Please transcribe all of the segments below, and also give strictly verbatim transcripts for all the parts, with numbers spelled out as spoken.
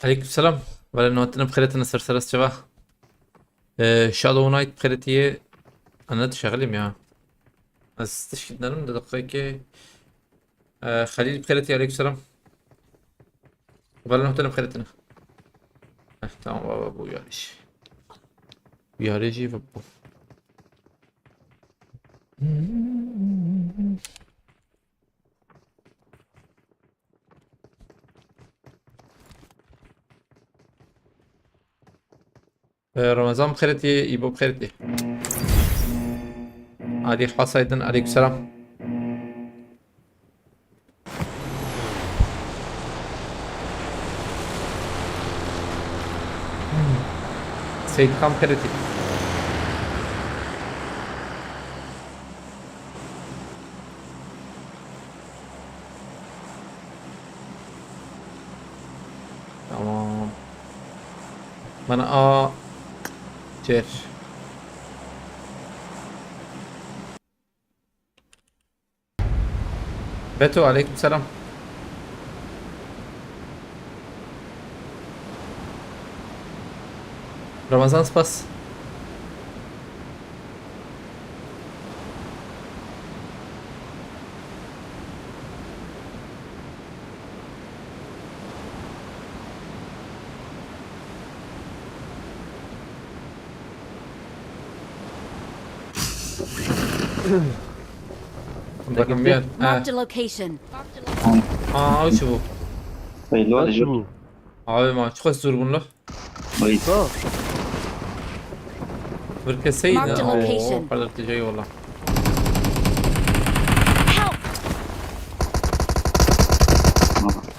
Aleykümselam. Wele notin bi xêretine ser seres çeva. Ee, Shadow Knight bi xêretiye. Ana dişexilîm ya. Ez tişkî dinerim de deqeyekê. Ee, Xelîl bi xêretiye, aleykümselam. Wele notin bi xêretine. Eh, tamam baba, bu yarış. Bu yarış iyi bu. Ee, Ramazan bi xêretî, Îbo bi xêretî. Ali Hasaydın, aleykümselam. Seyit Kam bi xêretî. Tamam. Bana A. Çer. Beto, aleykümselam. Ramazan, spas. Bakın bir yer. Marked a location. Aa, şu bu. Belli olacak. Abi ma çok zor bunlar. Ay. Bir keseydi. Marked a location. Oo, o kadar tecayı valla. Help!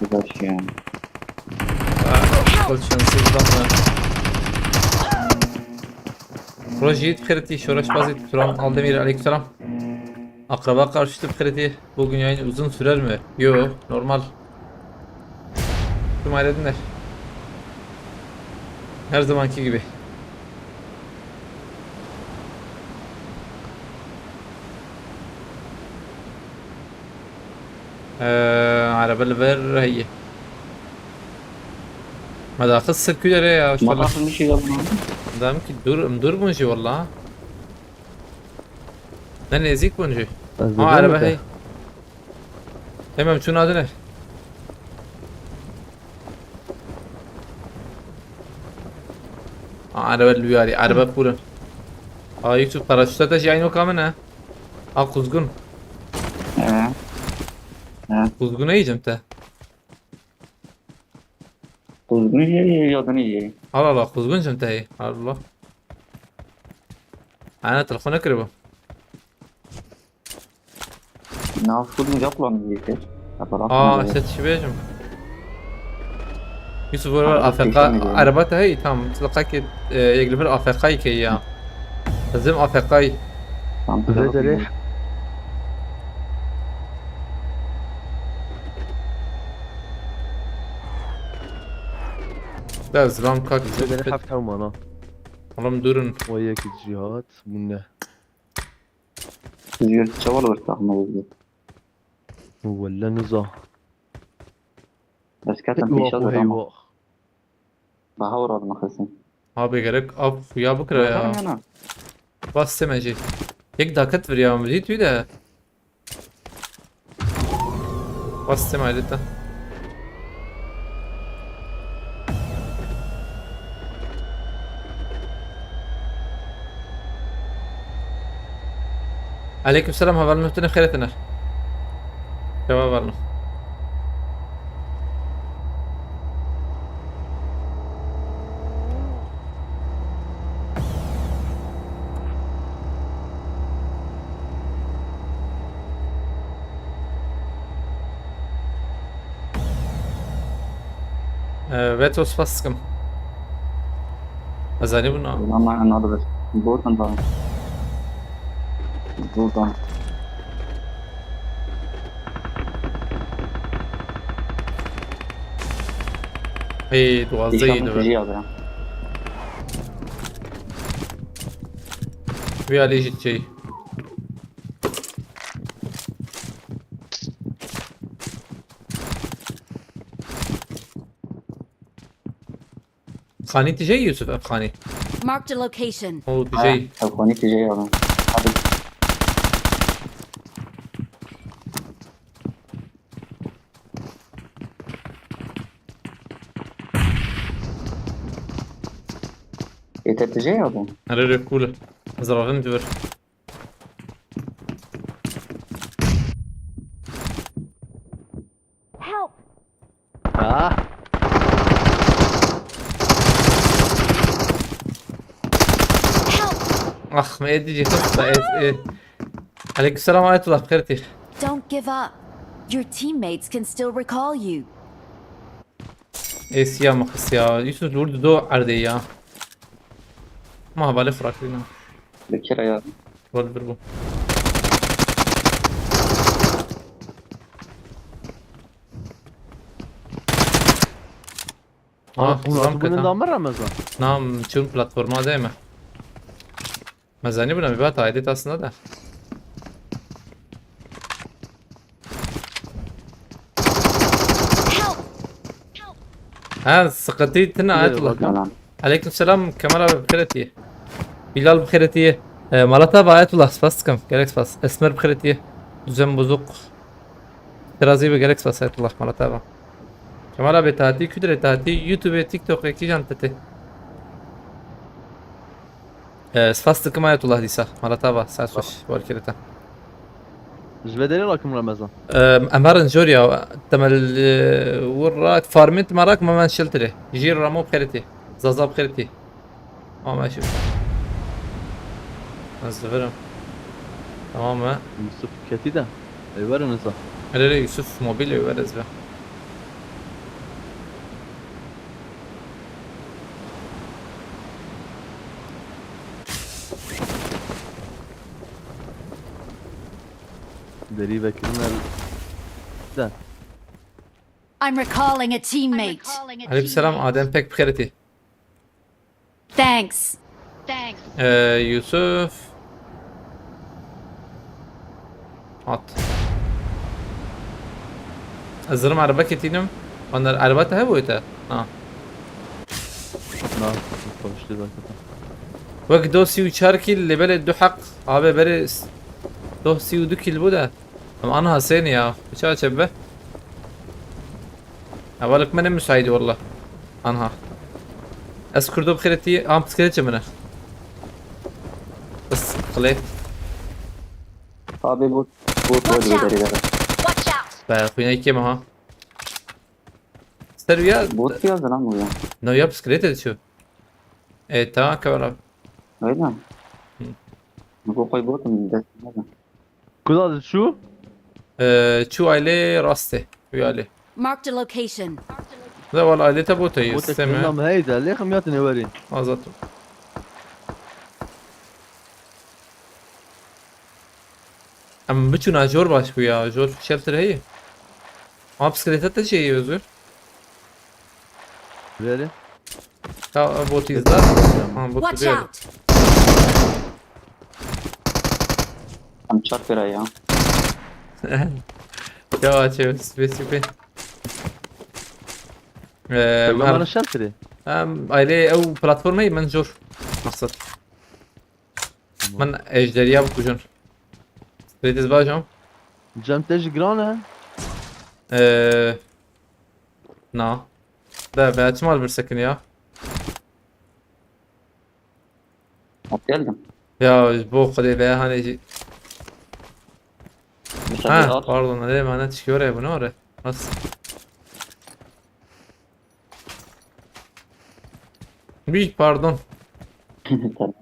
Arkadaş ya. Aa, kol şanssızdan da. Rojit Kriti, Şoraş Bazit, Turan Aldemir, aleykümselam. Akraba karşıtı Kriti. Bugün yayın uzun sürer mi? Yo, normal. Tüm ayrı dinler. Her zamanki gibi. Ee, araba li ber heye. Ma daxil sir kû dere ya, maşallah. Makasın bir şey yapma. Dedim ki dur, dur bûn jî valla. Ne nezik bûn jî. Ha, araba hey. Hemen şunu adı ne? Aa, araba lüyari, araba purun. Aa, Yusuf, paraşüta da jî aynı o kamın ha. Aa, kuzgun. He. He. Kuzgun yiyeceğim te. Kuzgun ye, ye, yadını ye. Al, al, al, kuzgun jim te ye. Allah. Ana telefon ne kırıyor bu? Na full mi yapılan bir şey? Aa, işte çi bêjim. Yusuf, bu A F K, araba te hey, tamam. Mutlaka ki, e, yek li vir A F K ke ya. Bizim A F K. Tamam. Vê derê. Da zilam kak. Vê derê heft hew mana. Oğlum durun. O yek cihat, bu ne? Özgür, çabalı bir takma Özgür. Welle niza. Ez ketim pêşa de ama. Eyvah. Daha uğradım kesin. Abi gerek av ya bikira ya. Bakalım yana. Bas temeci. Yek daket vir ya, milî tüy de. Bas temeci de. Aleyküm selam, heval muhtin xêretine. Cevap var mı? Ee, Veto spas dikim. Ez anî bûna. Ama another. Buradan da. Buradan. Hey, duwazdeh yedi. Vî alî jî çêy. Xanî tijeyî Yusuf, ev xanî. Marked a location. O tijeyî. Ev xanî tijeyî abi. Hadi. Ê te tijeyî abi. Erê rê cool e. Ez ravim di vir. Help! Ah. Help! Ax me êdî jî xist me êd êd. Aleykümselam Ayetullah, bi xêr tî. Don't give up. Your teammates can still recall you. Ê siya me xist ya. Yusuf li wir dido erdê ya. Ma hevalê xwe rakirîna. Li kira ya? Wal bir bu. Ah, Ah, hûn zam hatibûne keta. Da me Remezan? Nam çûn platforma de me. Me zanî bûne, me bihata aidiyet aslında da. Help! Ha, sıkıntı tine Yok, Ayetullah. yok. Yalan. Aleyküm selam Kemal abi, bi xêr tî. Bilal, bi xêr tî. E, Malata ve Ayetullah, spas dikim. Gerek spas. Esmer, bi xêr tî. Düzen bozuk. Terazî ve gerek spas Ayetullah, Malata ve. Kemal abi, tatî kudre tatî YouTube, TikTok, kîjan tete. E, spas dikim Ayetullah dîsa. Malata ve, sas hoş. Var kirete. Ji vê derê rakim Remezan. Em, em herin jor ya. Temel, e, wir rak, farmint merak me men şiltire. Jîr ramo bi xêr tî. Zaza bi xêr tî. Ama şu. Ez divirim. Tamam mı? Yusuf ketî de. Ê werin Reza. Hele hele Yusuf mobil ê, ver ez be. Derî vekirine de. I'm recalling a teammate. Aleyküm selam Adem, pek bi xêr tî. Thanks. Ee, Yusuf. At. Ez zirim erebe ketînim. Onlar erebe te hebû te. Ha. Na, konuştu zaten. Wek do sî û çar kîl, lê belê du heq. Abi beri s-, do sî û du kîl bû de. Em anha sênî ya. Çawa çê be? Hevalek me ne müsaîdî walla. Anha. Ez kurdo bi xêretî, am piskêt çi min e. Bes, xilê. Abi bu bu bu Watch bir out. Derî de. Watch out! Be, xwîna kêm ha. Ser ya. Bot ya zalan bu ya. No ya bisiklet de çu. E, tamam, kamera. Öyle mi? Hı. Bu koy bot mu? Des- Kuda çû? Ee, çû ailê rastê. Wî alê. Marked a location. Da wal ailê te bot Bot heye, sisteme. Nam heyde, lê xim yatin ê werî. Azat. Em biçûna jor baş bû ya. Jor şertir heye. Ama bisiklete te şey Özgür. Verê. Ya bot izler. Ha, bot Watch diyor. Out! Em çar pêra ya. Ya çe spesifik. Ee, Peygamberin her, şertirê. em, aile ew platformayı min jor. Maksat. Min ejderiya bikujun. Straight is bajam. Cem te jî giran e. Ee, na. Be, be, çima li vir sekin ya? Hoş geldim. Ya, ji bo Xwedê be, hani jî. Müsaade Ha, al. Pardon, ne, bana çıkıyor ya, bu ne var? Nasıl? Bir pardon. Tamam.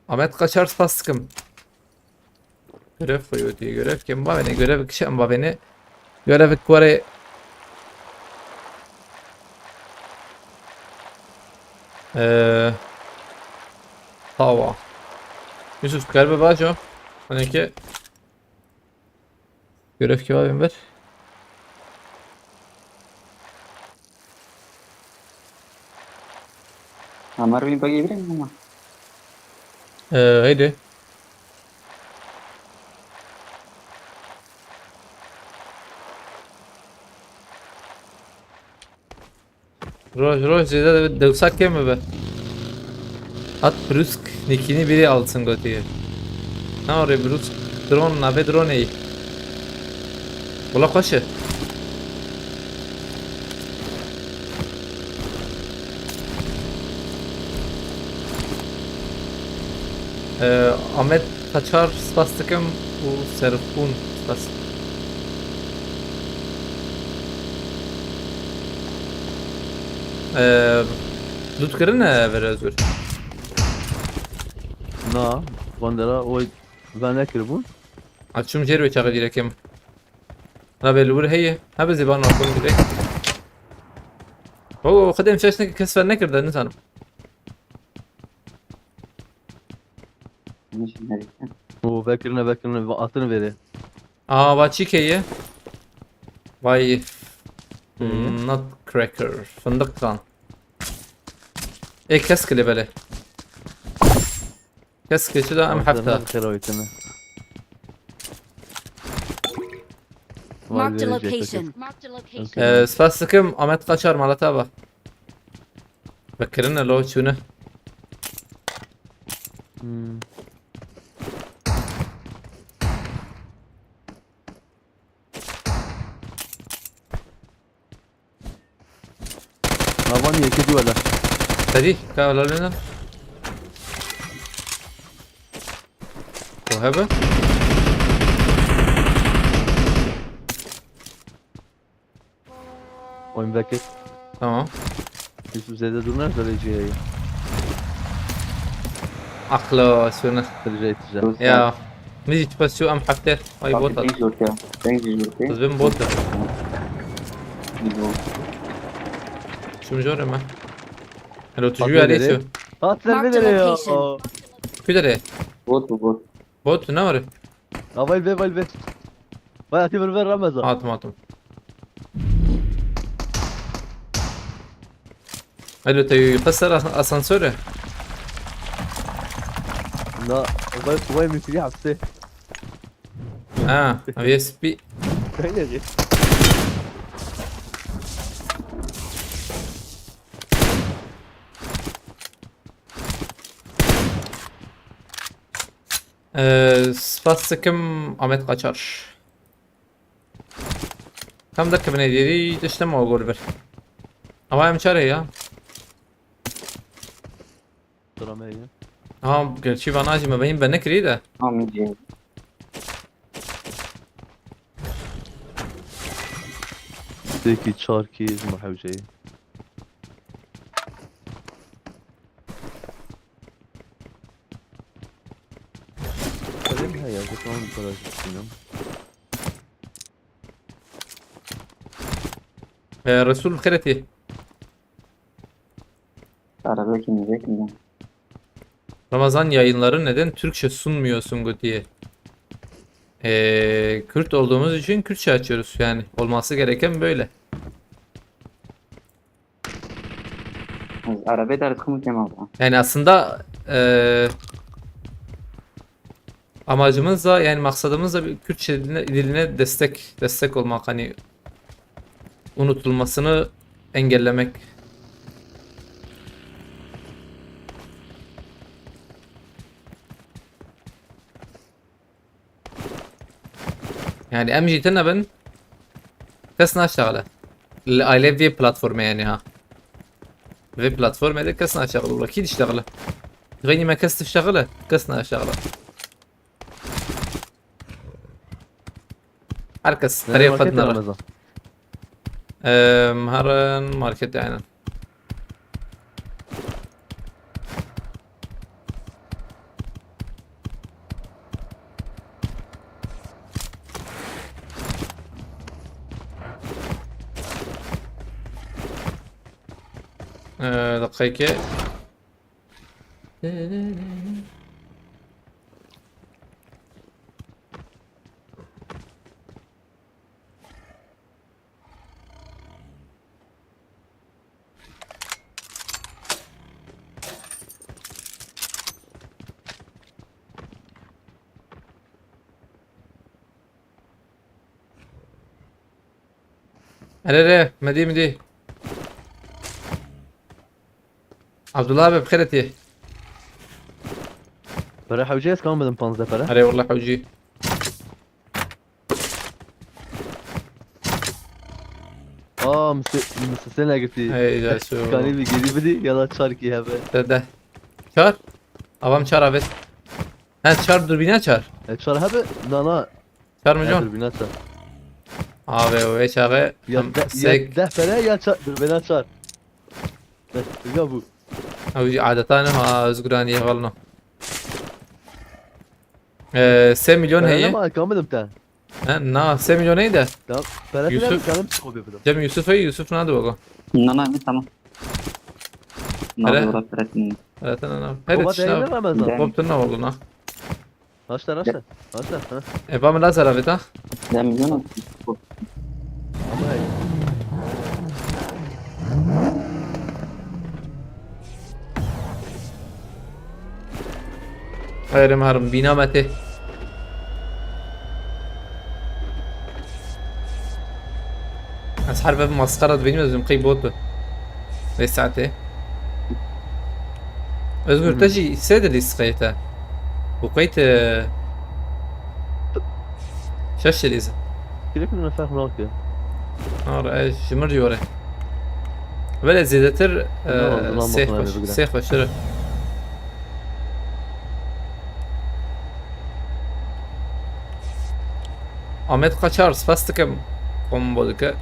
Ahmet Kaçar, spas dikim. Görev koyuyor diye, görev kim var? Beni görev kişi mi var beni? Görev kuarı. Ee, Tava. Yusuf, galiba bajo. Hani ki görev kim var, ben ver. Ama Rwin bagi birin ama. Ee, haydi. Roj roj zêde de dewsa kêm bibe. Hat brûsk nîkînî bîrê alsin gotiye. Na orê brûsk drone navê dronê yî. Wala xweş e. Ee, Ahmet Kaçar spas dikim û Serxûn spas. Ee, Dût kirine vere zor. Na, bandera o ben nekiribûn. Açım jêr ve çağı direk em. Rabê li wir heye. Hebe zêban nakon direk. Oo, xedê em şaş neke kes ver nekirde, nizanim. Nişin herî. O vekirine, vekirine, va-, atini vêrê. Aa, va çîkê ye? Vay. Hmm, nutcracker. Fındık kan. Ê kes kile bele. Kes keçi da em hefta. Xêrawîtine. Marked a location. Marked a location. Ee, spas dikim Ahmet Kaçar malata bak. Vekirine lo çûne. Hmm. Navan yekê dû hele. Sedî, ka helalêne. O hebe? Oyun vekir. Tamam. Yusuf zêde durnar da lê cihayê. Aklo sürüne. Tırcayı tırca. Ya. Min jî çipa çû em hefte. Ay bot at. Deng jî jor kir. Deng jî jor kir. Ez bim bot at. Jî bot. Çûm jor me. Hello, tu jû yadê çû. Hat ser bir ya. Marked a location. Kudere. Bot bu bot. Bot ne var? Ha, vay be, vay be. Vay, atayım ver, ver Ramazan. Attım, attım. Alo, te yukarı as-, asansöre. Na, vay, vay, mümkün hapse. Ha, V S P. Öyle değil. Ee, spas dikim Ahmet Kaçar. Tam da kibine diri işte mi o gol bir. Ama em çare ya. Drama ya. Ha, gerçi bana acıma benim ben ne kırıyı da. Tamam, iyi. Peki çarki muhevceyi. Öyle mi? Ha, yazık lan, bu kadar düşünüyorum. Ee, Resul Xereti. Arabaya kim yiyecek mi? Ramazan yayınları neden Türkçe sunmuyorsun diye. Ee, Kürt olduğumuz için Kürtçe açıyoruz yani. Olması gereken böyle. Ez erebe derdixim û kêm ava. Yani aslında, e, amacımız da, yani maksadımız da bir Kürtçe diline, diline destek, destek olmak, hani unutulmasını engellemek. Yani em jî tune bin, kes naştexile. Li aile vê platformê yani ha. Vê platformê de kes naştexile. Wala kî diştexile? Xeynî me kes diştexile. Kes naştexile. Her kes. Nereye, tereyê xwe marketê dinere. Ramazan? Em, herin marketê aynen. Ee, dakika iki. Erê, erê, medî, medî. Abdullah abi, bi xêr hatî. Pere hewcê ez kam bidim panzdeh pere. Erê wallah hewcî. Aa, misi- misisê negirtî. Hey, Jesu. Kanî bir geri bidî ya da çarkî hebe. De de. Çar. Avam çar avêt. Ha, çar durbîna çar. E, çar hebe? Na na. Çar mı Ya can? Durbîna çar. Abi o veç abi. Ya, Hem de, ya sek. deh pere ya çar, durbîna çar. Bes, ya bu. Abi adeta ne ha, özgüraniye valno. Ee, se milyon Pere heye. Ama kam bidim te. Ha, na, se milyon heye de. Tamam. Pere Yusuf- Yusuf. Kanım çıkıyor bir Cem Yusuf Heye, Yusuf ne de bak. Na na, ne tamam. Na Pere. da bırak bırakın. Evet, ne, ne. Her Baba içine. değerli Ramazan. Ben- Koptu ne oldu na? Raşta raşta. Raşta. Ha. E, bana lazar abi ta. Ben milyon Ama hey. Xeyrê me herim bîna me tê. Ez her ve masqara dibînim, ez qey bot bi. Vê saetê. Özgür, te jî sê dilî sqeyte. Bu qey te şeş dilî. Kile kuluna ferq nake. Ar, e, ji min jî were. Wele zêdetir, e, Ne oldu lan, sê bakın xweş, hele bir sê xweştir e. Ahmet Kaçar, spas dikim. Kombo dike.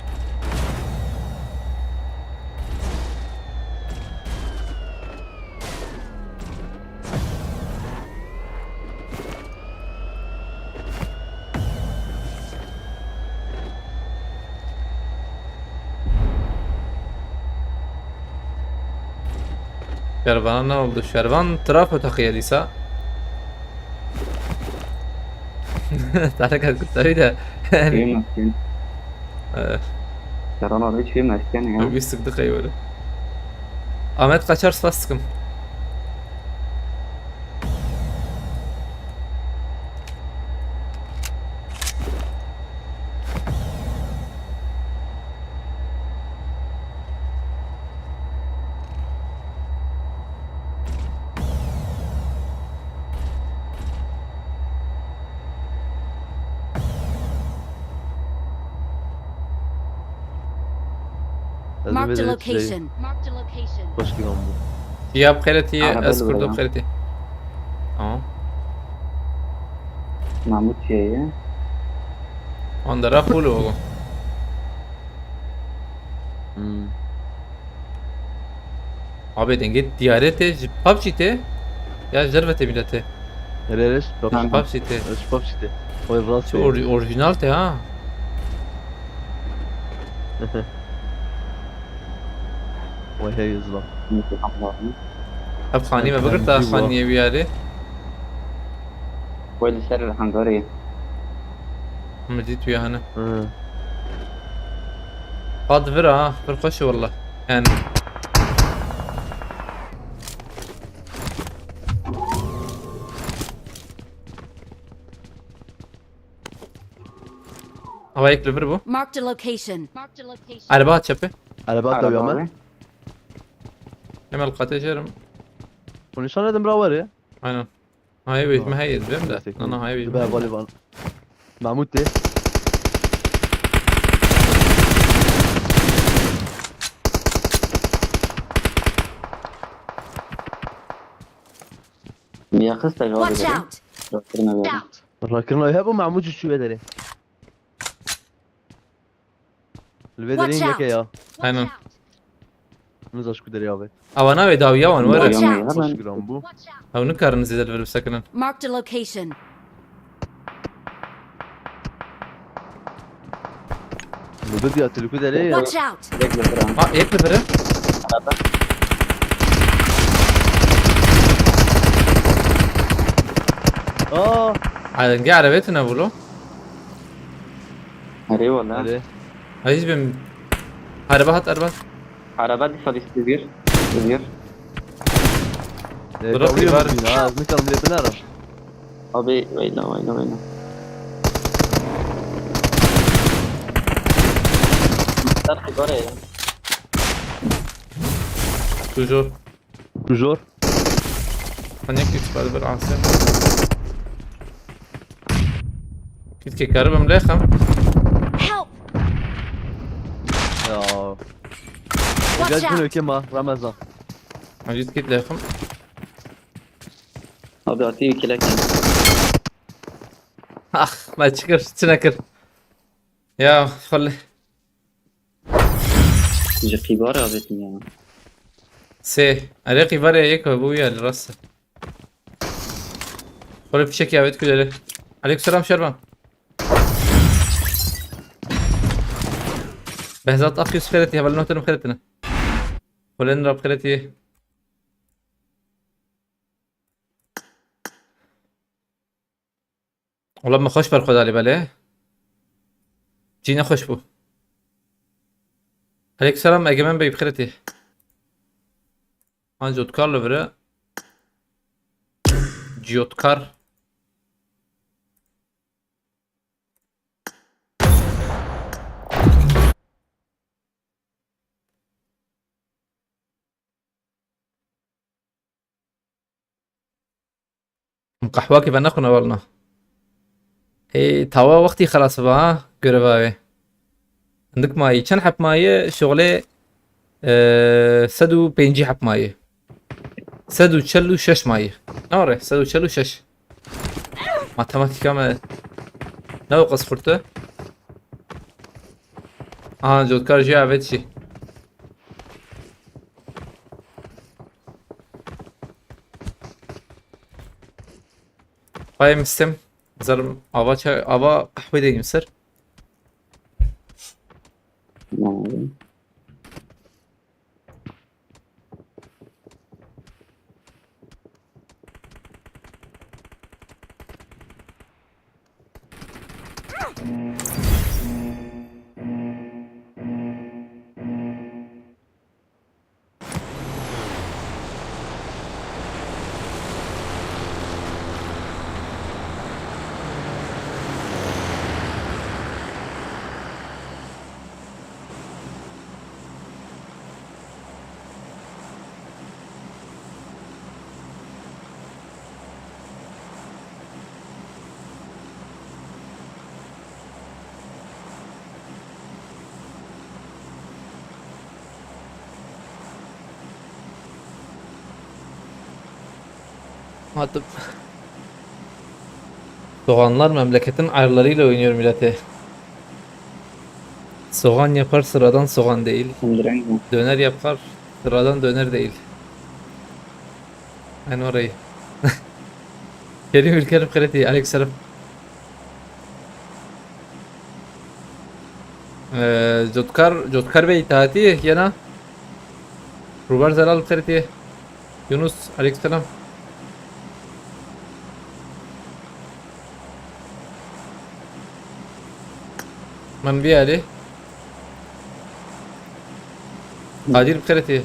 Şervana ne oldu? Şervan trafo takıya dîsa. Tarık Atkut tabii de. Köyüm asker. Eh, Yaran orada hiç köyüm asker ya. Yok, bir sıktık ayı böyle. Ahmet Kaçar, spas dikim. Ez Marked a ê location. Marked a location. Xweşkî van bû. Ya bi xêretî, Araba ez li kurdo were. Bi xêretî. Tamam. Mahmut şey ya. Onda ra full o. Hmm. Abi dengê diyare te ji PUBG te ya ji derve te milete. Here here. Tamam. PUBG te. Eş PUBG te. Oy rast. Şu or- orijinal te ha. Oy hey izla. Neyse, tamam. Hep xanî me Hep bigirta xanî xanîye biyarê. Wê li ser hangarê. Min dît tu ya hene. Hı. Qad vir ha, vir xweş e wallah. Yani. Ava yek li vir bû. Marked a location. Marked a location. Erba hat çepê. Araba da Araba yame. abi. Hemen qatê jerim. Konuşan dedim bra var ya. Aynen. Hayê wê Tamam. me heye dibêm de. Neyse, Nana hayê wê Dibe hevalê van. Mahmut de. Niye kız da cevap Watch ederim? Out! Bırakırım abi. Out! Rakirna hep o Mahmut şu ve dere. Li vê derê Watch yeke out! Ya. Aynen. Min zaş ku derê avê. Awa navê dawiya wan were. Watch Dawiya out! hemen. Xweş giran bû. Ew nikarin zêde li vir bisekinin. Marked a location. Li vê diya tu li ku derê ya. Watch out! Bekle bırak. Ha, yek li vir e. Aa. Ay, dengê erebê tune bû lo. Hadi eyvallah. Hadi. Ay, hiç bim. Araba hat, araba. Araba dikkat et, düzgür. Düzgür. Ee, Bırak kavga bir var. yapayım ha, ne kalın yapın aram. Abi veyna veyna veyna. Dar ki var ya. Toujours. Jor. Hani kit bad bir Asim. Kit ke karı bim lexem. Help! Ya. Watch Gel gün out! öküm ha Ramazan. Aciz kit lexem. Abi atayım iki lek. Ah, ma çıkır, çine kır. Ya, xol. Ji qîbar avêtin ya. Sê, erê qîvarê yek ve bu ya li rast. Xole fişekî avêt kulele. Aleykümselam Şervan. Behzat Akyüz xeretî, heval noterim xeretine. Xole nira xeretî. Wala min xweş berxwe dalî belê. Cî nexweş bû. Aleykümselam Egemen Bey, bi xêretî. Han cotkar li vir e. Cotkar. Em qehwakî venexwine welna. Ê, tawa wextî xelas bibe ha, göreva wê. Hindik mayî. Çend heb mayî? Şoxlê, e, sed û pêncî heb mayî. Sed û çel û şeş mayî. Ne were? Sed û çel û şeş. Matematîka me ne o qas xurt e. Aha, cotkar jî avêt jî. Payê mistim. Zarım ava çay, ava qehwe deyim ser. Tamam abi. Hatim. Soğanlar memleketin ayarlarıyla oynuyor millete. Soğan yapar, sıradan soğan değil. Hemdireng bû. Döner yapar, sıradan döner değil. Aynı orayı. Kerim Ülker Kredi, aleykümselam. Ee, Cotkar, Cotkar Bey, taati yena. Rubar Zelal Kredi. Yunus, aleykümselam. Min biyali. Kadir Kredi.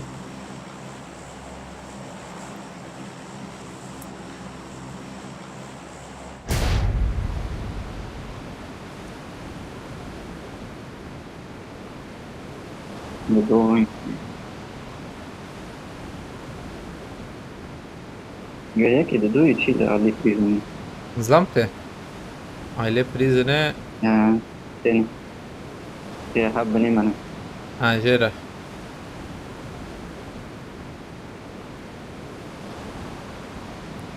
Dido. Yekê dido çî li alî prîzonê. Zlam te. Aile prizine. Ha, seni. Ya hab bine mana. Ha, jêre.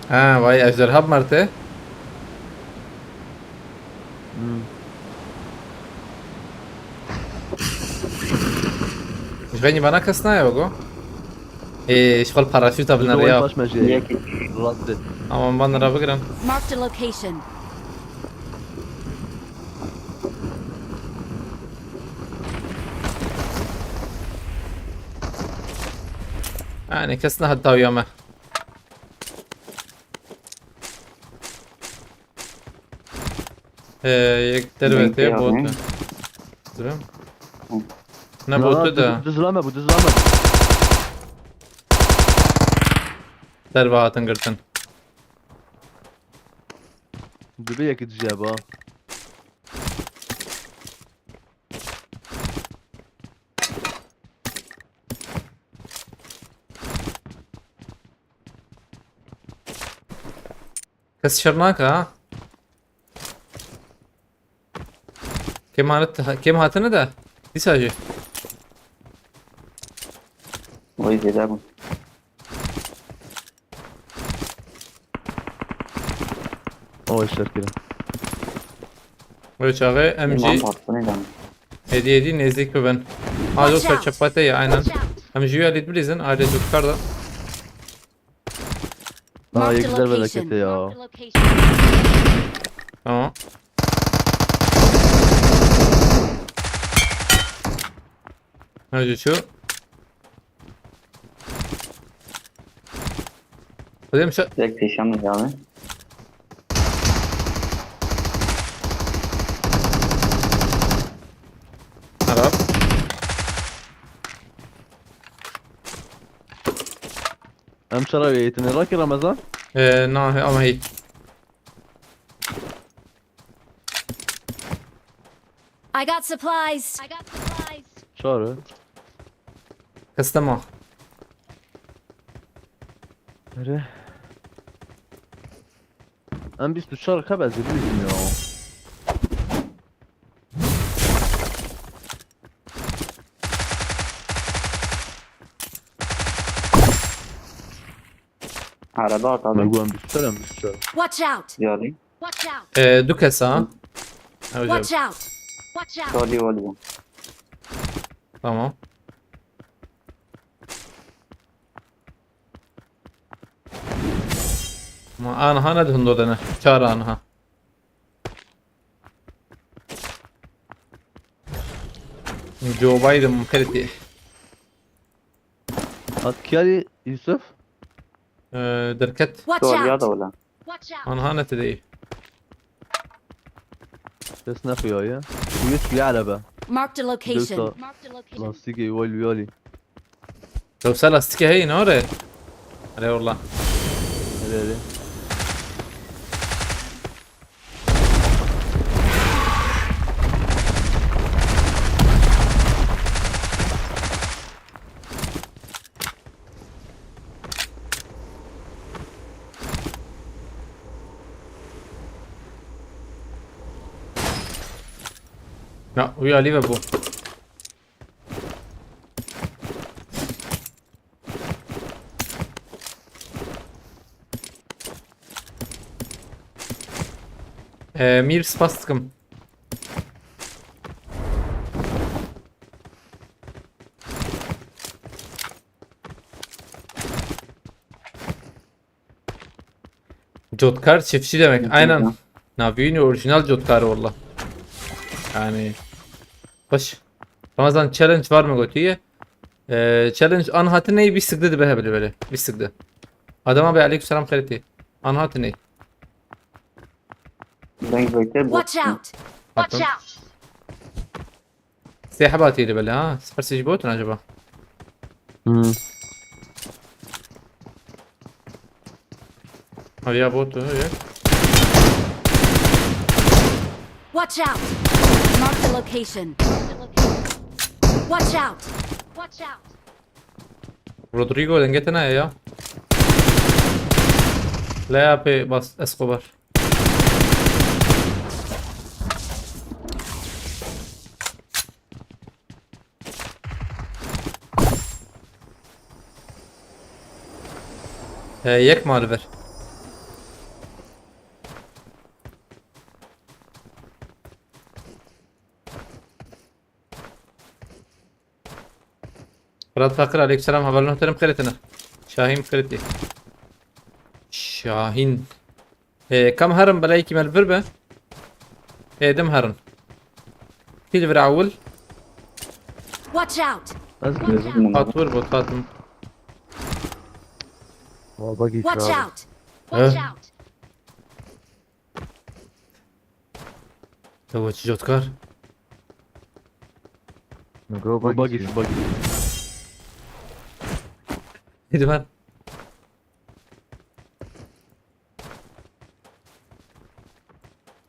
Ha, vay ejderha bi merte. Hmm. Ji xeynî bana kes nayê wego. Ê, ji xwe li paraşûta binere ya. Baş me jê. Yekê. Rast. Ama van ra bigirin. Marked a location. Yani kes nehat dawiya me. Ee, yek dervete Renkli bot. yani. Durum. Hı. Ne botu da. Dizlame bu, dizlame bu. Derve hatin girtin. Dibe yekî dijî ba. Kes şer nake ha. Kêm hanit-, kêm hatine de. Dîsa jî. Oy zêde bûn. Oy şer kirin. Wê çaxê M G. Tamam, bastın ilan. Hediye edin, nezdîk bibin. Ha, Watch yoksa out! Çepate ya, aynen. Watch out! M G ya lît bilîzin, ayrı dükkarda. Aa, Marked a güzel location. Bereketi ya. Marked a location. Tamam. Hadi şu. Hadi bir şey. Direkt peşemde abi. Arap. Em şerevê yê tine rakî Ramazan? Ee, na, ama hey. I got supplies. I got supplies. Çare. Kıstım o. Nere? Em bîst û çar ka bezî bildim ya. Araba at abi. Mergo em bîst û çar, em bîst û çar. Watch out! Geldi. Watch out! Ee, du kes ha. Hı. Evet, watch out! Watch out! Sorry, oldu. Tamam. Ma aniha ne hundur dene. Çar aniha. Joe Biden kriti. Hat kiyali Yusuf? Ee, derket. Watch out! Sorry ya da öyle. Watch out! Anha ne tedei. Kes ne xuya ya. Kuyu suya araba. Marked a location. Delta. Marked a location. Lastikê wal wiyalî. Yoksa lastikê heyî ne ore? Hadi valla. Hadi hadi. Ya, uya live bu. Ee, Mir, spas dikim. Cotkar çiftçi demek. Aynen. Navînî orijinal cotkar valla. Yani. Hoş. Ramazan, challenge var mı götüye? Ee, challenge an hatine bir sıkdı be hebeli böyle. Bir sıkdı. Adama be aleykümselam xeriti. An hatine. Denk bekle. Watch out! Watch out! Sê heba têrî belê ha. Sifir sê ji botin acaba? Hmm. Hadi ya botu, ya. Watch out! Mark the location. Watch out! Watch out! Rodrigo, dengê te nayê ya. Laya pê bas, Escobar. He, yek mal ver. Fırat Fakir, aleykümselam, haberlerini öterim, xeretine. Şahin xereti. Şahin. Ee, kam herin belayekî me li vir be. Ê, dim herin. Kî li vir ewil? Watch out! Ez Watch out! Hat wir bot hatim. Wa bagî Watch çar. Out! Watch Eh. Out! Ew çi cotkar? Min got Bagî bagî çi? Şu bagî. Hadi ben.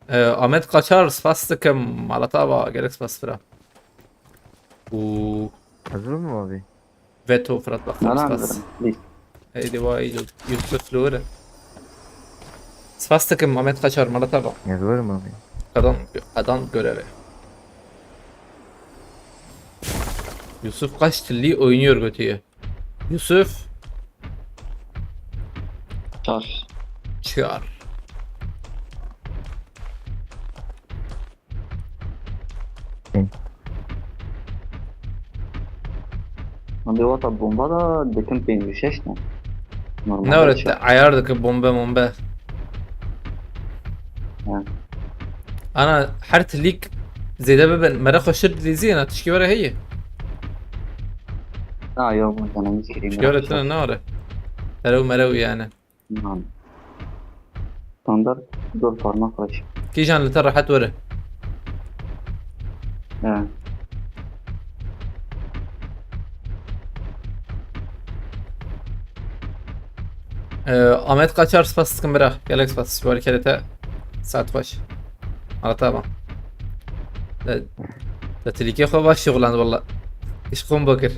Ee, Ahmet Kaçar, spas dikim. Malatava, gerek spas fira. Û Hazır mı abi? Veto, Fırat bak, Lan spas. Hazırım. Ey, de vay, Yusuf Lore. Spas dikim Ahmet Kaçar, Malatava. Yazıyorum abi. Kazan, kazan görevi. Yusuf Kaç Tilli oynuyor götüyü. Yusuf. Çar. Çar. Hı. Hadi wata bomba da dikim pêncî şeş ne? Normalde Ne öğretti? çar. Ayar dikim bombe mombe. Ha. Ana her tilîk zêde bibin. Mere xweşir dilîzî yena tişkî were heye. Ha yok, ben sana hiç gireyim. Tişkî were tine ne were? Erew merew yani. Nan. Standart dur parmak baş. Kîjan li te rehet were. He. Ee, Ahmet Kaçar spas dikim bira. Gelek spas. Ji bo kerê te saet xweş. Hala tamam. Te, te tilîkê xwe baş şixuland walla. Îş xwe bikir.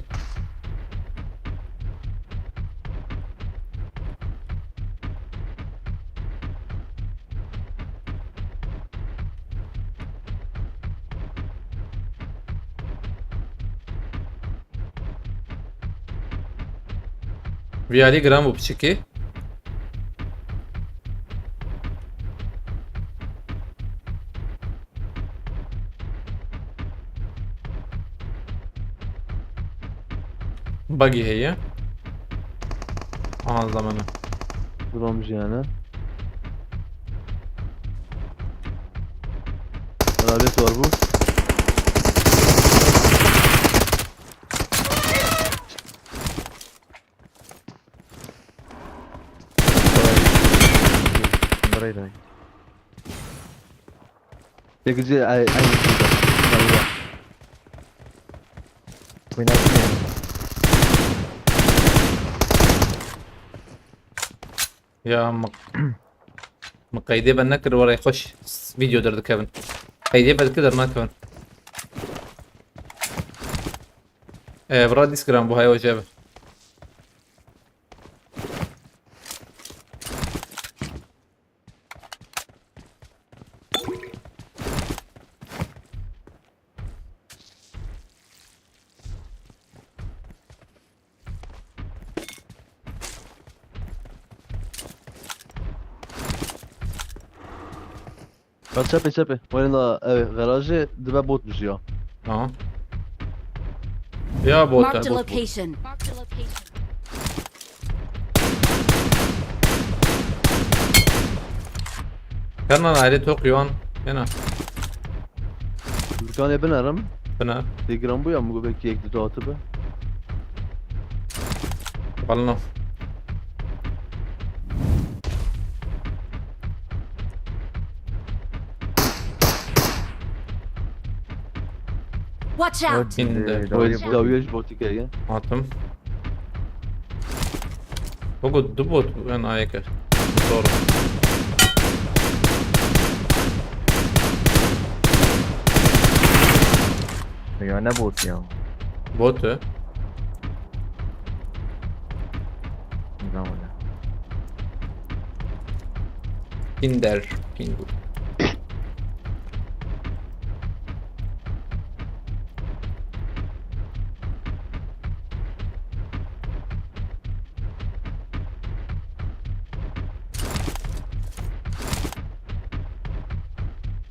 Vî alî giran bû piçikî. Buggy heye. Aha zamanı. Durum jiyane. Arabet var bu. Burayı da. Çekici ay ay. Oynasın yani. Ya mak. Min qeydê be nekir, were xweş video derdikevin. Qeydê be dikir dernakevin. Ee, bira dîs giran bû, haya wece be. Bak çepê çepê. Wayne la ev garajê dibe bot bijiya. Aha. Ya bot Marked a, bot, bot. Location. Kernan ayrı tok yuan. Yena. Dükkanê binerim. Bine. Telegram bu ya mı belki ek dua atıp. Balno. Watch out! Indi. Oy, dawiye ji botikê ye. Attım. Bak o du bot en ayakı. Doğru. Ya ne bot ya? Bot o. Tamam. Kinder. Kingu.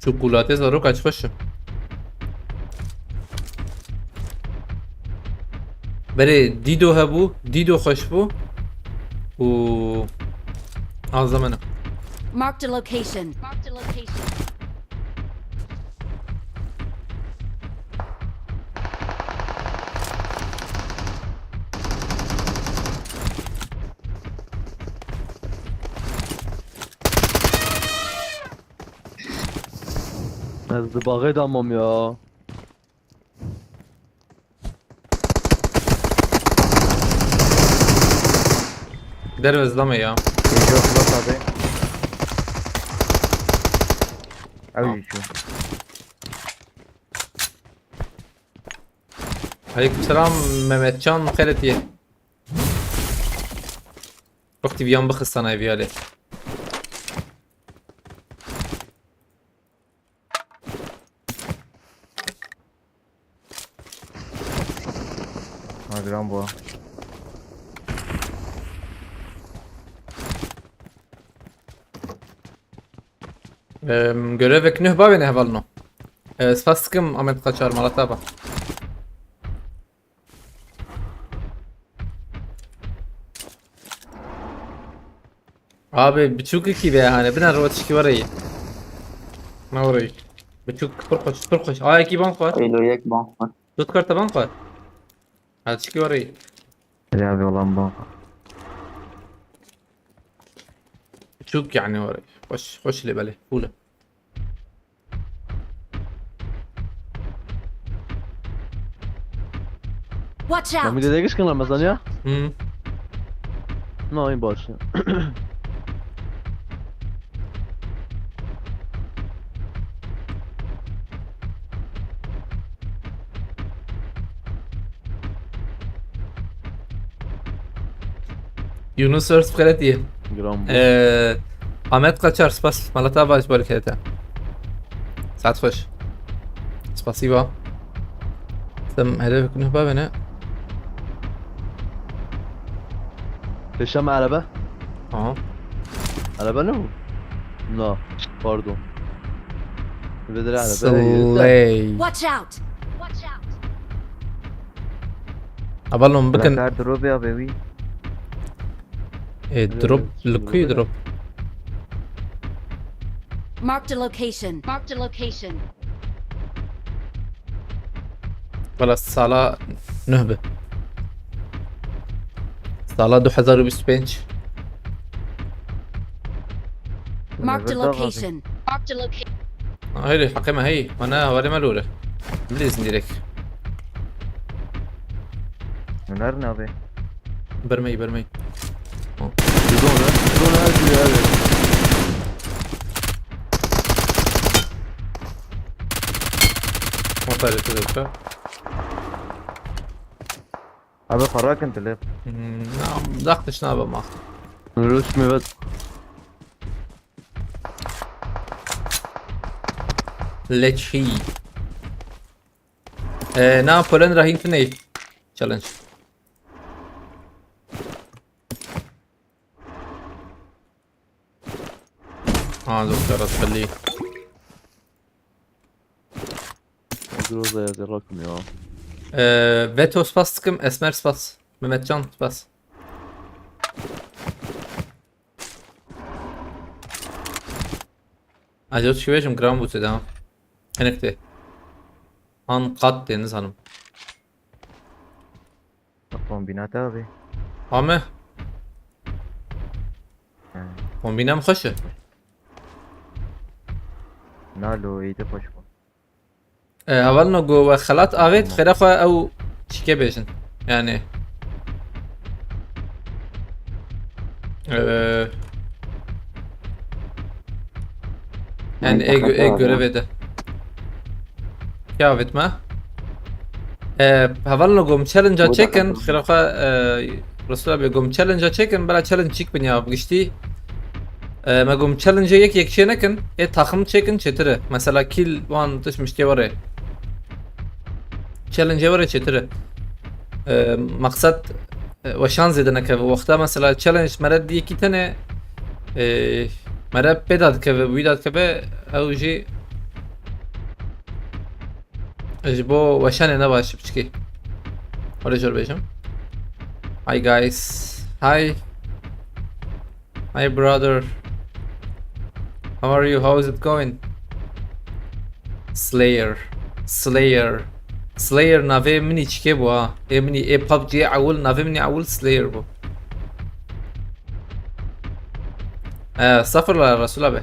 Çikolatê zaroka çi xweş e. Berê Dido hebû, Dido xweş bû. Û Alzamena. Marked a location. Marked a location. Ez di baxê de mam ya. Derve zilame ya. Yok, yok abi. Ew Tamam. Jî çû. Aleykümselam Mehmetcan, xêr hatiye. Wextî viyan bixistana viyalê. Ha, giran bû. Em, görevek nuh bavêne hevalno. E, spas dikim Ahmet Kaçar, mala te ava. Abi biçûkekî be yani, bina rotişkî were yî. Ne were yî. Biçûk pir xweş, pir xweş. Ayekî ban xwe. Elo yek ban xwe. Dot karta ban xwe. Ha çikî were yî. Ya bir olan ban xwe. Biçûk yani were yî. Xweş, xweş lê belê. Cool e. Watch Lan out! bir de geçkin lan mezan ya. Hı. No, en başı. Yunus Özkara diye. Gram bu. Ee, Ahmet Kaçar, spas. Mala te ava ji bo alîkariyê te. Saet xweş. Spasiba. Sem hedef nuh bavêne. Pêşe me araba. Aha. Araba ne bu? No. Pardon. Nedir araba? Slay. Watch out! Watch out! Avalon bikin. Bırakar drop ya be wî. E, drop, li ku yî drop? Marked a location. Marked a location. Valla sala nuh be. Sala du hezar û bîst û pênc. Marked a Never dog abi. Location. Marked a location. Hayır, heqê me hey. Bana havalê me lore. Bilêzin direkt. Öner ne abi? Bermey, bermey. Drone, drone her türlü abi. Motor yapıyor. Abi karakın tele. Hmm, nam, daktiş ne yapayım? Rus müvet. Leçhi. Ee, na Polen Rahim Tuney. Challenge. Ha, doktor Asfali. Groza yazı rakım ya. Ee, Veto spas tıkım, Esmer spas. Mehmetcan spas. Acaba çıkıvêjim gram bu tüda. Enekte. An kat deniz hanım. Kombinat abi. Ame. Yani, Kombinem xweş e. Nalo iyiydi hoş bu. E, hevalno ku we xelat avêt, xêra xwe ew çîke bêjin. Yani. E, yani ê, ê görevê de. Kê avêt me? E, hevalno ku em challenge-a çêkin, xêra xwe, e, Resul abi, ku em challenge-a çêkin, bela challenge çîk bin ya, bi giştî. E, me got challenge yek yek çê nekin, ê taxim çêkin çêtir e. Mesela kill wan tişt miştê were. Challenge were çêtir e. E, maqsad, e, weşan zêde nekeve. Wexta mesela challenge mere di yekî tenê, e, mere pê da dikeve, wî da dikeve, ew jî ji bo weşanê ne baş piçkî. Were jor bêjim. Hi guys. Hi. Hi brother. How are you? How is it going? Slayer. Slayer. Slayer navê min î çikê bû ha. Ê min î, ê PUBG ewil navê min î ewil Slayer bû. Ee, estağfurullah Resul abi.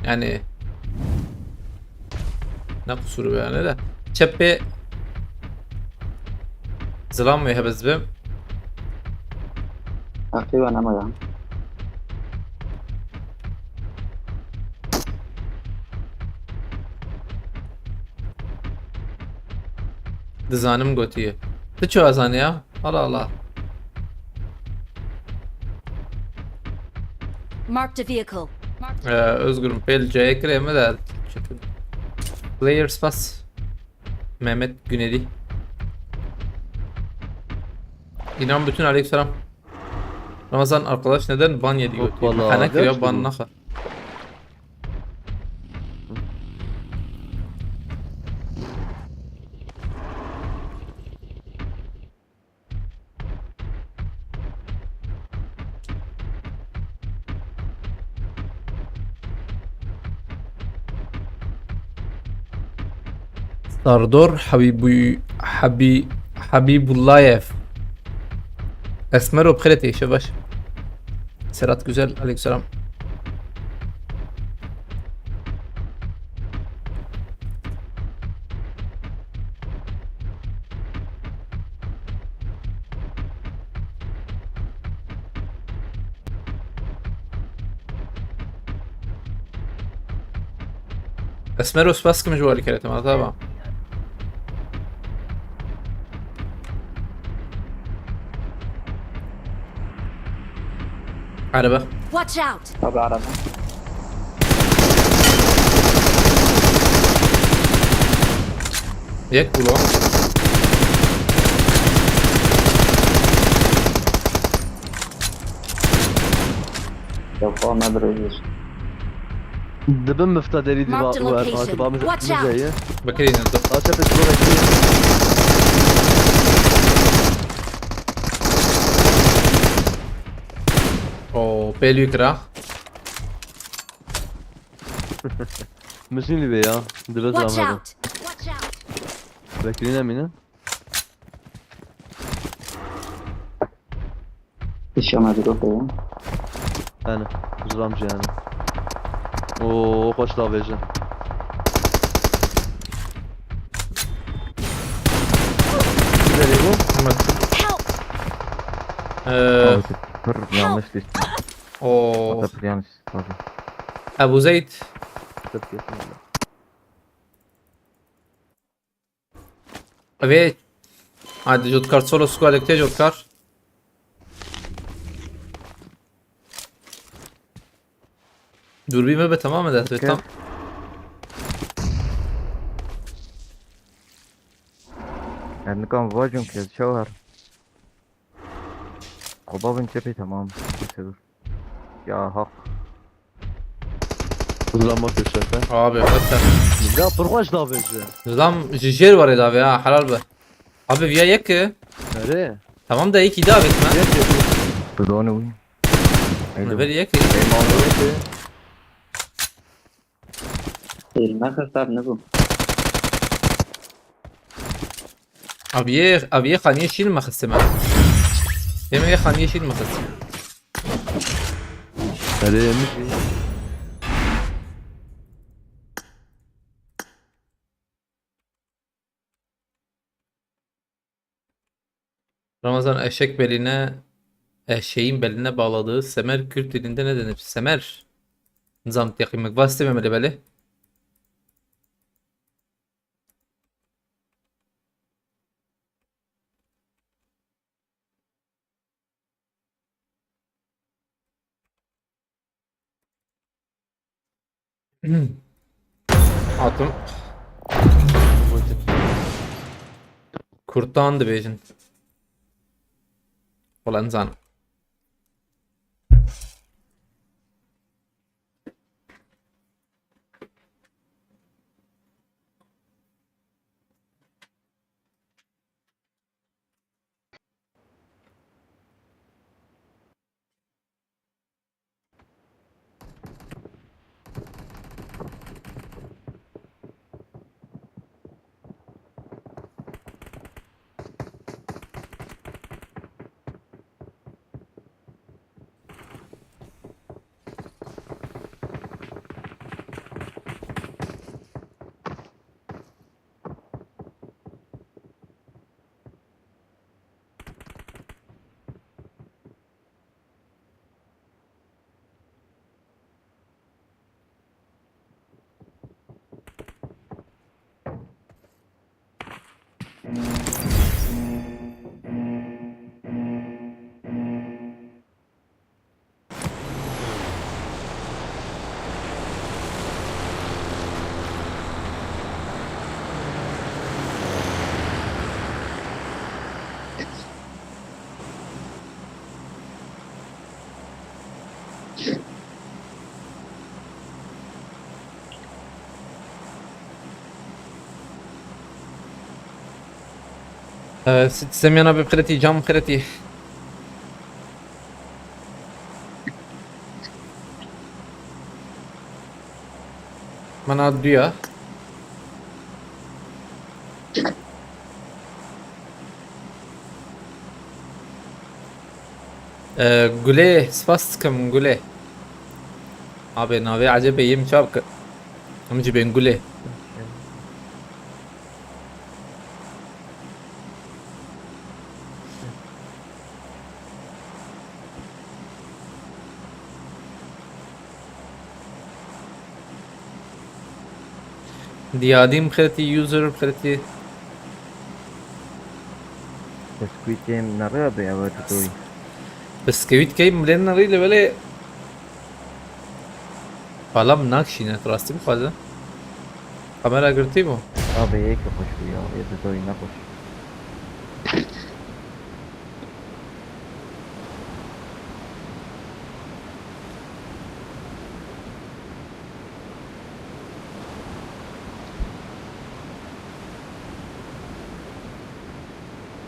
Yani ne kusuru be yani de. Çepê zilam wê hebez bim. Heqî we nema ya. Dizanim gotiye. Tu çawa zanî ya? Allah Allah. Marked a vehicle. Marked Ee, Özgür'üm pel cayekre mi de. Player spas. Mehmet Güneri. İnan bütün aleykümselam. Ramazan arkadaş neden ban yedi götü? Hoppala, Mehana gel kiriyor şimdi. Ban naka. Sardor Habibu, Habi, Habibullayev. Esmer o bixêre tê, şev baş. Serhat Güzel, aleykümselam. Esmero, spas kim ji we li keretê me, tamam. Araba. Watch out! Tabii araba. Yek bul o. Yok, o ne bir iş. Dibin mifta derî dî. Marked a location. Watch out. Mizeye. Bekirîne, dur. Aça pê dibin bekirîne. Oo, pêlû kira. Mizin li vê ya. Dibin. Watch out. Bekirîne mîne. Îşe me dîrokê ye. Yani, zilamcı yani. Oo, xweş davêje. Nereye bu? Ahmet. Help! Ee, Abi, pır yanlış düştü. Oo. Ata pır yanlış. Abi. Ebu Zeyd. Tıp yapın. Evê. Hadi Jotkar, solo squad ekte Jotkar. Dûrbî me be, tamam mı dest? Okey. Tam. Yani kan vacım ki çavar. Kobabın çepi tamam. Neyse dur. Ya hak. Zilama köşefe. Abi, hakikaten. Ya pırxaç daha bence. Zilam ji jêr warê davê ha, helal be. Abi, viya yek ki. Nereye? Tamam da yekî davê me. Yek yek. Zilama ne? Ne ver yek ki. Elime hesap ne bu? Abi ye, abi ye xaniyê şîr me xistime. Yemeğe xaniyê şîr me xistime. Hadi yemiş. Ramazan, eşek beline, eşeğin beline bağladığı semer Kürt dilinde ne denir? Semer. Nizam teqîmek vastê me belê. Hatim. Kurtan dibêjin. Wala nizanim. Ee, sit semiyana bi xireti, cam xireti. Mana duya. Ee, Gulê, spas dikim, Gulê. Abi, navê ecebê yê min çav ki. Em jî bên Gulê. Diyadî min xirtî, user min xirtî. Biskûîtê min nerê be ew ditoyî. Biskûît key min lê nerî li welê. Pala min nakişîne, tu rastî bixwaze. Kamera girtî bû. Abi yek xweş bû ya, yê ditoyî ne xweş.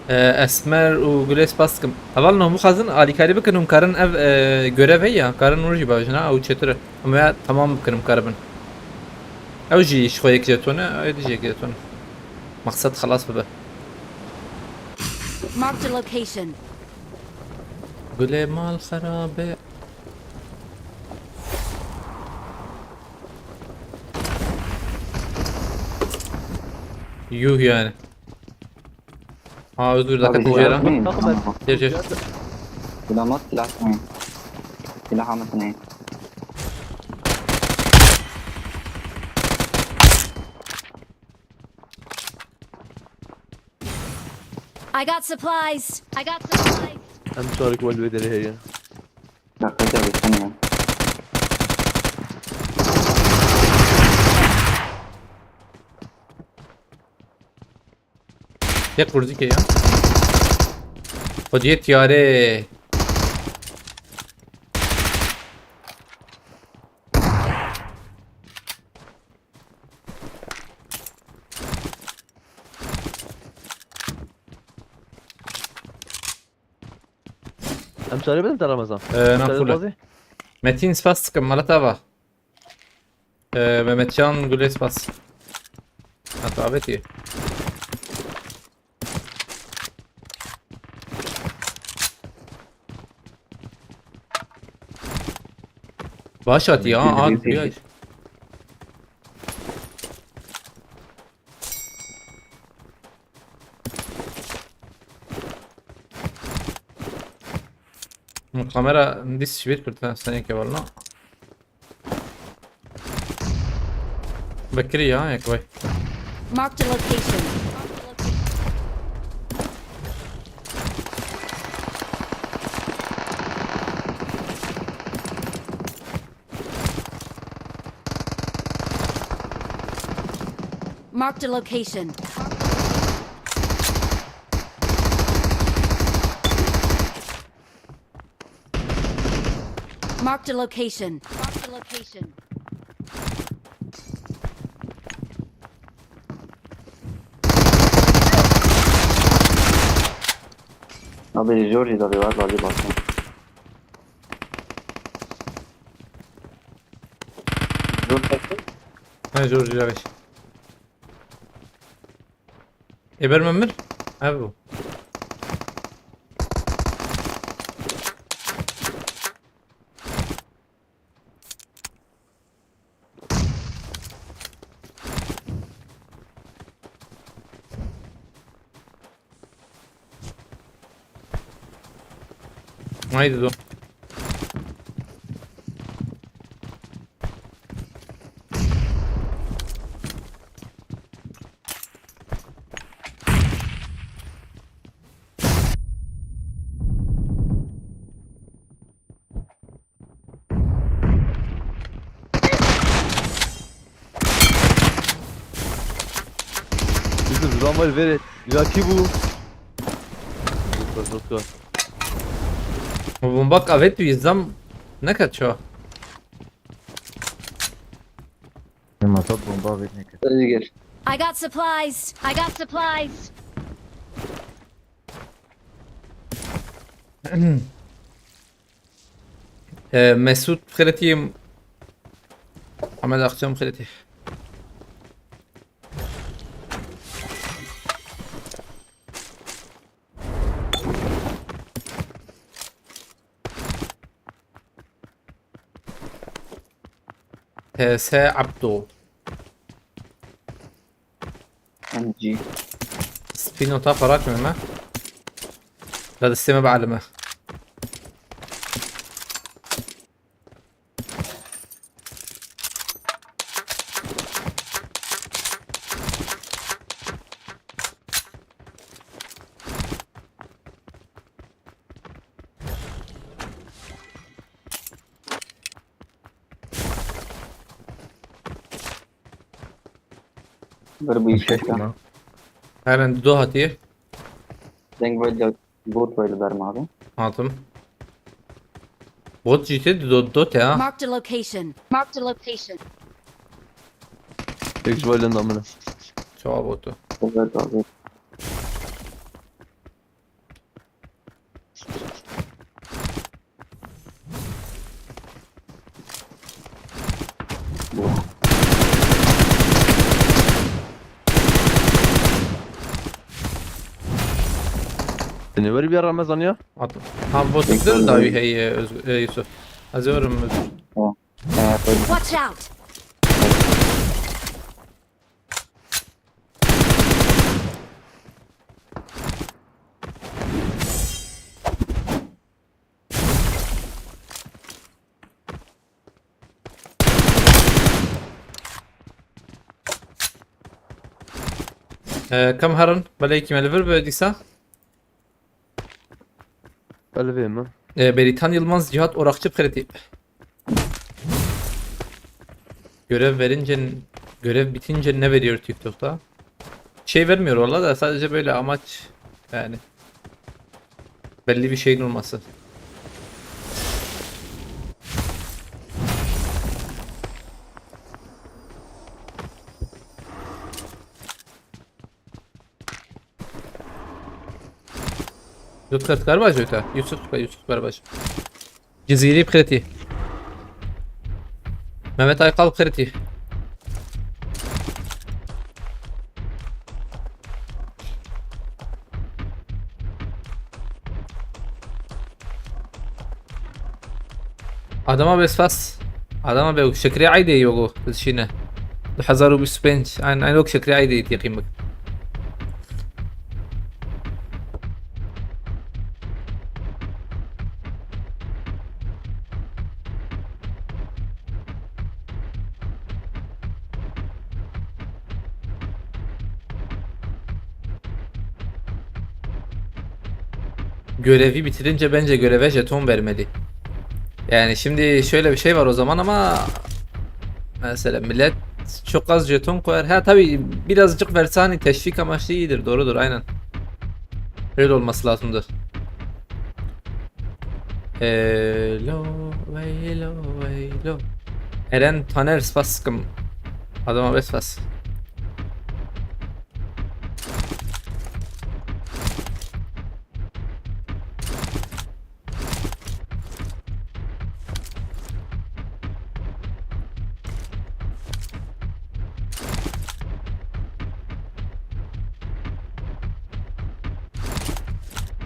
Ee, Esmer û Gulê spas dikim. Hevalno, hûn bixwazin alîkarî bikin, hûn karin ev, e, görev heye, karin hûn jî bavêjin, ha, ew çêtir e. Em ê ya temam bikin, em karibin. Ew jî ji xwe yek jeton e, ew jî yek jeton e. Maqsed xelas bibe. Marked a location. Gulê mal xerabe. Yuh yani. Ha, özür dilerim. Abi, Jera. Tamam. Gel, gel. Silah mı? Silah mı? Silah mı? I got supplies. I got supplies. Em çarik wal wê derê heye. Dakika, bir saniye. Tek vurdu ki ya. Hocaya tiyare. Em çare bidin te Ramazan. Ee, na fule. Metin spas dikim, mala te ava. Ee, Mehmetcan Gulê spas. Ha, tu avêtî. Baş at ya, at ya. Kamera dis şivîr kurt ha, seneke valla. Bekirî ya, yek vay. Marked a location. Marked a location. Marked a location. Marked a location. Abi, Jorji da bir var, bazı baksana. Dur, kaçın. Ha, Jorji da geç. Eber Memir? Abi bu. Haydi do. Bizim zaman var, vere. Ya ki bu? Doktor, doktor. Bomba kavet tu izam ne kaço? Masat bomba avêt neke. Hadi gel. I got supplies. I got supplies. Ee, Mesut Xeletî, Ahmet Akçam Xeletî. T S Abdo. M G. Spî nota xwe rakime me. La destê me bielime. Bir bu işe. Helen Dido hatiye. Deng ve de bot ve de bermadı. Hatım. Bot jî tê Dido, Dido te ha. Marked a location. Marked a location. Tek ji vay lenda min e. Çawa botu? Evet abi. Seni ver bir Ramazan ya. At. Ha, botu dil dawi heye Özgür, e, Yusuf. Aziyorum Özgür. Tamam. Ee, böyle. Watch out! Ee, kam herin? Belê kî me li vir be dîsa? Belê vê me. Ee, Beritan Yılmaz, Cihat Orakçı Preti. Görev verince, görev bitince ne veriyor TikTok'ta? Şey vermiyor valla da, sadece böyle amaç yani. Belli bir şeyin olması. Yusuf Karbaj öte. Yusuf, Yusuf Karbaj. Cizîrî bi xêrê tî. Mehmet Aykal bi xêrê tî. Adama bê spas. Adama bê şekrê eydê yogo dişîne. Du hezar û bîst û pênc. Aynen, aynen wek şekrê eydê yê qîmik. Görevi bitirince bence göreve jeton vermeli. Yani şimdi şöyle bir şey var o zaman ama mesela millet çok az jeton koyar. Ha, tabii birazcık verse hani teşvik amaçlı iyidir, doğrudur, aynen. Öyle olması lazımdı. Hello, hello, hello. Eren Taner, spas sıkım. Adama bê spas.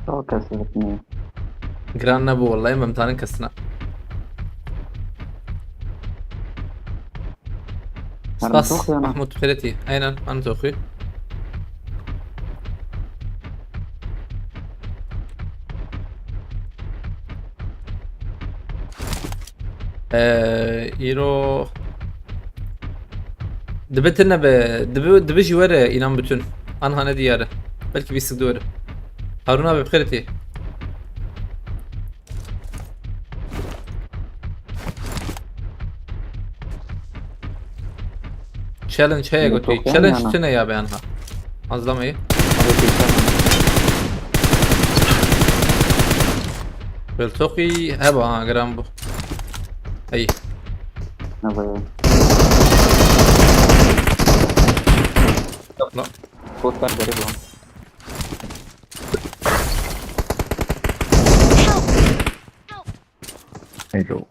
Çok kesinlikle. Giran nebû wellahî, me mitanî kestina. Spas, Mahmut Xêretî. Aynen, an toxî. Ee, îro dibe tune be, dibe, dibe jî were înan bi tun. Anha ne diyar e. Belkî bîst û du were. Harun abi bi xêr tî. Challenge heye gotî. Challenge tune ya be anha. Azlamayı. Beltoqî heba ha, giran bû. Hey. Ne bayı? La. Botlar garip lan. Hello.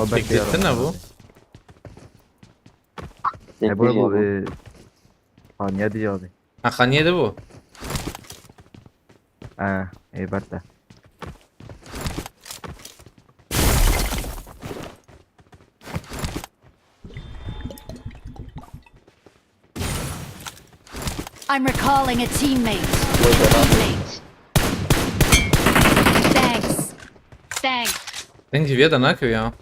Çektirtin ne bu? E, bu, bu, e, Xaniye diye abi. Ha, xaniye de bu. Ha, e, berte. I'm recalling a teammate. Teammate. Thanks. Thanks. Deng ji vê de nakeve ya.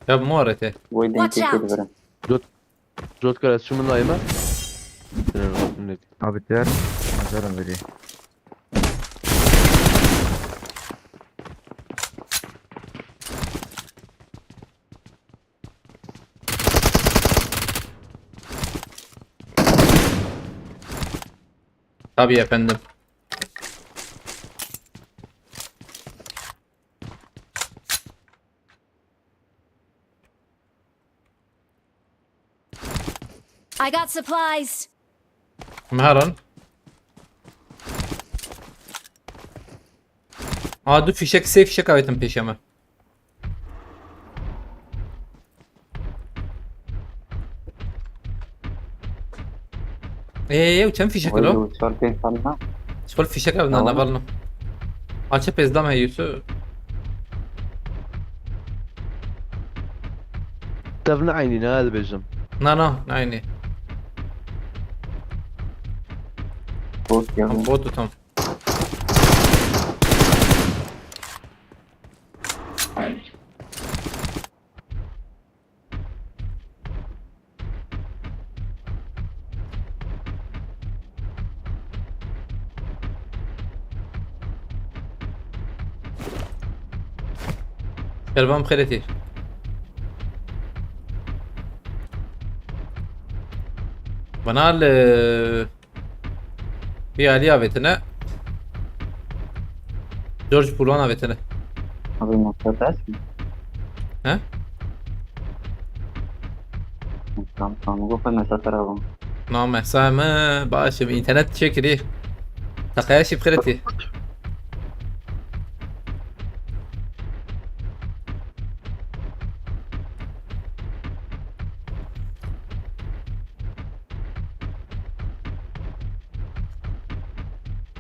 Ya bu mu arete? Watch out. Jot, jot kara şu min dayma. Abi diğer. Atarım biri. Tabii efendim. I got supplies. Meharan. Aa, du fişek, sê fişek avêtin pêşe me. Ê, ê, ê, çend fişek lo? Çar pênc tane. Şol fişek ev nana balno. Açı pezdam he Yusuf. Tev ne aynî ne dibêjim. Na, na, ne aynî. Bot ya. Tam bot tam. Şervan xêretî. Bana li Vî alî avêtine. George Pulon avêtine. Abi, masa ters mi? He? Tamam, tamam. Bu kadar masa tarafı. Na mesa me baş e, internet çekirî. Takaya şî bi xêretî.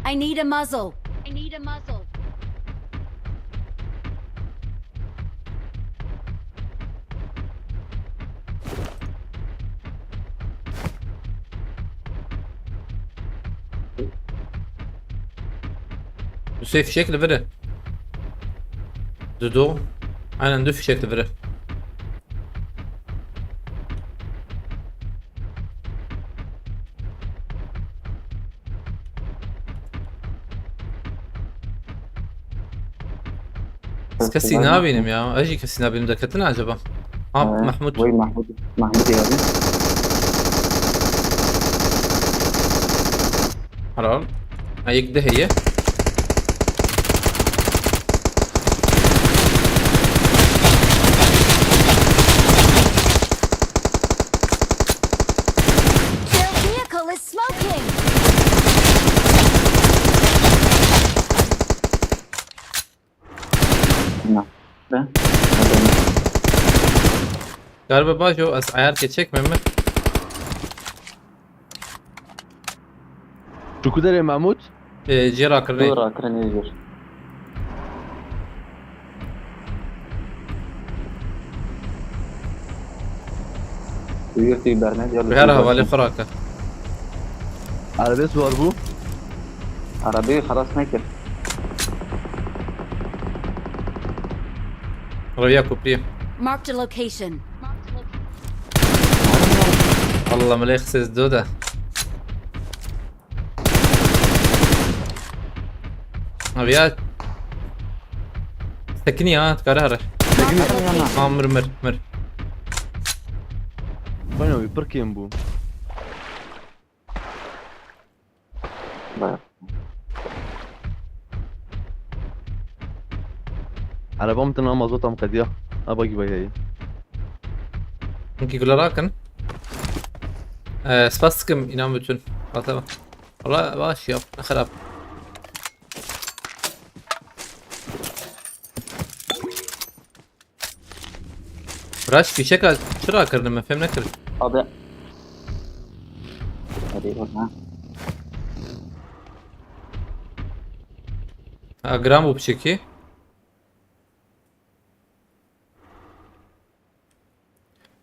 I need a muzzle. I need a muzzle. Du sê fişek li vir e. Du do. Aynen, du fişek li vir e. Ez kesî nabînim ya. Ez jî kesî nabînim. Derketin acaba? Ha, Mehmûd. Wey Mehmûd. Mehmûd geldi. Helal. Ha, yek de heye. Their vehicle is smoking! Na. Ben. Galiba baş o, ez ayar keçek Mehmet. Tu ku derê Mahmut? Ee, cê rakirinê. Tu rakirinê jêr. Tu yê tu berne diya. Bi her hevalê xwe rake. Erebê siwar bû? Erebê xelas nekir. Reviya kupriyê. Marked a location. Allah melek ses do da. Abi ya. Sekinî ha, dikare here. Sekinî yana. Ha, mir, mir, mir. Bana bir pir kêm bû. Bak. Araba min tena mazot am qediya. Ha, bagî vay heye. Hinkî gula rakin. Ee, spas dikim, inan bütün. Whatever. Valla baş ya, ne xerab. Raş fîşeka çira kirdim, me fêm nekir. Abi. Hadi oradan. Ha, gram bu fişekî.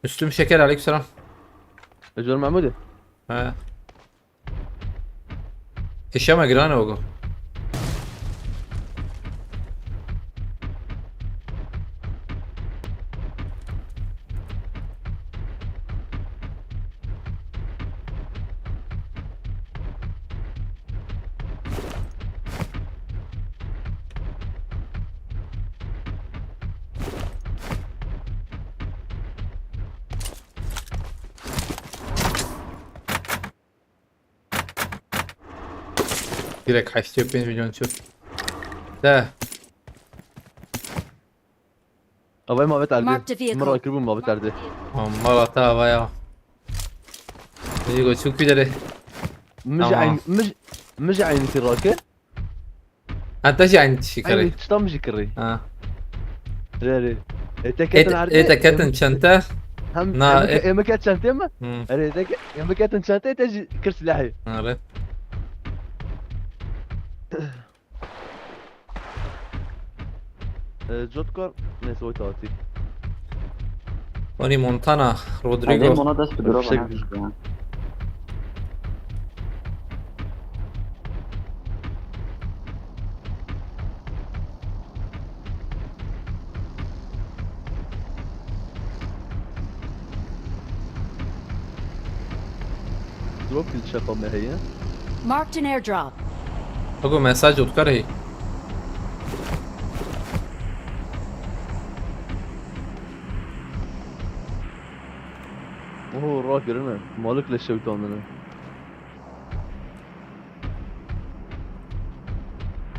Müslüm Şeker, aleykümselam. Ecor Mahmud'u. He. Kişeme giran ogo. Direkt heştê û pênc milyon çöp. De. Avay mavet erdi. Marked a vehicle. Mira kiribû mavet erdi. Aman valla ta avaya. Digo çok ileri. Mij Tamam. Eyn, mij, mij eyn tirake. Ha, te jî aynı tişî Aynı kirî. Tişta min jî kirî. Ha. Rê rê. E, te Ê ketin te- erdê, ê te ketin em- çente. Hem Na, em e- ke- em ke çentê mi? Hmm. Erê, te ke- em ketin çentê, te jî kir silahê. Ha, re. E, Jotkar, neyse, o tatil. Tony Montana, Rodrigo. Hadi ona dest bir drop Fişek ana. Drop kil şefa me heye. Marked an airdrop. Ago mesaj Jotkar hey. Oho, rak kirine. Malik le şewtandine.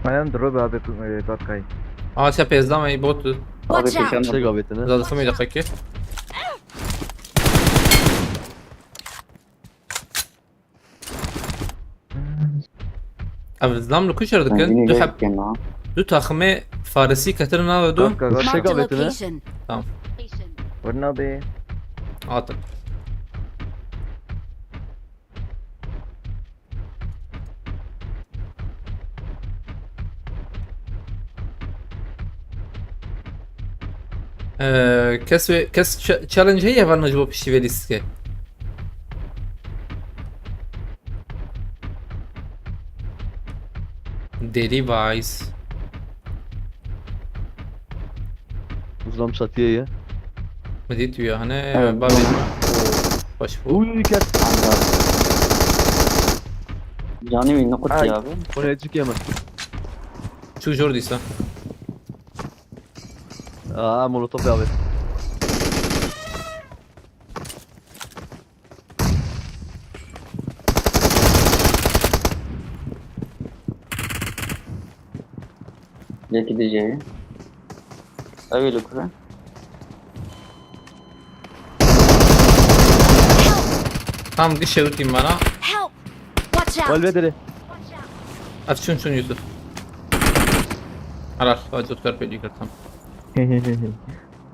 Ayağım dur be abi, e, Berkay. Aa, sen pezdan ay bot. Watch out! Şey gavetine. Zaten bir dakika ki. Ev zam li ku şer dikin? Benzînê Du lê heb-, dikin ha. Du taximê Farisî ketin nava du. Kalk, kalk. Marked a Şega vetine. Location. Tamam. Wurna be. Atık. Ee, kes ve kes ch-, challenge heye hevalno ji bo piştî vê lîstike. Deli Vice. Uzlam çatıya ye. Mi dît wî ya, hene Evet, bavê tamam. Xweş bû. Uy, uy, ket. Canî wî niqut Ay. Ya abi. Oraya çıkıyor mu? Çû jor dîsa. Aa, molotof abi. Yekî dijê. Ew ê li ku be? Tam gişe witî bana. Help! Watch out! Wal vedere. Ev çûn çûn Yusuf. Arar, hadi tutar pek yukarı tam.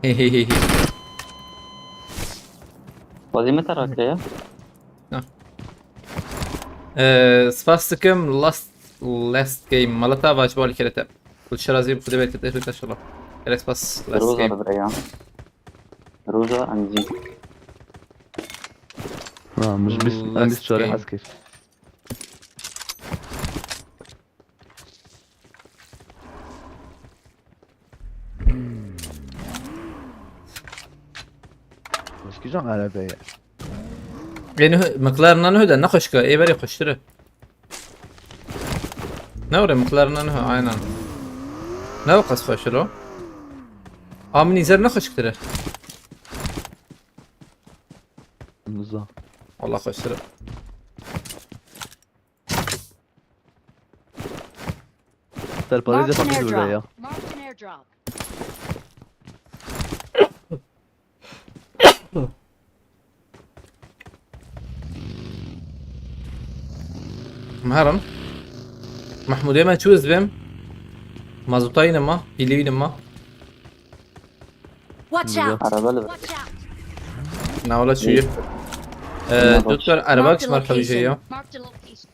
Hehehehe. Vazî me te rakiriye? Na. Ee, spas dikim, last, last game. Malata vac bal kere te. Kul şerazî bu debet te hüta şola. Gerek spas, last Roza game. Da biraya. Roza, em zî. Ha, min ji bîst, em Last bîst çar game. Hez kir. Wî kîjan erebe ye? Ê niho-, McLaren niho de ne xweşik e, ê berê xweştir e. Ne were McLaren niho, aynen. Ne o qas xweş e lo? A min îzer ne xweşiktir e. Niza. Wala xweştir e. Serparêzê Marked an xwe bidûre airdrop. Ya. Marked an airdrop. Em herin. Mehmûdê me çû ez bêm. Mazota yine ma, pîlê yine ma. Watch out! Araba li vir. Watch out! Navla çûye. Ee, Doktor, araba kişi marka bir şey ya. Marked a location.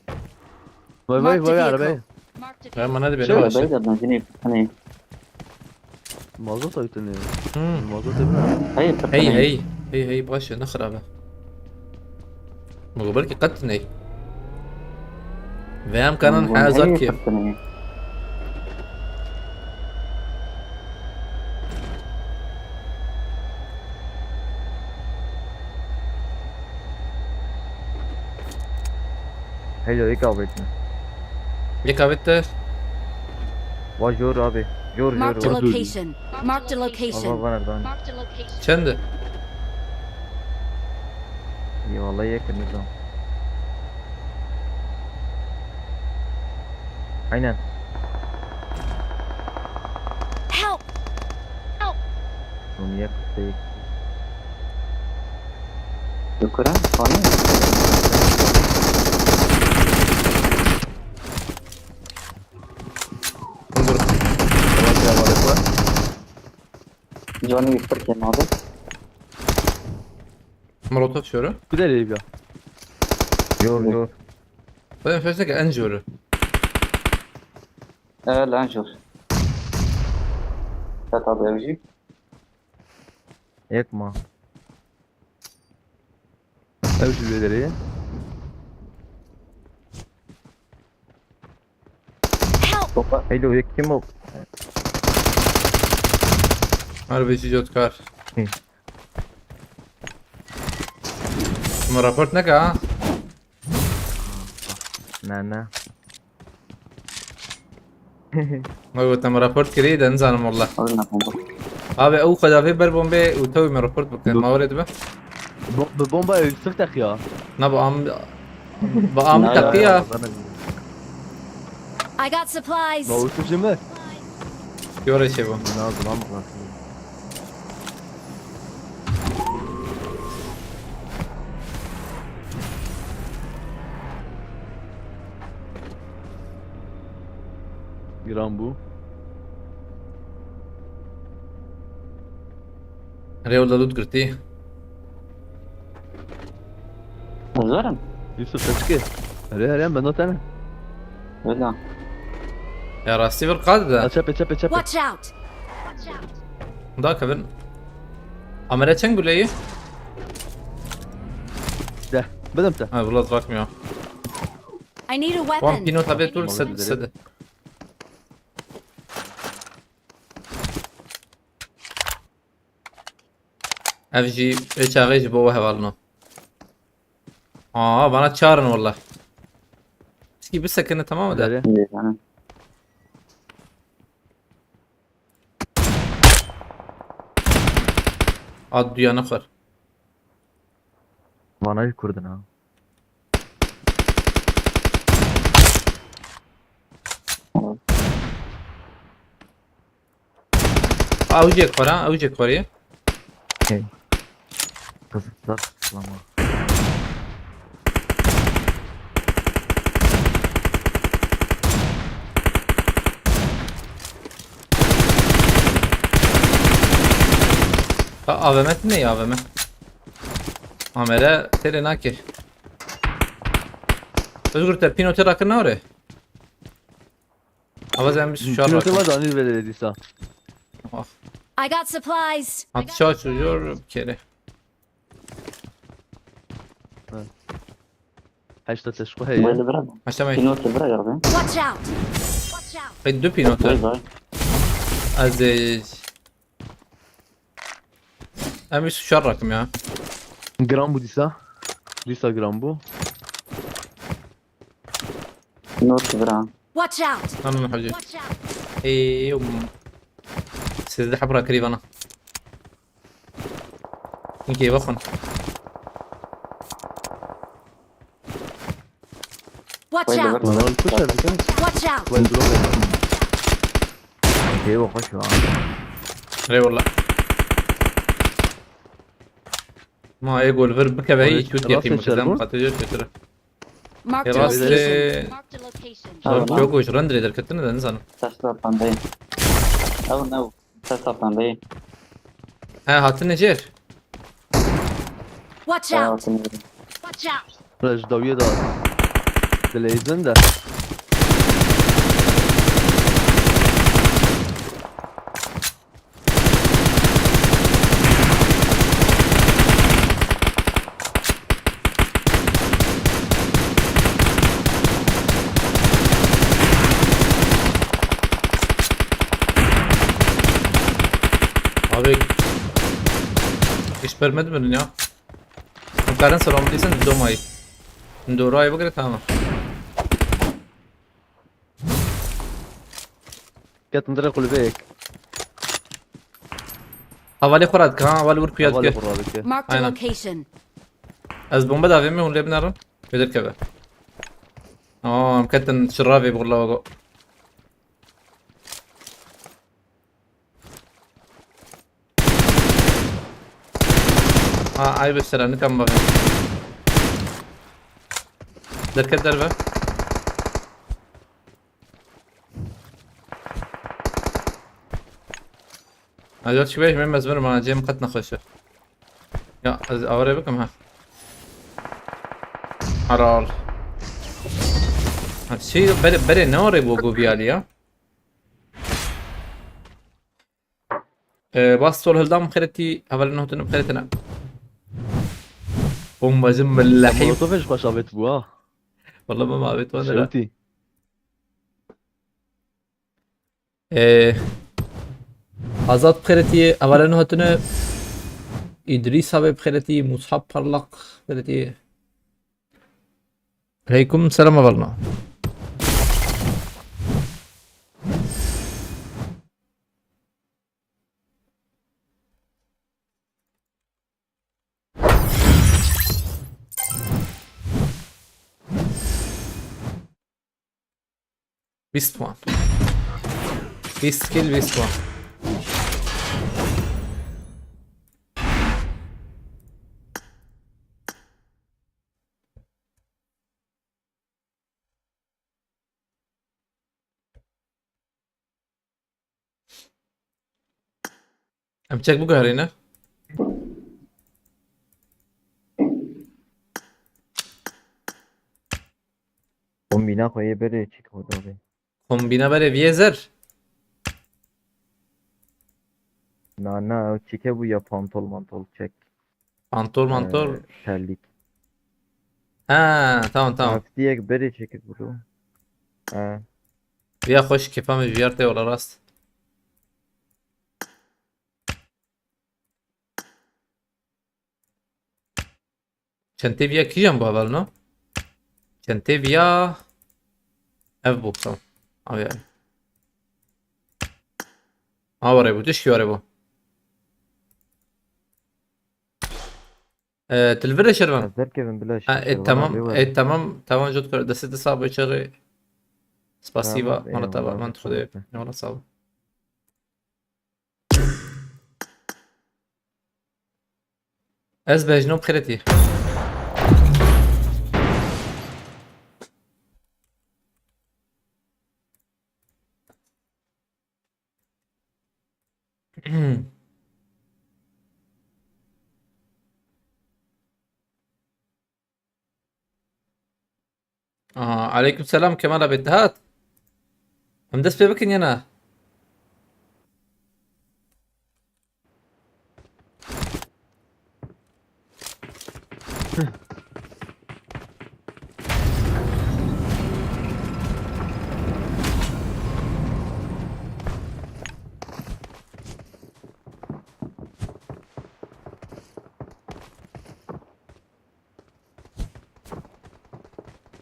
Vay vay vay, arabaya. Marked a vehicle. Marked a vehicle. Ya, bana da benim. Şey, arabayı da benzinli. Hani Mazot ew tune ye. Hmm. Mazot ew ne? Hey, hey, hey, hey, baş e, ne xirab e. Min got belkî qet tune ye. Vê em kanan hezar kêm. Heylo, yek avêtine. Yek avêt te. Wa jor abi. Jor, jor, Marked a location. Marked a location. Ava, va nereden? Marked a location. Çend e? Ya vallahi yek nizam. Aynen. Help! Help! Oğlum, niye kısa yek? Yukarı, fani. Dur. Canı yüksek yem abi. Molotov çöre. Bir de Libya. Jor, jor. Ben felsek en jor. Evet, lan jor. Kat abi evci. Yakma. Ev şu ileri. Help! Hoppa. Heylo, yek kim o? Harbi jî cotkar. Hı. Ama raport neke ha? Ne, ne. Ma got em raport kirî de nizanim wallah. Abi, ew xwedavê ber bombê û tewê me raport bikin. Ma were dibe. Bo-, bi bomba ew sif teqiya. Na, bi am-, bi am teqiya. I got supplies. Ma were ji me. Yore çê bû. Na, zilam. Giran bû. Rê wila loot girtî. Hazırım. Yusuf, kaçkı? Hadi, hadi, ben not ana. Öyle. Ya rastî vir qad de. Ha, çepe, çepe, çepe. Watch out! Da kevin. Amere çend guleyî? De, bidim te. Ha, wila bırakmıyor. I need a weapon. Wan pîno tabi tur sed, sed. Ev jî vê çaxê ji bo we hevalino. Aa, bana çarin wallah. Pişkî bisekine, tamam mı de? Nereye? İyi, yani. Ad duyanı xwar. Vana jî Kurd in ha. Ew jê xwara, ew jê xwarê. Hey. Kızlar, lama. Ha, A V M ne ya, A V M? Amere têrê nake. Özgür, te pîno tê rakir nare? Ava zen bir suçar rakir. Pîno tê var da anî vere dîsa. Ah. I got supplies. At çaw çocuyor bir kere. Ha. Heşta teşku heye. Böyle bırak. Aşağı. Pîno tê bırak abi. Watch out! Watch out! Hey, du pîno tê. Vay vay. Aziz. Em bir suçar rakım ya. Gram bu dîsa. Dîsa gram bu. Pîno tê bırak. Watch out! Tamam hacı. Watch out! Ey, um. Siz de habra kiri bana. İnke bakın. Watch out! Lan, lan, kuş verdik, ha? Watch out! Vay, drone verdik. Eyvah, hoş lan. Eyvallah. Ma ê gol vir bikeve, hiç şut yapayım, rastê kızım, çerbon. Patlıcı götürür. Marked a Rastê location. Marked a location. Tamam. Tamam. Yok, o randrê derketine de ne zanim. Ses altandayım. Ew ne? Ses altandayım. He, hatine cêr. Watch Ses out! altındayım. Watch out! Rej dawiye da. Dileyizin de. Abi. Hiç vermedi mi ya? Karen selam değilsen domayı. Şimdi orayı bakır, tamam. Ketin dire kulübeyek. Havale xwe radike ha, havale vur kuya Havale dike. xwe radike. Marked a Aynen. Location. Ez bomba davê me hûn lê binêrin. Wê derkeve. Aa, em ketin şiravê bi xula go. Ha, ay be sera, nikam bavê. Derket derve. Acaba çi bêjim, em ez verim ha, cem qet nexweş e. Ya, ez aware bikim ha. Haral. Ha, şey, bere, bere ne oraya bu goviyali ya? Ee, bas sol hildam xeretî, hevalin hotun xeretine. Bombacım billahi. Molotov ji xweş avêt bû ha. Vallahi ben abi tuan da. Şewtî. Ee, Azat xeretî, hevalin hotun. İdris abi xeretî, Musab Parlak xeretî. Aleykum selam hevalno. Bîst puan. Bîst kill, bîst puan. Em çek biguherîne. Kombîna xwe yê berê çi koda be. Kombîna berê viyê zer. Na, na, ew çike bû ya pantol mantol çek. Pantol mantol. Ee, terlik. Ha, tamam, tamam. Heftiyek berê çekip bû. Ha. Ya xweş, kefa min ji viyar tê wala rast. Çentê viya kîjan bû hevalno? Çentê viya ev bû, tamam. Abi yani. Aware bû, tişkî ware bû. Ee, tu li vir de Şervan. Ez derkevim bila. Ha, e, tamam, e, tamam, tamam, jot kar, destê te sağ be, çaxê. Spasiba, tamam, mala eyvallah, te ba, man tu xwedê. Eyvallah, sağ ol. Ez bejno xeretî. Aha, aleyküm selam Kemal abi, dihat. Em dest pê bikin ya na?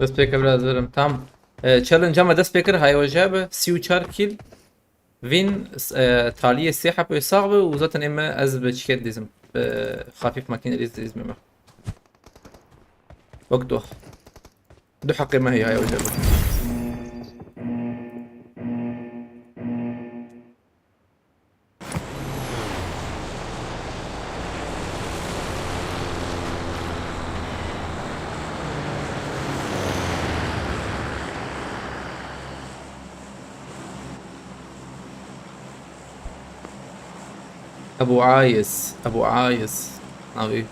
Dest pê kir, biraz verim. Tam, e, challenge ama dest pê kir, hay hoca bi sî û çar kill. Vin, e, taliyê sê hepê sax bi û zaten ê me ez bi çiket dizim. Bi xafîf makîne dizim me. Wek doh. Du heqê me heye, hay hoca bi. Ebu Ayis. Ebu Ayis. Navê.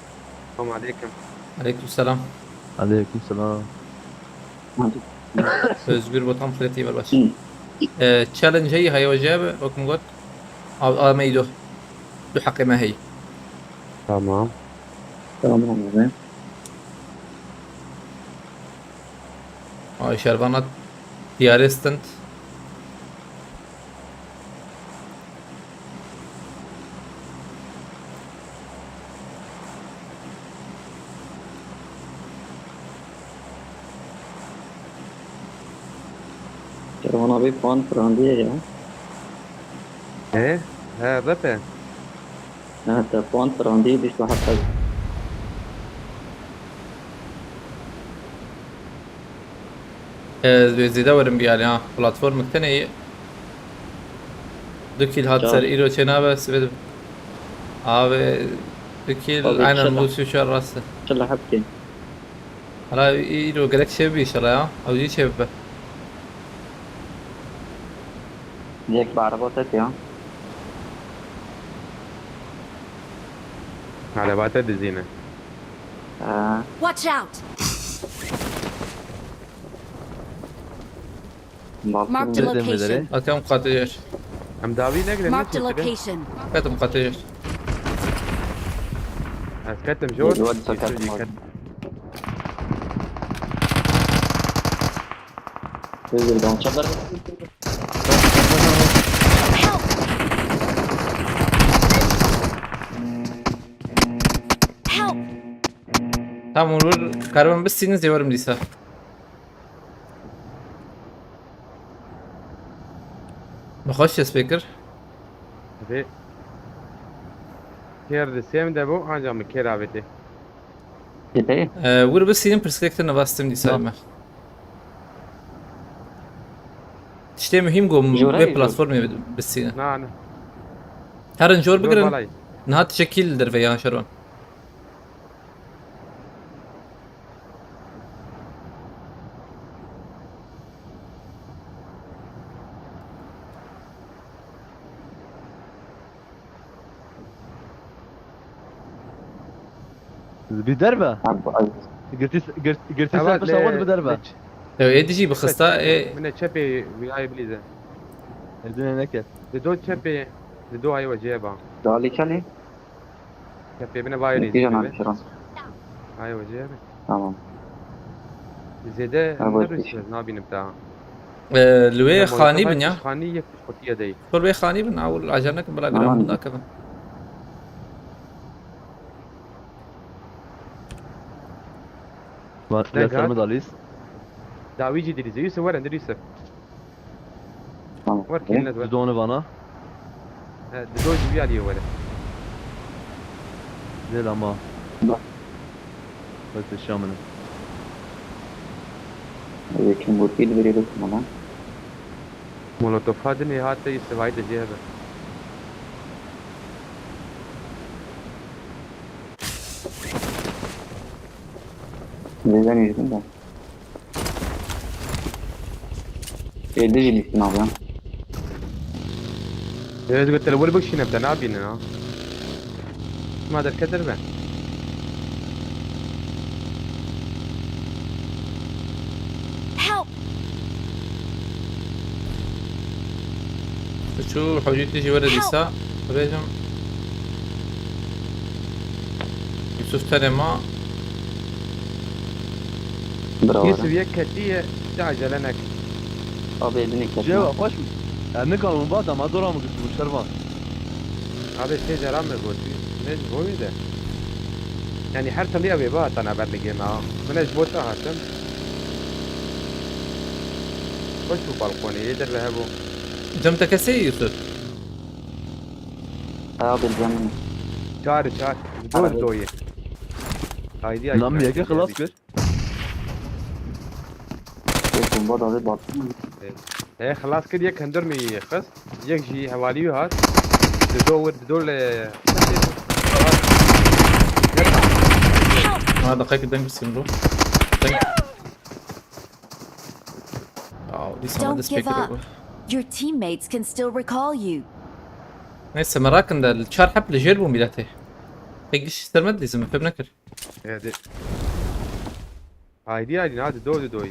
Selamun aleyküm. Aleyküm selam. Aleyküm selam. Özgür Botan Preti var baş. Ee, challenge heyî heye wecebe, wek min got. Av, av me îdo. Du heqê me heyî. Tamam. Tamam abi. Ay, şervana diyarê stint. Kerwana bê puan firandiye ya. He? He, repe. He, te puan firandiye bîst û heft. Ez wê zêde werim biyarê ha. Platformik tenê ye. Du kîl hat ser îro çê nabe, sibê de. Abi, du kîl, aynen bu şu şu rast. Çila hepkê. Hala îro gerek çê bibî inşallah ya. Ew jî çê bibe. Yek bi araba te ya. Araba te dizîne. Ha. Watch out! Marked a location. Atam qatê yer. Em dawî negire. Marked a location. Ketim qatê yer. Ez ketim jor. Yedi, hadi sakat. Özür dilerim. Çadır. Help! Help! Tamam, vur, vur. Karbon biz siniz diyorum diyse. Xweş dest pê kir. Vê kêr di sêm de bû, anca min kêr avêtê. Dê. Ee, wir bisînin, pirsgirêk te nivastim dîsa me. Tiştê muhîm got, vê platformê bisînin. Na, na. Herin jor bigirin. Niha tişekî li derve yan şervan. Bi derve. Girtî, girt-, girtî ser pişta wan bi derve. Ew ê dijî bixista, ê. Min ê çepê wî ayê bilîze. Ê dinê neket. Di do çepê, di do ayê wecê ba. Dalî kenê? Çepê bine vayê lîze. Ay wecê be. Tamam. Zêde nerûsî ez nabînim ta. Ee, li wê xanî bin ya. Xanî yek Xwetiye dey. Kur bê xanî bin, awil acar nekin, bila giran bin nakevin. Destlerimi dalîz. Dawî jî dilîze. Yusuf, were, Yusuf. Tamam. Wer, kelin ez wer. Didonu vana. He, dido jî vî aliyê were. Lê lama. Bak. Bes eşya min e. Yekim bu pil veriyor bana. Molotofa dinê hate, î sivayî de jê hebe. Neden yüzdün de? Elde jî düştün abi ya. Evet, götleri vur bak şimdi, bir tane abi yine ya. Ma derke derbe. Help! Çû hewcî tijî were dîsa. Bêjim. Yusuf tenê ma. Bravo. Yusuf yek ketiye, te acele nek. Abi elini kes. Ceva, xweş. Em nikarin ba, dema dora min girt bû şervan. Abi sê cara me got, ne ji bo wî de. Yani her tiliya wê ba tana ber ligê me ha. Min ji bo te hatim. Xweş bû balkonê, yê derve hebû. Cem te kesê Yusuf? Abi cem. Çar, çar. Doz doyê. Haydi. Nam yeke xilas kir. Bomba da bir baktım. E, xilas kir, yek hundur min yê xist. Yek jî hevalî wî hat. Dido wir, dido le. Ha, dakika deng bisim bu. Deng. Ya, dîsa me dest pê kiriye. Your teammates can still recall you. Neyse, merak in de, li çar heb li jêr bû miletê. Pek giş sermet dizim, fem nekir. Hadi. Haydi haydi, hadi, doğru doğru.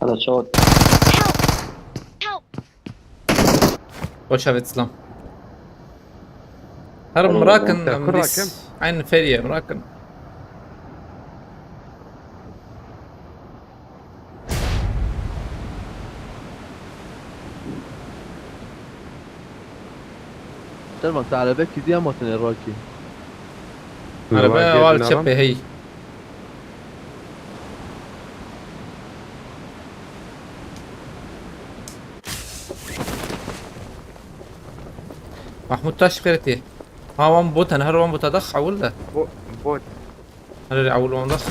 Hadi çawt. Help! Hoş evet İslam. Her Tamam, merak in, tamam. em, biz aynı feriye merak in. Servan, te erebe kî diye ma tenê rakî. Araba Araba wal yedin çepê adam. Hey. Mahmut taş xeretî. Ha wan botan, her wan bota dax ewil de. Bo bot. Her ewil wan dax.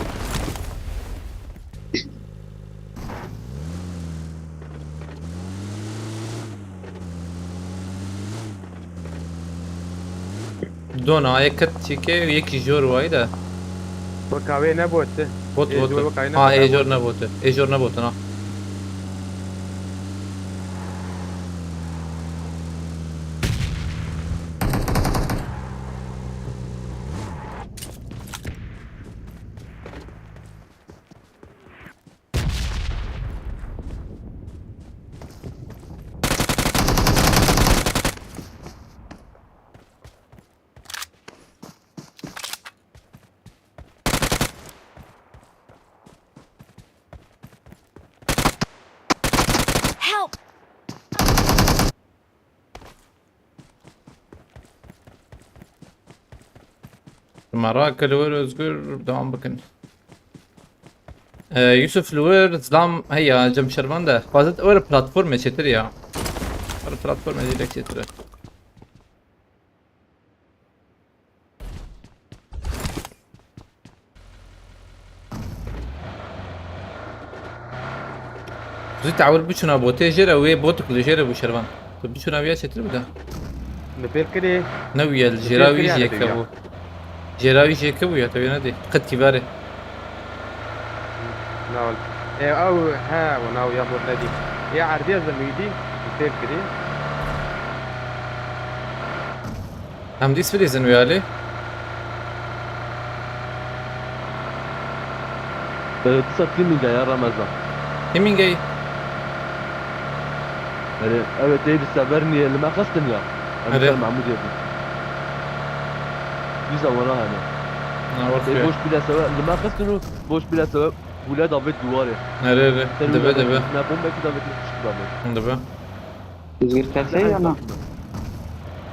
Dona, yek ket çike, yekî jor wayî de. Bu kahve ne botu? Bot Ê bot. jor kaynak Ha, ne ê jor botu? Ne botu. Ê jor ne botu, ha. Help! Merak li wir Özgür devam bikin. Ee, Yusuf li wir zilam heya cem şervan de. Xwazit wir platformê çêtir ya. Wir platformê direkt çêtir. Zî tewil biçûna botê jêre wê botik li jêre bû şervan. Tu biçûna wiya çêtir bide. Li pêl kirê. Ne wiya li Li jêra pêl wî kirê jêke diya. Bû. Jêra wî jêke bû ya tewê nedî. Qet kî verê. Nawal. E ew he, o nav ya mor nedî. E erdiya zemîdî. Li pêl kirê. Em dîs bilîzin wî alî. Ee, disa timînge ya Ramazan. Timîngey. Yani evet, ê bi seber niye li me xestin ya. Em Erê. ser Mahmudê bû. Dîsa wana hene. Na wek Ê wê. boş bile sebeb li me xestin û boş bile sebeb bûle davêt duwarê. Erê erê. Ser Dibe dibe. Me bombekî davêt, ne tişt davêt. Dibe. Özgür kese ya na?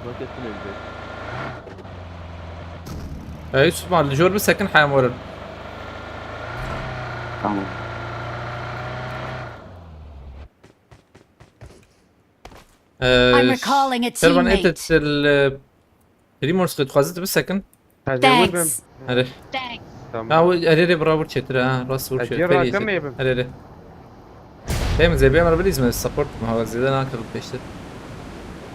Roket tune gidiyor. E, Yusuf mal, li jor bisekin heyam werin. Tamam. Ee, I'm recalling a Servan teammate. Etet li Primorsk dixwazit bisekin. Tecawüz bim. Thanks. Erê. Thanks. Ha, erê erê bira bir çêtir ha. Rast vur Ez çê. jê Ferî rakim çê. ê bim. Erê erê. Hem zê bê emre bilîz me support me hava zêde nakir pêştir.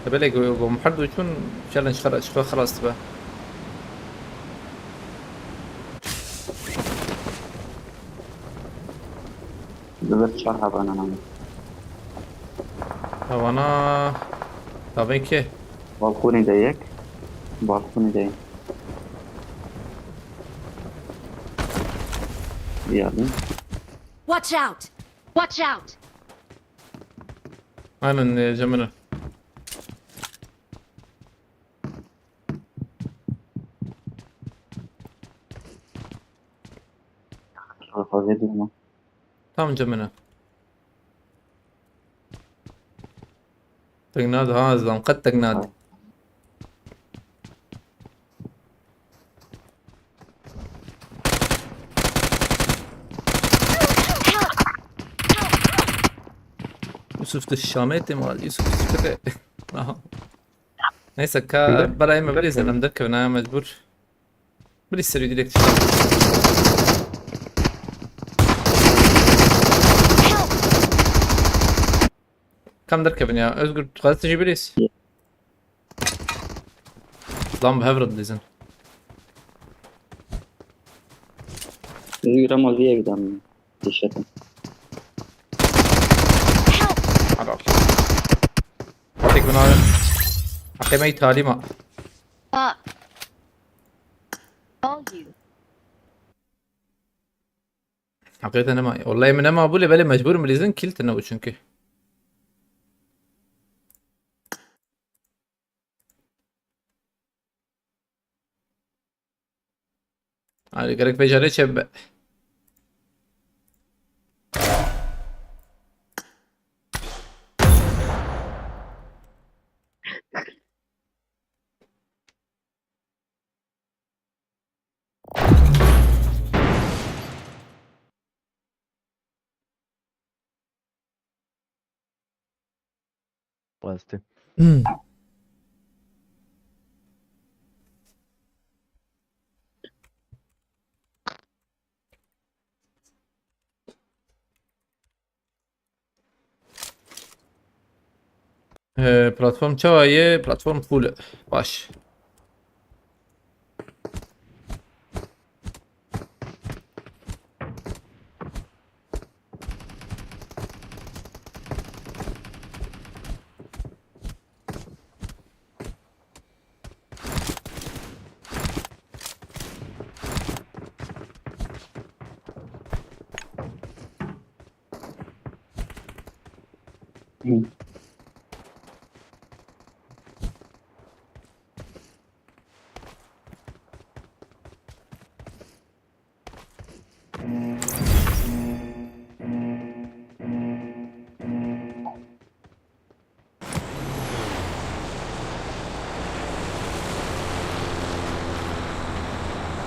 Te belê go go muhar do çun challenge xara çiqa xelas be. Li vir çar hebana name. Havana. Tabii ki. Balkonê de yek. Balkonê de yek. Geldim. Watch out! Watch out! Aynen e, cemine. Fazla durma. Tam cemine. Tegnad ha, zam qet tegnad. Yusuf de şametê mal, Yusuf de. Aha. Neyse ka Dur, berayê me dur. Bilîzin em derkevin ha mecbur. Bilîz serî direkt. Kam derkevin ya. Özgür, tu xwest jî Bilîz. Lan bi hev re dilîzin. Özgür ama diye bir damla. Dişetim. Buna heqê me îtalî ma. Fuck. All you. Heqê te nema. Wallahî min nema bû lê belê mecbûr in bilîzin, kîl tune bû çünkü. Hadi gerek vê carê çêbibe. Rastî. Hmm. Ee, platform çawa ye? Platform full e. Baş.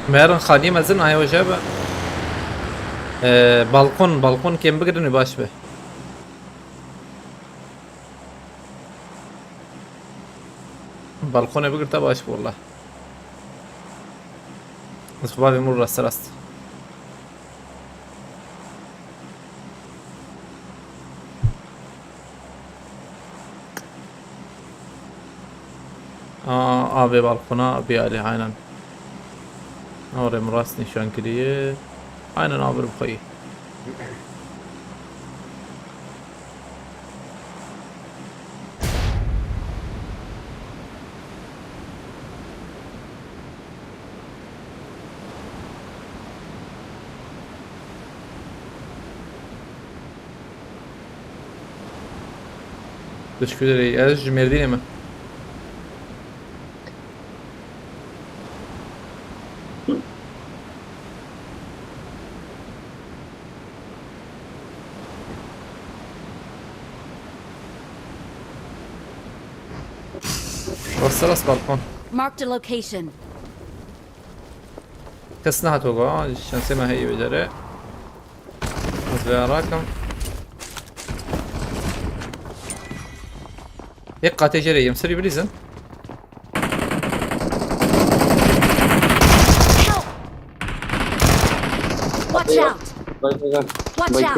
Merin xanî mezin aye hoca be. Ee, balkon, balkon kêm bigirin û baş be. Balkonê bigirta baş bû walla. Ez xwe bavê min rast rast. Aa, avê balkona biyarê aynen. Orê min rast nîşan kiriye. Aynen avir bixweyî. Teşekkür ederim. Ez ji Mêrdînê me. Rast rast balkon. Marked a location. Kes nehat oga, şansê me heye vê carê. Ez vê rakim. Yek qatê jê re yêm, serî bilîzin. Help! Watch out! Watch out!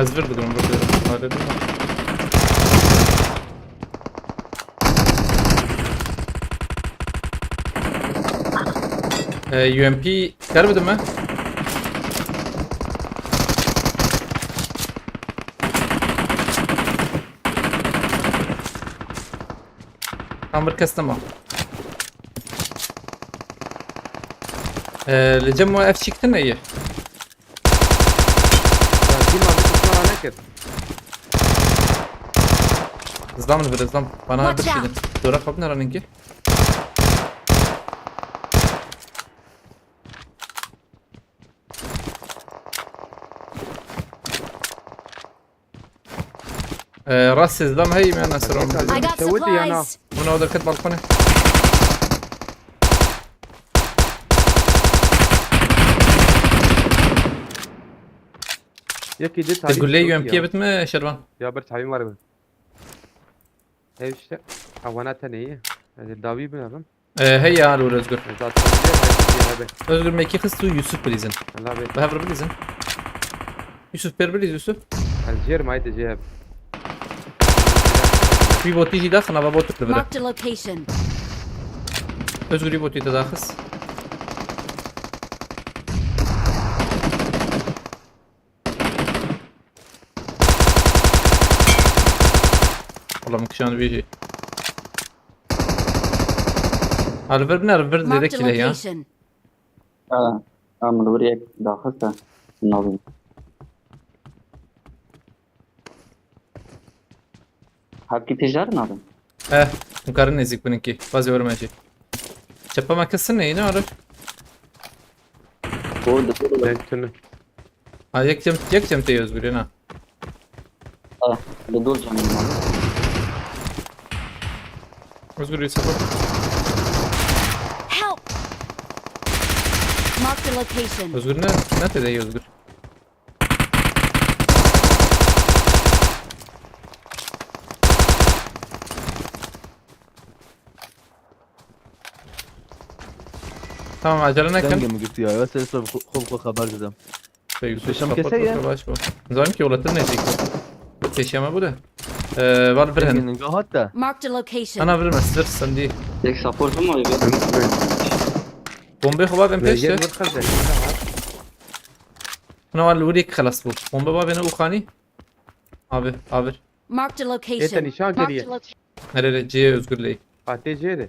Ez vir digirim, vir digirim. Hadi dur. Ee, U M P kar bidim mi? Tam bir kes nema. Ee, li cem ev çîk tune ye. Ya, dîma bi kuşmara nekir. Zlam li vir, zlam. Bana bir Watch şey out. Dora kapı nere ninki? Ee, rast zlam hey, me nasıl oldu? I got Şewit yana. Supplies. Bunu o da kat balkona. Yekî dî Te talî gulê yok U M P'ye ya. Bitme Şervan. Ya bir talîm var mı? Ev işte. Hawana tenê ye. Yani davi bin abim. Ee, hey ya, dur Özgür. Zaten diye her şey abi. Özgür, mekî xist û Yusuf bilîzin. Allah abi. Bi hev re bilîzin. Yusuf, pêr bilîz Yusuf. Aljer mi haydi cevap. Wî botî jî daxin, ava botik li vir e. Marked a location. Özgür wî botî te daxist. Wala min kişand vî jî. Ha, li vir bine, li vir zêde kîle ya. Marked a location. Ha, ha, min li vir yek daxiste. Nabîn. Hevkî têjar nabin. Eh, hûn karin nêzîk bin kî. Bazê werim jî. Çepa me kesin neyine arif. O, di- Tek tune. Ha, yek cem, yek cem tê Özgür, na. Ha, li dol canım var. Özgür, you support. Help! Marked a location. Özgür ne? Ne tê Özgür? Tamam, acele nekin. Dengê min girtiya, ya, ser ser xwe, xwe, xwe xeber didem. Şey, Yusuf, Pêşem support kese ye. Baş bu. Zanim ki, ulatır ne çekti? Pêşeme bu da. Ee, var bir Dengê hem. Ninga hat da. Marked a location. Ana bir master sandi. Tek supportum var ya. Bombe hava ben Ve peşte. Yer bir kadar. Ana var, luri xelas bu. Bombe var beni uxani. Abi, abi. Marked a location. Ete nîşan kiriye. Marked a location. Nerede? Cê Özgür Ley. Fatih Cê de.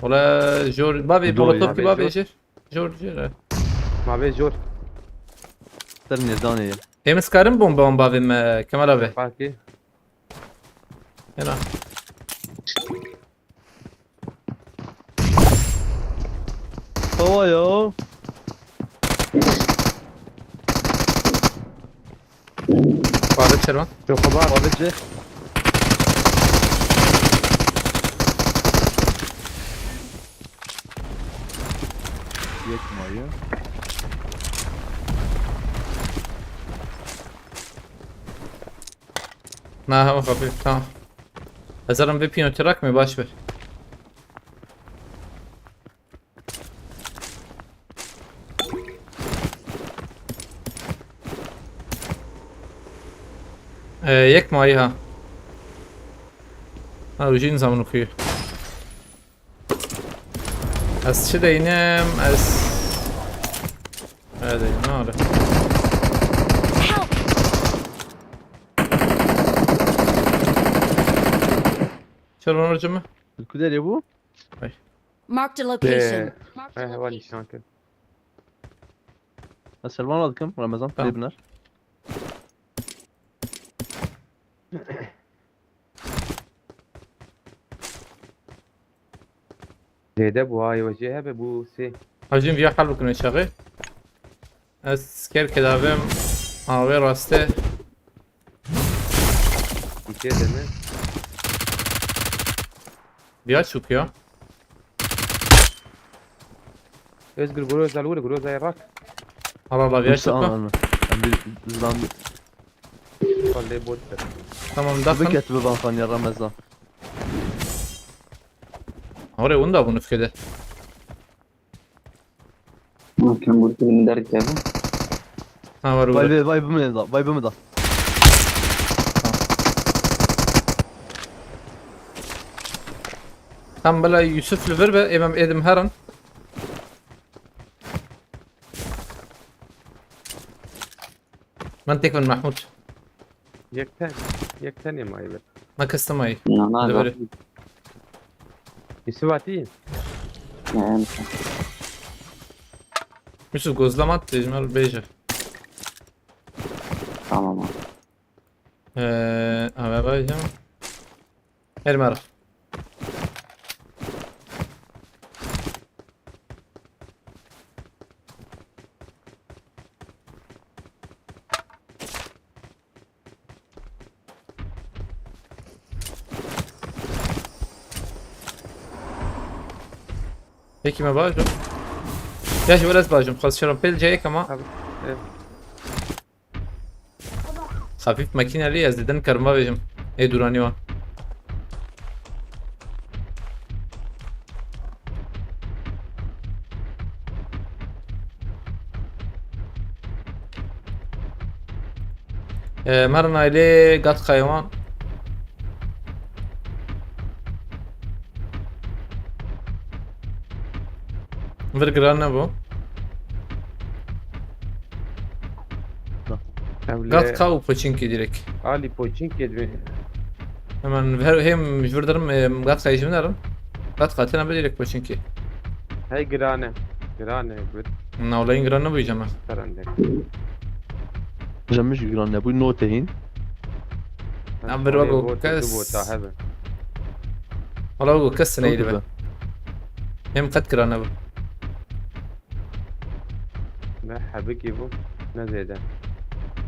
Ola jor, bavê Doğru. Molotov ki Mabê bavê jor. Jê. Jor, jor. Mabê jor. Ser nêzanê ye. Em ez karim bombe wan bavê me, Kemal abi. Fatih. Hena. Hava ya. Vardı Çervan. Yok, var. Abi C. Yek mayı. Na, o kapı, tamam. Hazırım bir pino çırak mı? Baş ver. Ee, yek mayî ha. Ha, ujî nizam nuxuyu. Ez çi deynim, ez... Hadi, ne oldu? Help! Çervan hocam mı? Kuder ya bu? Ay. Marked a location. He, var nişan kir. Ez Selman dikim, Ramazan, tamam. Lê biner. Zêde bû, ay, we jê hebe bû sê. Hacim viya hal bikine çaxê. Ez ker kedavem. Avê raste. Dikê de ne? Viya çûk ya. Özgür, groza li wir, groza rak. Ara la viya çûk. Anladım. Ben bir zılandı. Vallahi bot. Tamam, dakın. Biket bi van xaniya Ramazan. Oraya onu da bunu fikirde. Mümkün bu filmi derken. Ha, var, var. Vay be, vay be mi da, vay be mi da. Tam böyle Yusuf li vir be, emem edim herin. Min têk min Mahmud. Yekten, yekten ê mayî be. Me kestim ayî. Na, na, Li na. Virê. Yusuf hatî? Ne? Yusuf, gözlem at, dejmel bêje. Tamam abi. Ee, abi, abi, canım. Her mara. Peki me bajim. Ya ji were ez bajim. Xwest şerim pêl ceyek ama. Abi, evet. Xefîf makîne lê ez didin kerma vêjim. Ê dûranî wan. Ee, Merinayê lê gat xeyawan. Vir giran nebû. Ew li Gat ka û poçinkî direk. Alî poçinkê divê. Hemen her, hem ji vir derim, e, gat xeyjim derim. Gat xatine bir direkt poçinki. Hey girane. Girane bir Navlayın giran ne bu yiyeceğim ben? Tarandek. Cemmiş giran ne bu? No tehin. Em bir wego kes. Valla wego kes neydi be. Hem qet giran ne bu. Ne hebikî bû, ne zêde.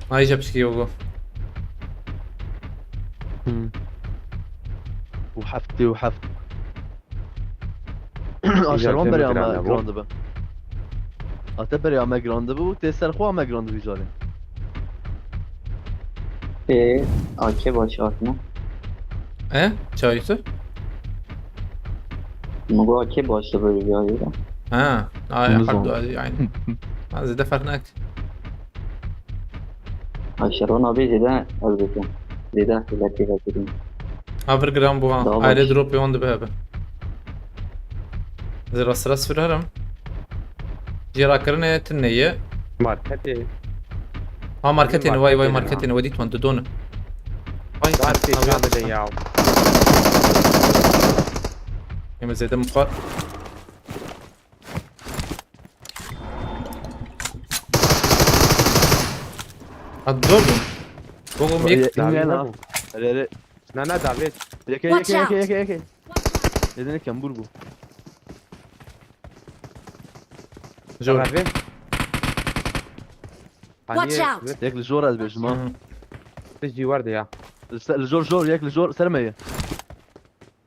Ay, jeb çikî yogo. Hmm. Û heftê û heft. Aşerwan berê me giran dibe. Ate berê me giran dibe û tê ser xwe me giran dibe carê. Ê, A K baş hatine. E? Çayısı? Mugo A K baş dibe ya. Ha, ay, Nizam. Pardon, ay, aynı. Ha, zêde fark nak. Aşerwan abi zêde ez dikim. Zêde hizmetî vekirî. Ha, vir giran bû ha. Ayrê drop yon dibe abi. Ez rast rast firerim. Cêrakirinê tune ye. Marketê. Ha, marketê ne, vay, vay, marketê ne, we dît wan, didone. Vay, abi, abi, ya. Em zêde mixwar. Ha, dor bûn. Bogum yek. Ye-, yine la. Hele, hele. Na, na, David. Yeke, yeke, yeke, yeke, yeke. Neden kembur bu? Zor. David. Watch out! Yek li jor ez bêjim ha. Hı. Ti jî werde ya. Li se-, li jor jor, yek li jor ser me ye.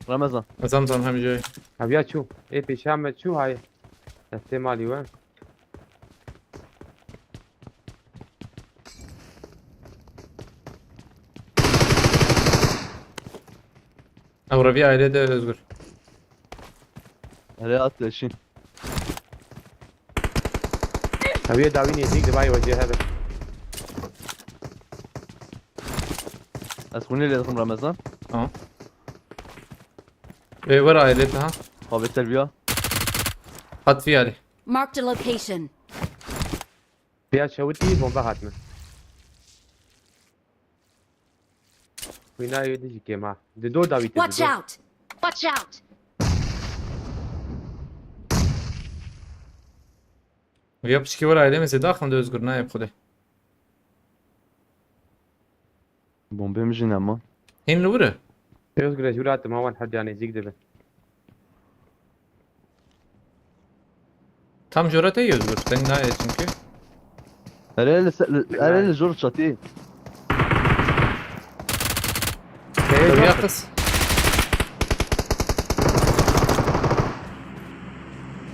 Ramazan. Ramazan hem jî. Ev ya çû. Ê pêşa me çû hay. Destê malî we. Ew revî ayrê de Özgür. Hele at leşî. Ew yê dawî nêzîk di vay wecê hebe. Ez xwînê lê dixim Ramazan. Tamam. Ê, were ayrê te ha. Xwe bêser biya. Hat viyarê. Marked a location. Piya çewitî bombe hatine. Xwîna wê dijî kêma. Di do dawî te. Watch out! Watch out! Ya piçkî were ayrê me zêde axim de Özgür nayê bi xwedê. Bombê min jî nema. Hîn li wir e? Özgür, ez jûra dima wan her diya nêzîk dibe. Tam jora te Özgür, deng nayê çünkü. Erê li se-, li, erê li jor çatî. Tabii ya kız.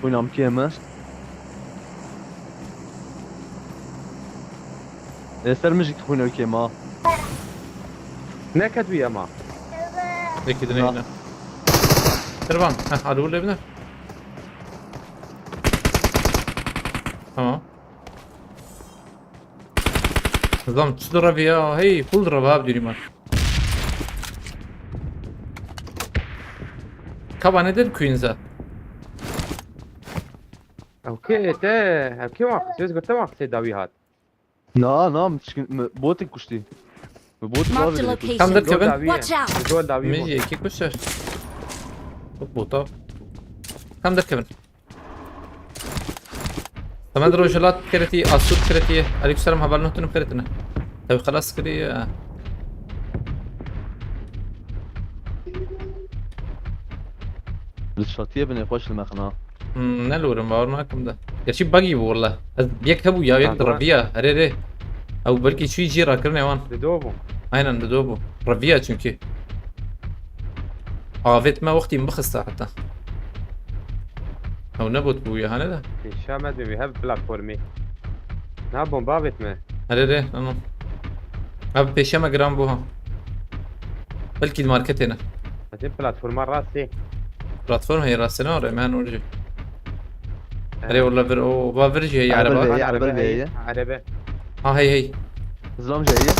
Oynam ki hemen. Ê, ser min jî dixwîne wekê ma. Neket wî ema. Yekî dinê yine. Tirvan. Heh, alû lê bine. Tamam. Zam, çi revî ya? Hey, full revî abi dürüm var. Kaba nedir Queens'a? Ew kê te, ew kê wan qisê, ez got te wan qisê dawî hat. Na, na, mi tişkin, mi botik kuştî. Mi botik Marked a abi kuştî. Location. Tam derkevin. Dawî ye. Watch out. Dol dawî. Mi yekî kuştir. Bot bota. Tam derkevin. Semed Rojelat kiretî, Asur kiretî. Aleykümselam, haber notunum kiretine. Tabii xelas kiriye. Li şatiye binê xweş li mexna. Hmm, ne lorim, bawer nakim de. Gerçi buggy bu valla. Ez yek hebu ya, yek de reviya. Here re. Ew belkî çûyî cî rakirine wan. Di do bû. Aynen, di do bû. Reviya çünkü. Avêt me wextî min bixista heta. Ew ne bot bû ya, hane de. Pêşa me dibî hev platformî. Na bomba avêt me. Here re, ano. Ev pêşe me giran bû ha. Belkî di marketê ne. Hacı platforma rastê. Platform heye rastê ne, oraya men oraya. Erê, wala vir, o, va vir jî heye araba. Araba, araba, araba heye. Araba. Ha, hey, hey. Zam jî heye.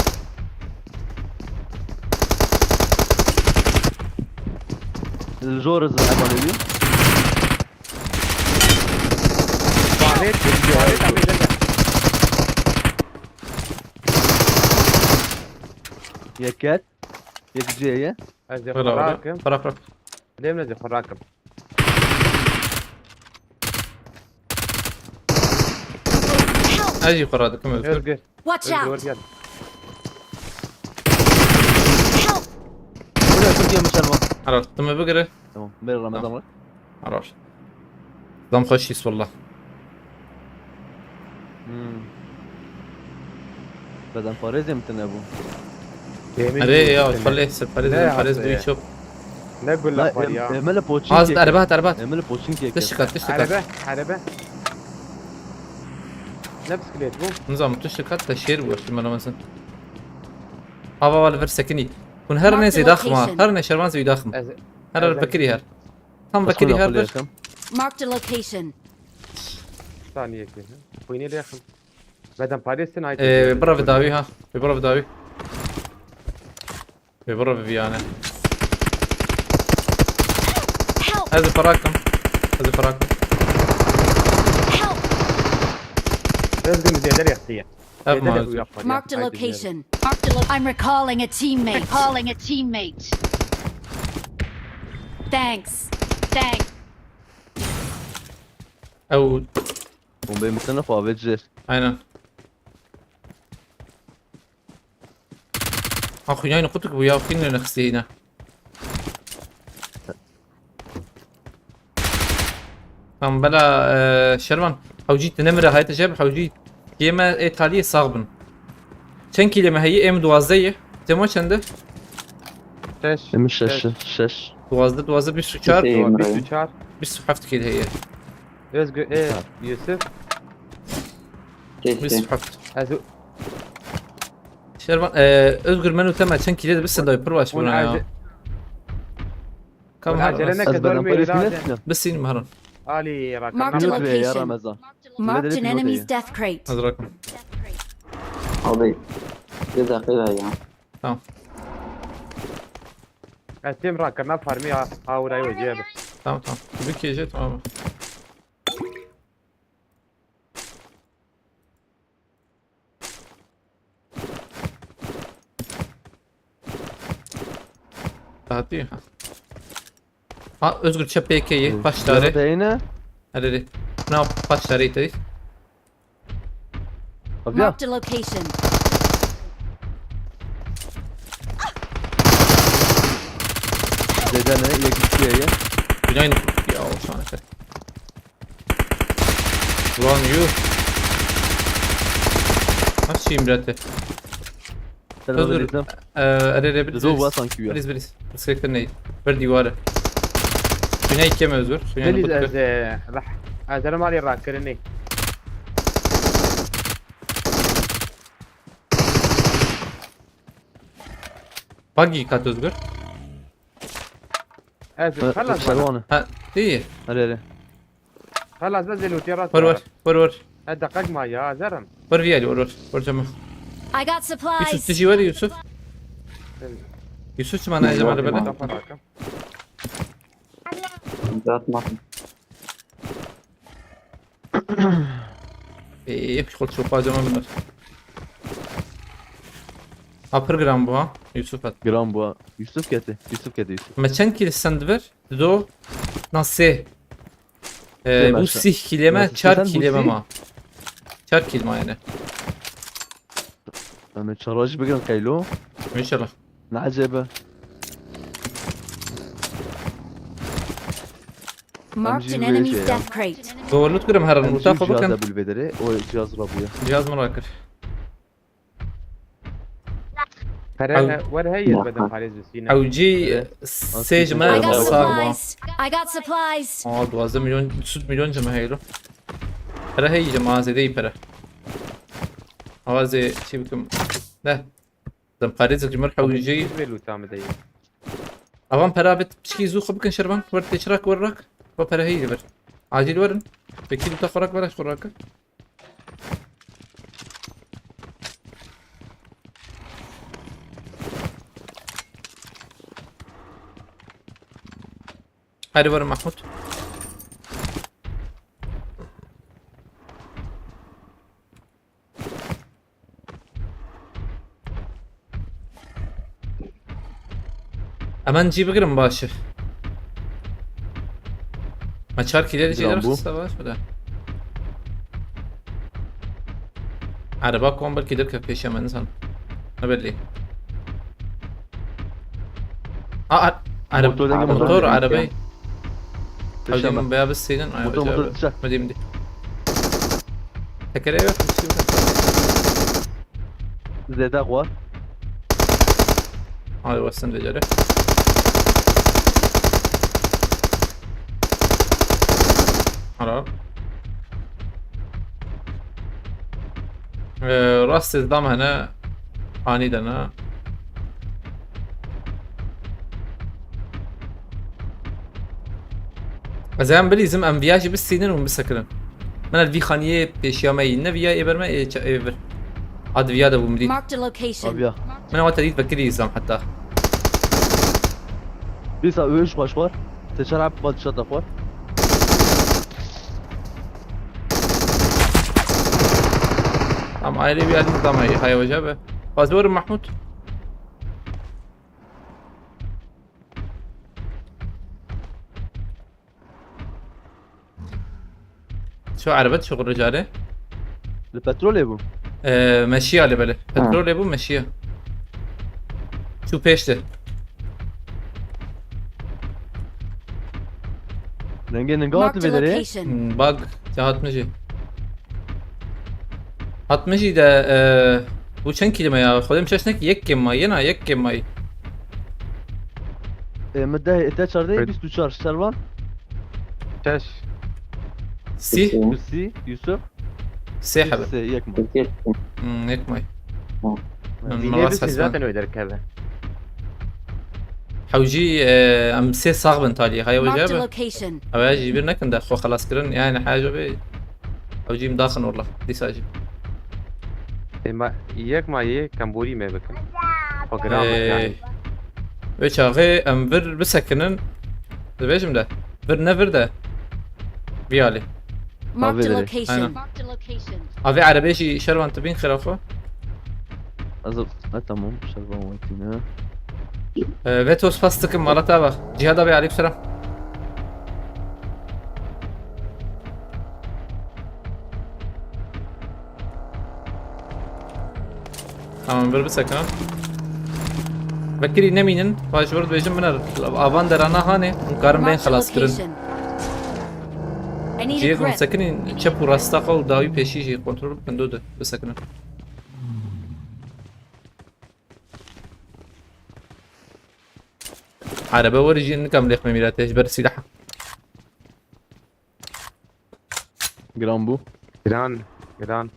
Zor hızlı hemen ölüyor. Baret, baret abi, gel, gel. Yeket. Yek C ye. Ez ê Bırak abi. xurakim. Bırak bırak. Lêm ez ê xurakim. Ez jî xwe radikim Özgür. Özgür. Watch Özgür out! gel. Help! Burada Türkiye mi Şervan? Ara, tu me bigire. Tamam. Buyur Ramazan bak. Ara. Dam xweş hîs valla. Hmm. Beden parêzê mi tine bû? Yemin Erê ya, ederim. xelê, ser parêz, Ne parêz yaptı? Bûyî çok. Ne gülle var ya. Emele poçin Az keke. erbat, erbat. Emele poçin keke. Tişt dikat, tişt dikat. Araba, araba. Ne bisiklet bu? Nizam, tişt dikat da şêr bû, şimdi bana mesela. Hava var ver sekinî. Hûn her ne zêdaxim ha. Her ne Şervan zêdaxim. Ez, Her her bekirî her. Tam bekirî her bir. Saniye ki. Xwînê lê yaxin. Beden parêzin ay. Ee, bira bi dawî ha. Bi bira bi dawî. Bi bira bi viyane. Help! Ez ê ferakim. Ez ê ferakim. Help! Özgür zêde rêxiye. Ev ma Özgür. Marked a location. Marked a lo- I'm recalling a teammate. Recalling a teammate. Thanks. Thanks. Ew. Bombayı mı tine xwe avêt jêr. Aynen. Ha, xwînayên qutik bû ya, xwîn ne nexistî hîna. Tam bela, e, Şervan, hewcî tu nemire hayte jeb, hewcî kême ê taliyê sax bin. Çend kîlê me heye? Em duwazdeh ye. Tema çende? Şeş. Emin şeş, şeş. Duwazdeh, duwazdeh, bîst û çar, Hüseyin Bîst Bey. û çar. bîst û heft kîl heye. Özgür, e, Yusuf. Bîst Geçti. û heft. Ez Şervan, e, Özgür, menu tema çend kîlê de bisin dayı, pir baş bûna ya. Kam Acele har. ne Ez kadar beden mı parêzê ilaç? Ne tine? Bisin maran. Ali rakam. Marked a Minut ve ya location. Ramazan. Marked an Minut enemy's ya. Death Crate. Hazır rakım. Abi. Bir dakika ya. Tamam. Ez têm rakirina farmî ha, ha wirayê wê cê. Tamam, tamam. Bir kişi, tamam. Daha değil ha. Ha, Özgür, çep P K'yi, paç tare. Beyne. Hadi, hadi. Ne yap? Paç tare itedik. Abi ya. Marked a location. Zeden ne? Ya gitti ya. Günaydın. Ya, o sana efendim. Ulan yuh. Nasıl şeyim bileti? Sen Özgür. Özgür. Ee, Erere bir Zo var sanki ya. Biriz, biriz. Sekte ney? Bir divarı. Güney keme Özgür. Güney Deniz kutu. Ez, e, rah-, ez erim alî rakirinê. Buggy kat Özgür. Ez Ö- xelas Şervanı. Ha, iyi. Hadi hadi. Xelas be zelûtiya rast. Vur vur. Vur vur. Ez deqek ma ya, ez erim. Vur viyali vur vur. Vur cama. I got Yusuf, tu supplies. jî were Yusuf. Yusuf çima ne acaba Yok, böyle? yok. Kafa rakam. Dağıtmadım. Eee, xul çupa cama bunlar. Ha, pir giran bu ha. Yusuf at. Giran bu ha. Yusuf kete. Yusuf kete Yusuf. Me çend kîl send ver? Dido. Na sê. Ee, Sê bu meşe. sih kîleme, Meşe çar sen bu kîleme sih? Ma. Çar kîl ma yani. Yani çarajı bir giran kaylo. İnşallah. Ne acaba? Marked an Amcim, enemy's şey ya. Death Crate. Doğruluk kırım her an. Uta Cihaz kopukan. da bilvedere. O cihaz rabıya. Cihaz mı rakır? Pere Ew- e, wer heye beden parêz Hüseyin'e. Ew cî Evet. sê ji I me got sağ. supplies. I got supplies. Aa, duwazdeh milyon, sud milyon cime heylo. Pere hey cime, zêde iyi pere. Awa zê çi bikim. Ne? Zem parêz ji mir hewcî. Ve luta mı değil. Avan pera bit, pişkî zû xwe bikin Şervan. Wer tê çirak, wer rak. Xwe pere hey ver. Acil werin. Peki luta xorak ver, xorak. Hadi verin Mahmut. Hemen cî bigirim baş e. Me çar kîlê de Giran cî bu. Derxiste baş bide. Ereba kon belkî derkeve pêşiya me nizanim. Ne belli. Ha, ar-, arab-, Motor denge motor, motor, arabey. Peşe Hewcî me. Min baya bistînin, ay Motor, hoca motor abi. Düşer. Medî, medî. Tekere yok, bir şey yok. Zêde xwe. Ay, westin vecere. Helal. Ee, rastê dam hene. Anî de ne. Ez em bilîzim, em viya jî bistînin û bisekinin. Min el vî xaniyê pêşiya me yî. Ne viya ê ber me, ê ça-, ê vir. Ad viya de bû milî. Marked a location. Abiya. Min ewa te dît vekirî îzam heta. Dîsa û üç baş var. Te çar hep bad şat xwar. Tam ayrı bir yerden tam ay-, hayvaca be. Fazla vurun Mahmut. Şu araba çok ricare. Li petrolê bû. Ee, meşiya li bele. Ha. Petrolê bû meşiya. Şu peşte. Rengê ninga Marked a hatî vê derê. Location. Hmm, bak, ya hatmijî. Hatmijî de, e, bu çend kelime ya? Xwedê min şaş nekî, yek kêm may, yena yek kêm may. E, mi deh, te çardeh, Evet. bîst û çar, Şervan. Şeş. Sî? Sî, Yusuf. Sê hebe. Sê, yek mi? Yek. Hmm, yek may. Hı. Min Dînê rast bisi hesban. Zaten öyle keve. Hewcî, e, em sê sax bin talî. Haya Marked a wece be. Location. Ew jî bir nekin de xwe xelas kirin. Yani haya be. Hewcî im daxin orla. Dîsa jî. Ê, ma, yek ma yê kemborî me bikin. Xwe giran bikin Ee, yani. Wê çaxê em vir bisekinin. Dibêjim de. Vir ne vir de. Vî alî. Marked a Avê dirê. Location. Aynen. Marked a location. Avê erebê jî Şervan tu bîn xira xwe. Ez, e, tamam. Şervan wekî ne. Ee, Vetos pas dikim mala te bak. Cihad abi aleyküm selam. Tamam, bir, bir sakın. Vekirî nemînin, paş vur dibêjin biner. Avan derana hanê, hûn karin bên Marked a xelas kirin. Location. I need a Cihê hûn grip. Sekinîn, çep û rasta xwe û dawî pêşî jî kontrol bikin, dû de, bisekinin. Araba were jî nikam lêxme mîratê, ji ber sîlaha. Giran bû. Giran, giran.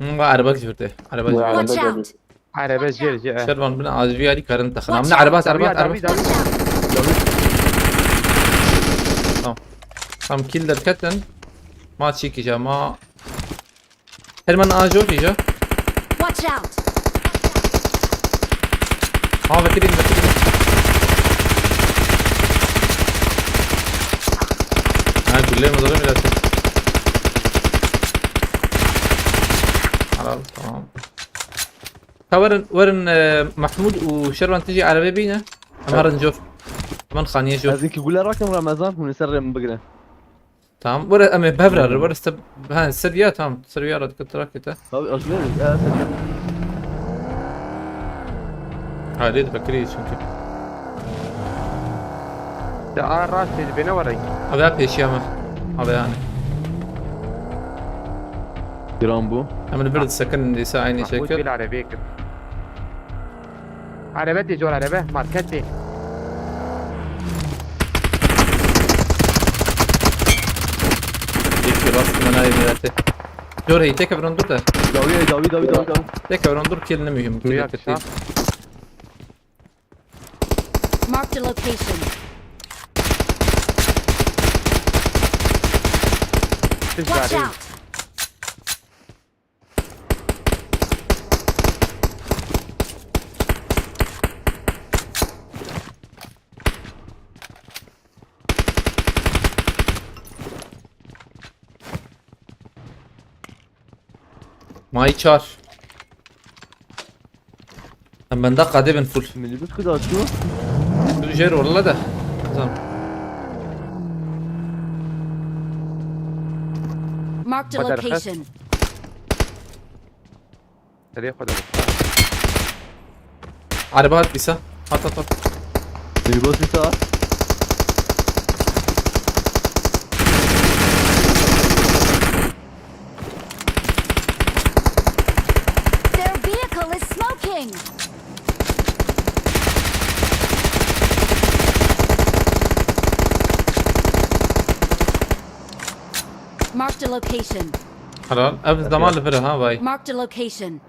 Hım, va araba kişirte. Araba Bu kişirte. Araba Watch geldi. Out! Araba jêr jê. Şervan bin azvi ali karin taxına. Watch Amna araba, out! Araba, Davi, araba. Davi, Davi. Watch out! Tamam. Tam kill derketin. Ma çekeceğim, ma Herman ajo kija. Watch out! Ha, vekirin, vekirin. Ha, gülle mi zaten biraz. Al, al, tamam. Ha, verin, verin, e, Mahmud û Şervan tijî arabê bîne. Em herin jor. Hemen xaniye jor. Ez ê ki gule rakim Ramazan, hûn ê ser rê min bigire. Tamam. Were em ê bevra re, were ste-, ha, ser ya, tamam. Ser ya re dikit, rakete. Tabii, aslında, ya, sen Ha, lê dibekirî çünkü. De a rastê dibê ne were. Ave ya pêşiya me. Ave yani. Giran bû. Em li vir disekinin dîsa aynı Mahmut şekil. Bil arabê kir. Arebe tê cor arebe, market tê. Yekî rast me nayê milletê. Cor hey, tek evron dur da. Dawi, dawi, dawi, dawi, dawi. Tek evron dur, kill ne mühim. Kill Duyak tek sağ. Marked a location. Watch out! May çar. Em benda qadê bin full. Minibus ku da çû? Tu jêr orla de. Zan. Marked a Hadi, location. Serê xwe de. Araba hat dîsa. Hat hat hat. Minibus dîsa. Their vehicle is smoking. Marked a location. Helal. Ev zaman li vir e ha vay. Marked a location.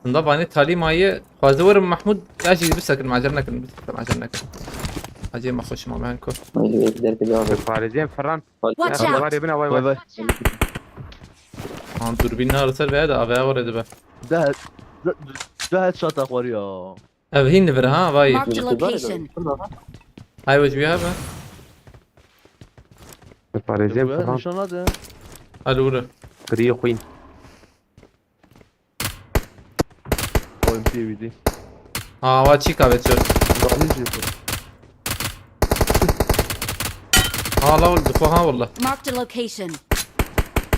Sında vanê talî maye. Xwaze werim Mahmud ya jî bisekin, macel nekin, bisekin, macel nekin. Acê me xweş ma ben ko. Öyle bir derdi bir abi. Parizyen Ferran. Watch out! Var ya bina vay Vay vay. vay. Ha, durbîn na li ser veya de aveya were dibe. Deh, deh, deh headshot xwariya. Ev hîn li vir ha vay. Marked a location. Hay wec bir abi. Parizyen Bu Ferran. Nişan hadi. Alûre. Griye xwîn. O M P V D. Ha wa çî kavet çor. Dahil jî. Ha la dixwe ha walla. Marked a location.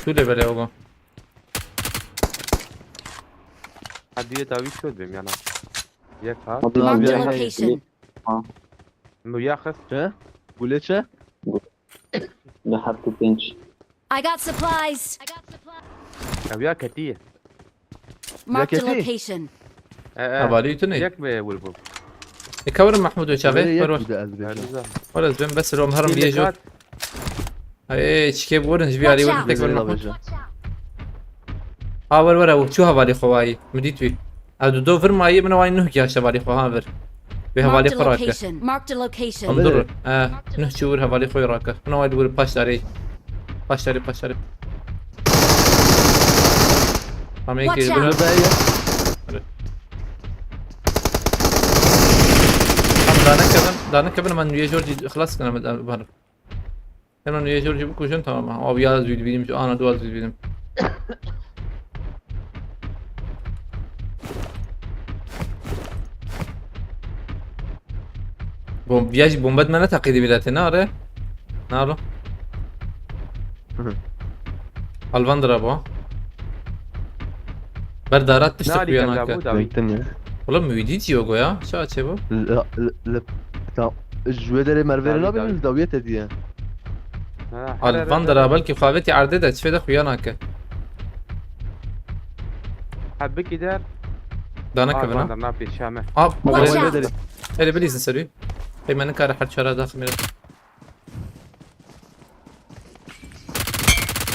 Tu lê belê ogo. Hadiye dawi şöyle bim yana. Yek ha. Abi Marked a abi. Location. Mu yaxis. Çe? Gule çe? Ne heptu pinç. I got supplies. Ev ya ketiye. Marked a Yaketi. Location. E, e. Hevalî tu ne? Yek mi vur bu? E kaverim Mahmud çavê. Nereye Ver ver. Yek bir de ez beşe. Verdiza. Ver ez ben bes rom herim Yine diye jor. kat. Ay çike bu orange bir arayı Watch var tek Nereye ver la Mahmud. beşe? Ha ver ver ew çu hevalî xwe wayî. Min dît wî. Ew du do vir mayî min wayî nuh giyaşte hevalî xwe ha vir. Wê hevalî Marked a xwe rake. location. Marked a location. Em dur. Eh, nuh çu vir hevalî xwe rake. Min wayî vir paşdarî. Paşdarî paşdarî. Tamam Watch ki out. bunu. Burada ya. Tamam daha ne kadar daha ne kadar ben üye George xelas kana ben. Hemen üye George'u bikujin tamam. Abi ya züdü bilim şu ana dua züdü bilim. Bom, ya jî bombe me ne teqîdî bîletê ne are? Ne alo? Hı hı. Alvan dira bu. Berdarat tiştek Nalî uyan kela ake. bu dawi. Bektin ya. Oğlum müydü Diogo ya? Şaçe bu. Le, le, le, ta, ji wê derê mervê Dawî, nabînim dawî. Ji dawiyê te diye. Ha, Alvan dira belkî xavêtî erdê de çi fêde xuya nake. Hebikî der. Dana Alvan kevina. der napê şame. Ab, Watch öyle out. Öyle bilirsin serî. Peymanın karı her çara daxil mire.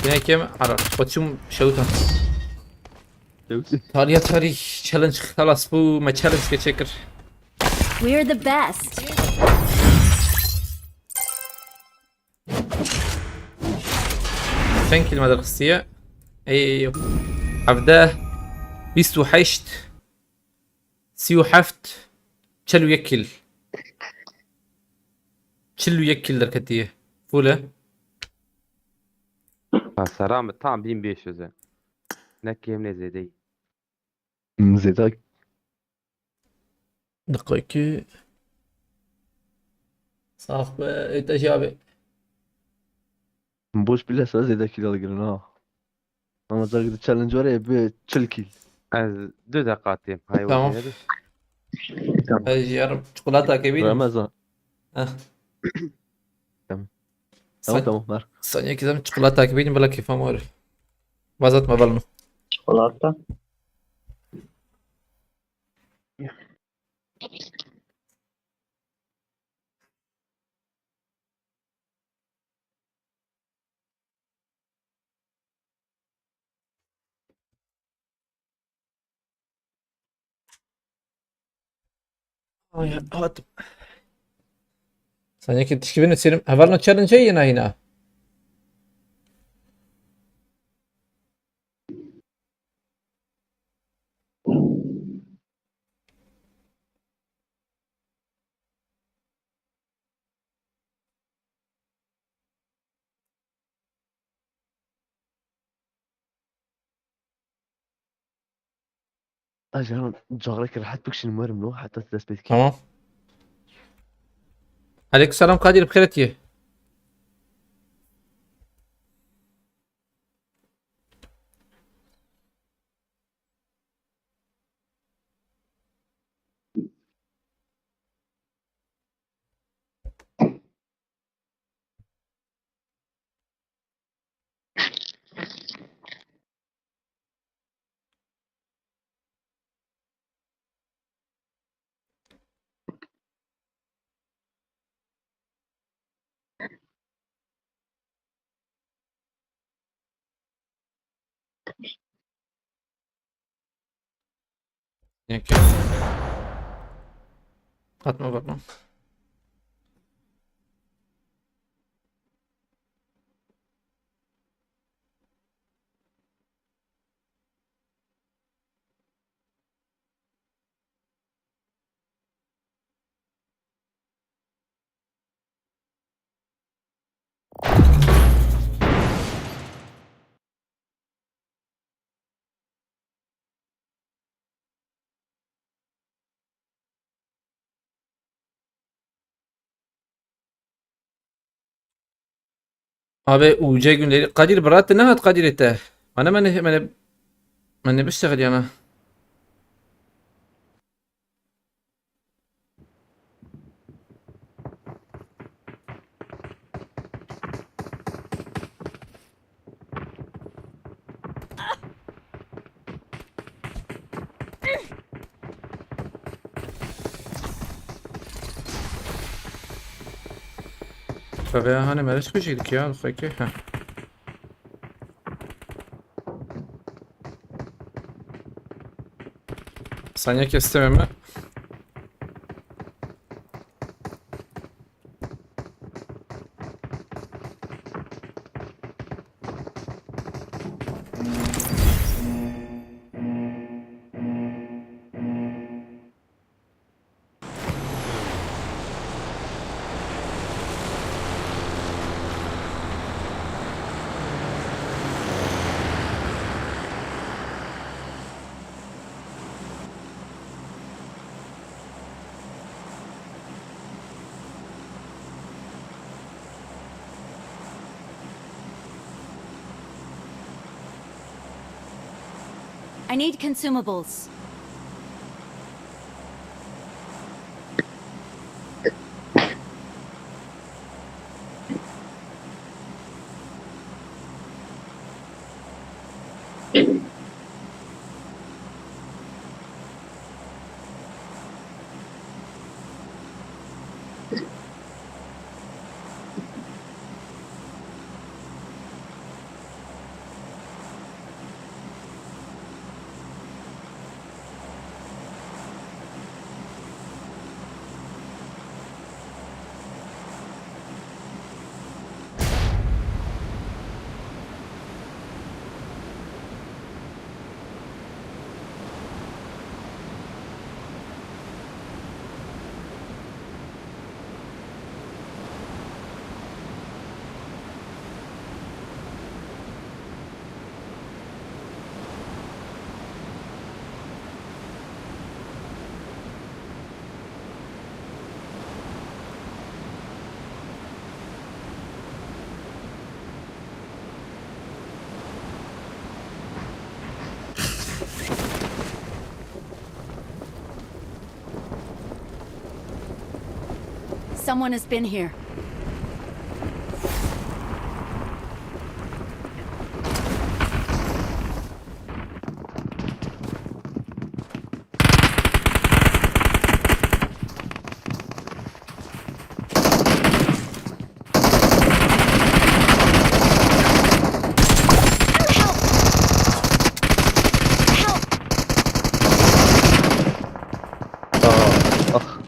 Yine kim? Ara. Koçum şevutan. Tariya tarih challenge xelas bu. Me challenge geçekir. We're the best. Çend kilometre xistiye? Ey, hevdeh, bîst û heşt, sî û heft, çel û yek kil. Çil û yek kil derketiye. Fûle. Ha, sera mi tam bin beş yüz e. Ne kêm ne zêdeyî. Hmm, Zêde. Dakika. Sağ be, öte abi. Boş bile sen Zêde kilo girin ha. Ama zagir challenge var ya bir çil kil. Ez du deqa têm. Hay Tamam. wezî. Ez yarım çikolata kebînim. Ramazan. Heh. Tamam. Sen- Tamam tamam ver. Sen yekizem çikolata kebînim bela keyfim var. Vazatma balını. Çikolata. Ay, hat. Sen yekî tişkî bînin sêrim. Hevalno challenge yena yena. Ajan, carekî rehet bikişînim werim lo, heta tu dest pê dikî. Tamam. Aleyküm selam Kadir, bi xêr hatiye. Yeke. Fatma, Fatma. Abi, uca günleri. Kadir, brat, ne hat Kadir ete? Bana, bana, bana, bana bir şey yana. Tabii, hani, meriç kuşuydu ki ya, peki. Heh. Saniye kestim hemen. I need consumables. Someone has been here. Ah, ah.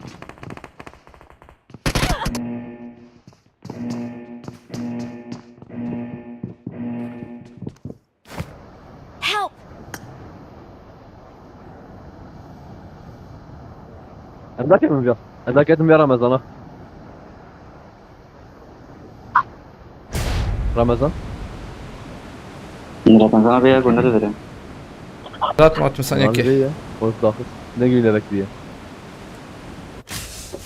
Help! Ez naketim vêya. Ez naketim vêya Ramezana. Ramezan. Ramezan abi ya, gönül verin. Zaten atmışsan Ramazan yeke. Bey ya. Waz daxist. Ne güne bekliye.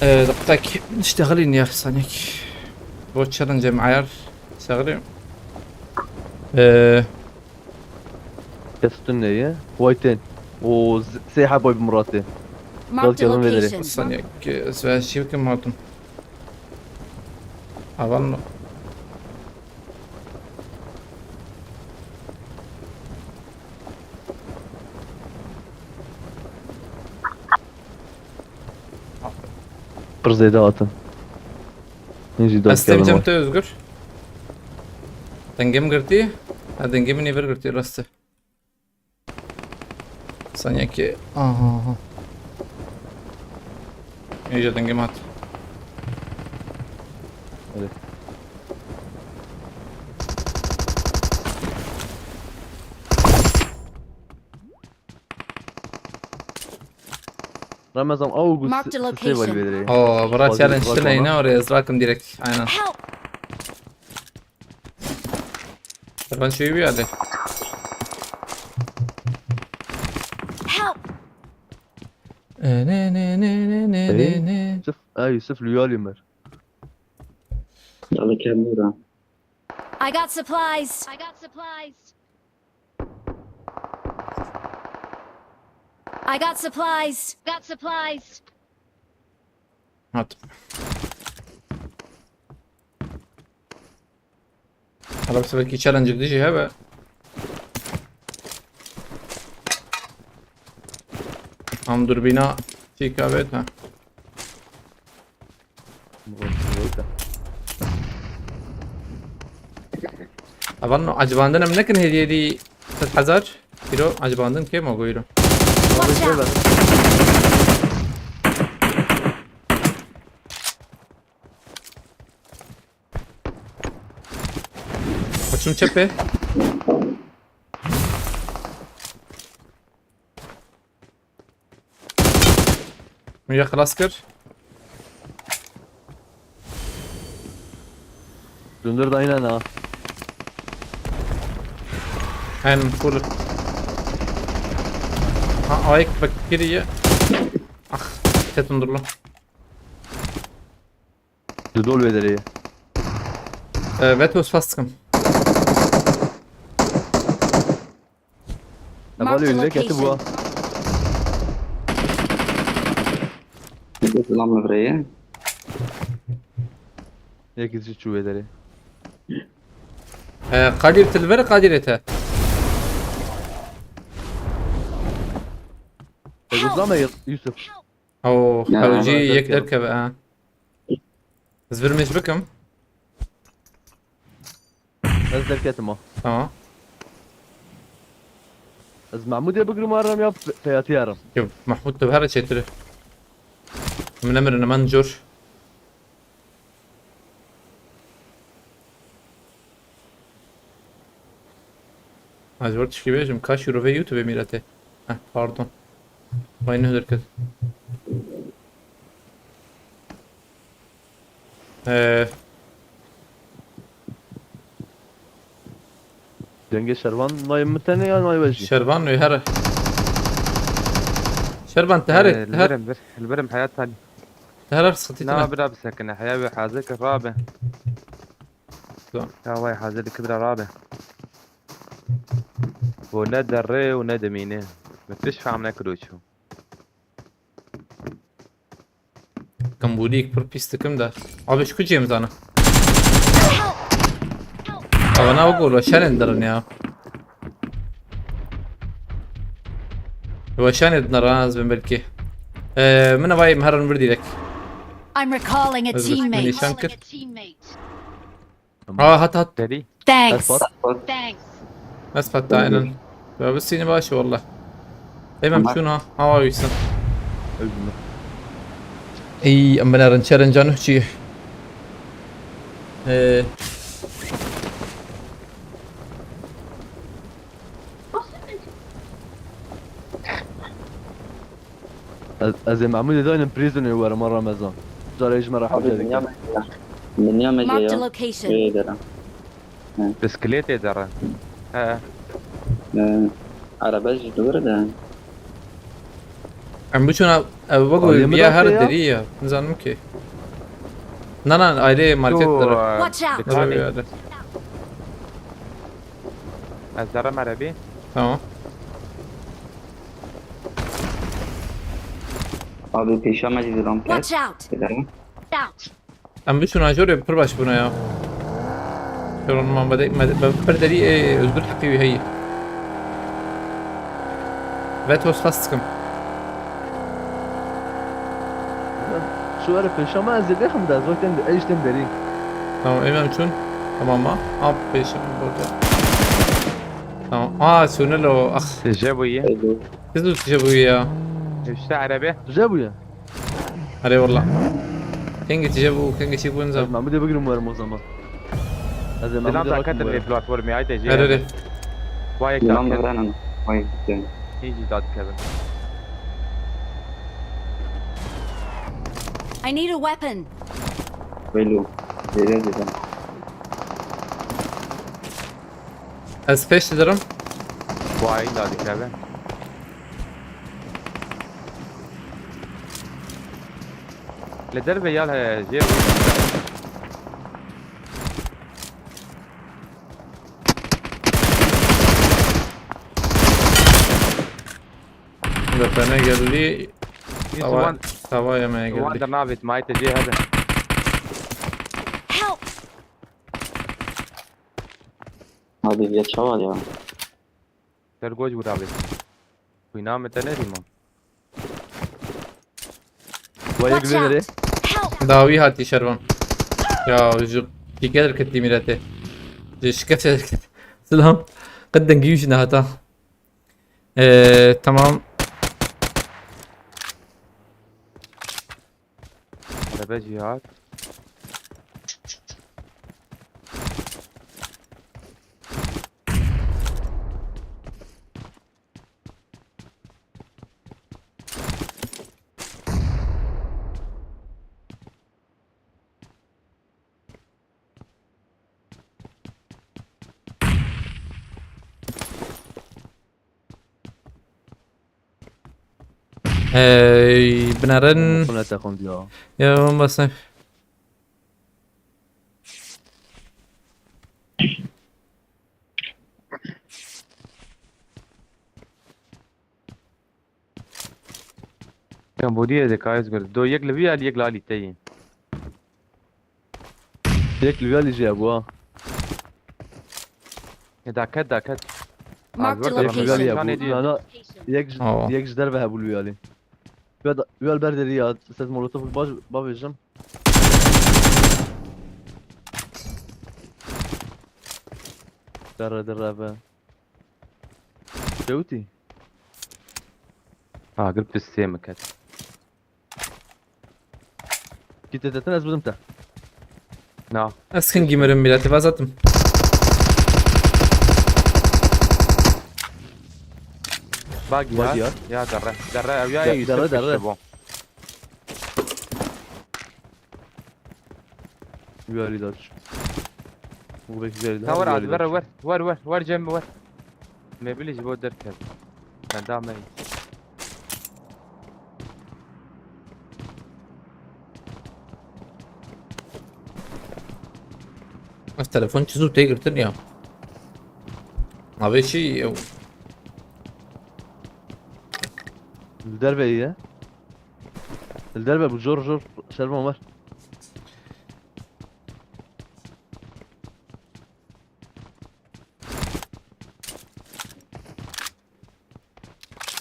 Ee, دقيقتك نشتغل يا ثانيك. بو challenge معيار. اشتغلي. Ee, Kes tu neye? Wayten. O z- sê heba bi Muratê. Marked a Belki adam verir. Location. ثانيك. Ee, شي بكم هاتم. Avan. Pir zêde hatin. Hîn jî Ez dakiya têm bin cem var. Te Özgür. Dengê min girtî? Ha, dengê min ê vir girtî, rast e. Saniyekê. Aha, aha. Êje dengê min hat. Hadi. Ramazan, au, gu Marked a se- se- location. Validere. Oo, bura Fazla challenge uzak tine olma. Yine oraya zrakim direkt. Aynen. Help! Ben şey bir yerde. Help! E, ne, ne, ne, ne, ne, ne, Hey, ne? Yusuf, ha, Yusuf, lüyali mer. Yalla kendine. I got supplies. I got supplies. I got supplies. Got supplies. Hat. Hala bir seferki challenge dişi hebe. Am durbina çekavet ha. Avan acibandin em nekin hediye di sed hezar kilo acibandin kêm o goyro. Watch out! Koçum çepe. Min ya xilas kir. Döndür de aynen ha. Hem full. Ha, ayık bak geriye. Ah, tetun dur lan. Dudol vedere. Ee, Vetos fastım. Hevalê Marked a önüne keti bu ha. Location. Lan mi vireye? Yek izci çû vedere. Ee, Kadir tilver Kadir ete. E, uzlama Yusuf. Oo, Ya, hewcî ama yek derkeve ha. Ez vir mêj bikim. Ez derketim ha. Tamam. Ez Mahmudê bigirim aram ya pe-, peyatî aram. Yo, Mahmud tu her çêtir. Min emirin hemen cor. Ez wer tişkî bêjim, ka şîrovê YouTube mîrete. Heh, pardon. Vay ne derket. Ee, Dengê Şervan nayê min tenê ya nayê we jî? Şervan wê here. Şervan te here, Ee, te her, Li birim bir, li birim heyat hali. Te her sıkıntı Na, ne? Bira bisekine, heya wê hazir ki rabe. Tamam. Ya vay hazir ki bira rabe. Bu ne derre û ne demîne. Min tiş fam nekiro çû. Kambûlîk pir pîs dikim de. Abi şu kucê min zana. Ama ne o gol weşanên dirin ya. Weşanê din ra ez bin belkî. Ee, min vay herin vir direkt. I'm recalling a Ez teammate. Nîşan kir. Aa, hat, hat. Derî. Thanks. Espat. Thanks. Espat da aynen. Ya bu seni başı valla. Tamam, şuna hava yüksün. Öldüm. Ey, em binerin challenge-a nuh çi? Ee. Ez, ez ê Mahmûdê daynim prîzonê werim a Remezan. Carê ji me re hewce dikin. Abi, dinya me dinya me Marked a ya. Location. Ê dera. Bisikletê dere. He. Ee, araba jî dûr de. Em biçûna, ev wek Aliyê min ya de her ya. Derî ya. Nizanim ki. Na, na, ayrê market Tu, dere. e, Watch out! Dikkat Dere et. Bir yerde. Ez derim erebî. Tamam. Abi pêşa me jî didan pes. Watch out! Dilerim. Out! Em biçûna jorê pir baş bûne ya. Jorê me, me, me, me pir derî, ê, Özgür heqî wî heye. Vetos fast dikim. Şu ara pêşa me ez ê bêxim de, ez wek tên de, ez tên derî. Tamam, ê me em çûn. Tamam ma. Ap pêşa burada. Tamam. Aa, sünelo. Ah. Tije bûye. Kız tije bûye ya. Üstte araba. Tije bûye. Erê wela. Kengî tije bû, kengî çî bûn zam. Ez Mahmudê bigrim werim o zaman. Ez ê Dilan Mahmudê daketin rakim vê werim. Platformê, haydi jê. Erê, erê. Vay Dilan ekran. Dilan veren. Vay ekran. Hiç dat kevin. I need a weapon. Velo. Zêde zêde. Ez pêş didirim. Vay da dikeve. Li derve ya he, jê. Defene geldi. Yusuf Tava, wan, tava yemeye wan geldi. Der navêt, mayte jê hebe. Help! Abi ya çawa ya? Ser goj bû davê. Xwîna min te nedî ma. Wa yek Watch vê derê. Out! Help! Dawî hatî şervan. Ya ji şike derketî mîretê. Ji şike derket. Silam. Qet dengî wî jî nehata. Ee, tamam. Araba jî hat. Hey, binerin. Xwe nete xwend ya. Ya, ben basayım. Kambodiyê de kayız gördü. Do yek li vî alî, yek li alî te yî. Yek li vî alî jî hebû ha. E, daket, daket. Marked a Alberto Yek li vî alî location. Nişanê hebû. diye. Na, na, yek ji, Aa. Yek ji derve hebû li vî alî. Wî al, wî al ber derî ya. Ses molotof baş, bavêjim. Derre, derre be. Çewtî. Ha, grip pistê min ket. Kî te tetin ez bidim te. Na. Ez hingî mirim mîretê, vazatim. Bagi Bagi ya. Ya. Ya derre. Derre ev ya. De-, iyi derre, derre. Bu. Güzel ilaç. Bu pek güzel ilaç. Tawar güzel abi, ilaç. Ver, ver, ver, ver, ver, Cem, ver. Mebili ji bo derkev. Ben daha me. Ez telefon çi zû tê girtin ya. Abi şey, Li derve ye. Li derve bu, jor jor şervan var.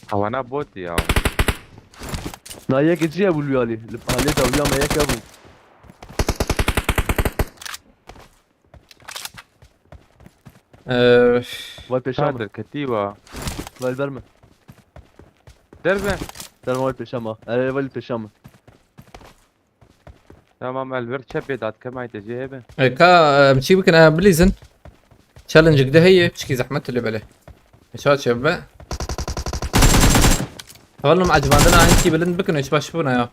Hawana bot ya. Na yek cî hebû li alî. Li alê dawiya me yek hebû. Ee, Vay pêşa Ka min. Derketî wa. Vay ber min. Derve. Derve vay pêşa min. Erê vay pêşa min. Tamam, el vir çepê dat kemay te cihê be. E, ka, em çî bikin, e, bilîzin. Challenge de heye, çikî zehmet li belê. E, çawa çê be? Hevalno em ecibandina hinkî bilind bikin, hiç baş bûna ya.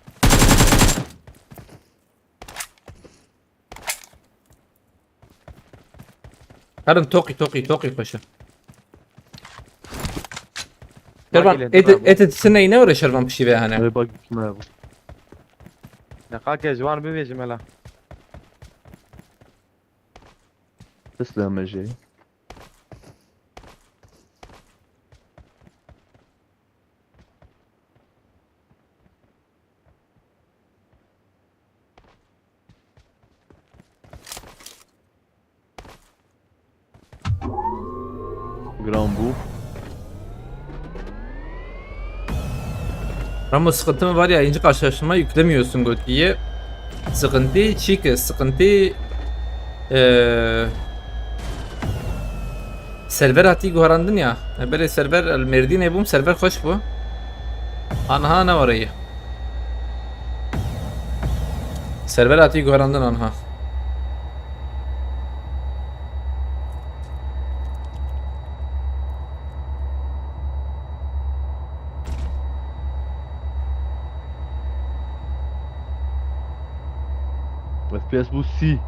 Herin toqî, toqî, toqî xweş e. Gel Êlê êdî, dirabû. Êdî tu neyne were şervan pişî ve hene. Ê bak, gitme bu. Neqake ji wan bibêjim hela. Teslim me jê. Giran bû. Ramo, sıkıntı mı var ya, ince karşılaştırma yüklemiyorsun gotiye. Sıkıntı çiki, sıkıntı, eee, server hatî guherandin ya. E, belê server el Mêrdînê bûm, server xweş bû. Anha ne orayı. Server hatî guherandin anha. F P S bû sî.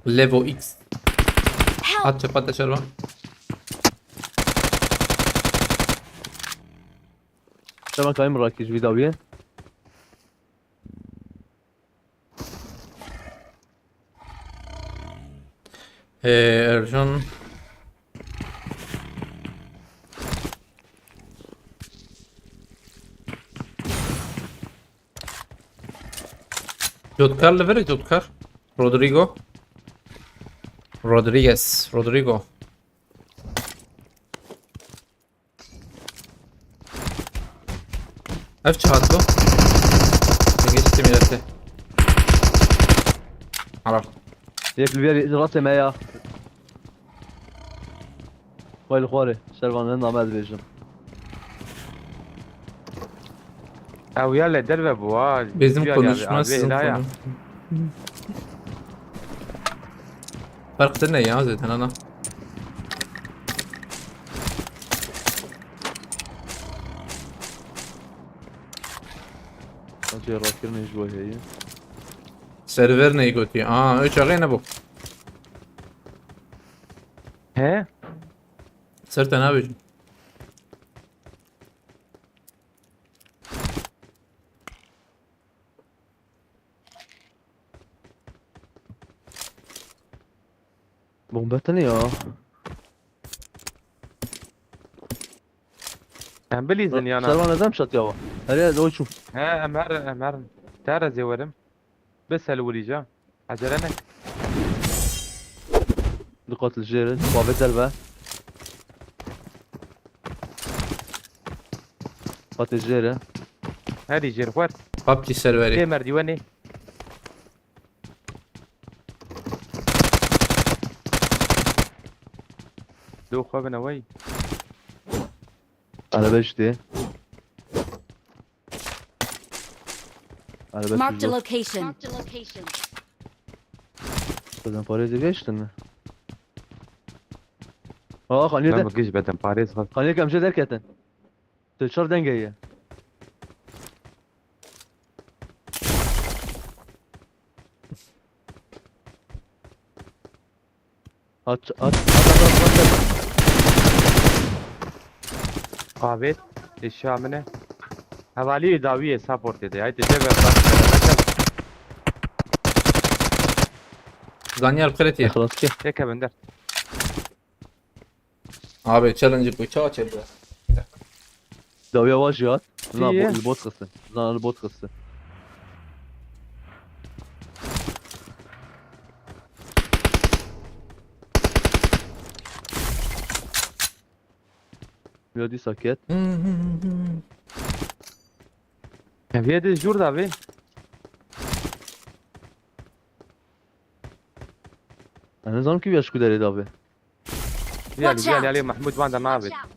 Levo X. Help! At çapa te şervan. Tamam, kayım rakij bir dawiye. Ee, Ercan. Cotkar li vir e, Cotkar. Rodrigo. Rodriguez. Rodrigo. Ev çi hat bu? Geçti milleti. Ara. Yek li vêrê rastê me ya. Xwey li xwarê, şervan, ne name dibêjim. Ew ya li derve bû, ha. Bizim konuşma, sizin konu. Fark ne ya zaten ana? Hacı rakirin hiç bu heye. Server neyi gotiye? Aa, üç ağay ne bu? He? Ser te nabêjim. Bombe tine ya. Em bilîzin yana. Servan, neden şat ya? Her yer doyçum. He, em her, em her. Te re zêwerim. Bi selwirî ca. Acele ne. Dikkat li jêr in. Bavê derve. Fatê jêr e. Herî jêr xwar. Papçî serverê. Tê merdîwenê. Do xwe bine wey. Araba işte. Araba Marked a tuzlu. Location. Zaten parayı da geçtin mi? Aa, kanı Ben da, bu giş beden parayı sıkar. Kanı kamçı derketen. Te çar denge ye. At, at, at, at, at, at. Avêt, eşya min e. Hevalî dawiyê supportê de. Haydi, cebe bak. Daniel Kreti. Xelas ki. Yeke binder. Abi, challenge bu çawa çevre? Dawiya wa jî hat. Na, Çi ye? Bo-, li bot xistin. Na, li bot xistin. Ya dîsa ket. Ev yê de jûr da vê. Ez nizanim kî viya ji ku derê da vê. Gel, Watch gel, out! Gel, Mahmut, van da navê. Watch out!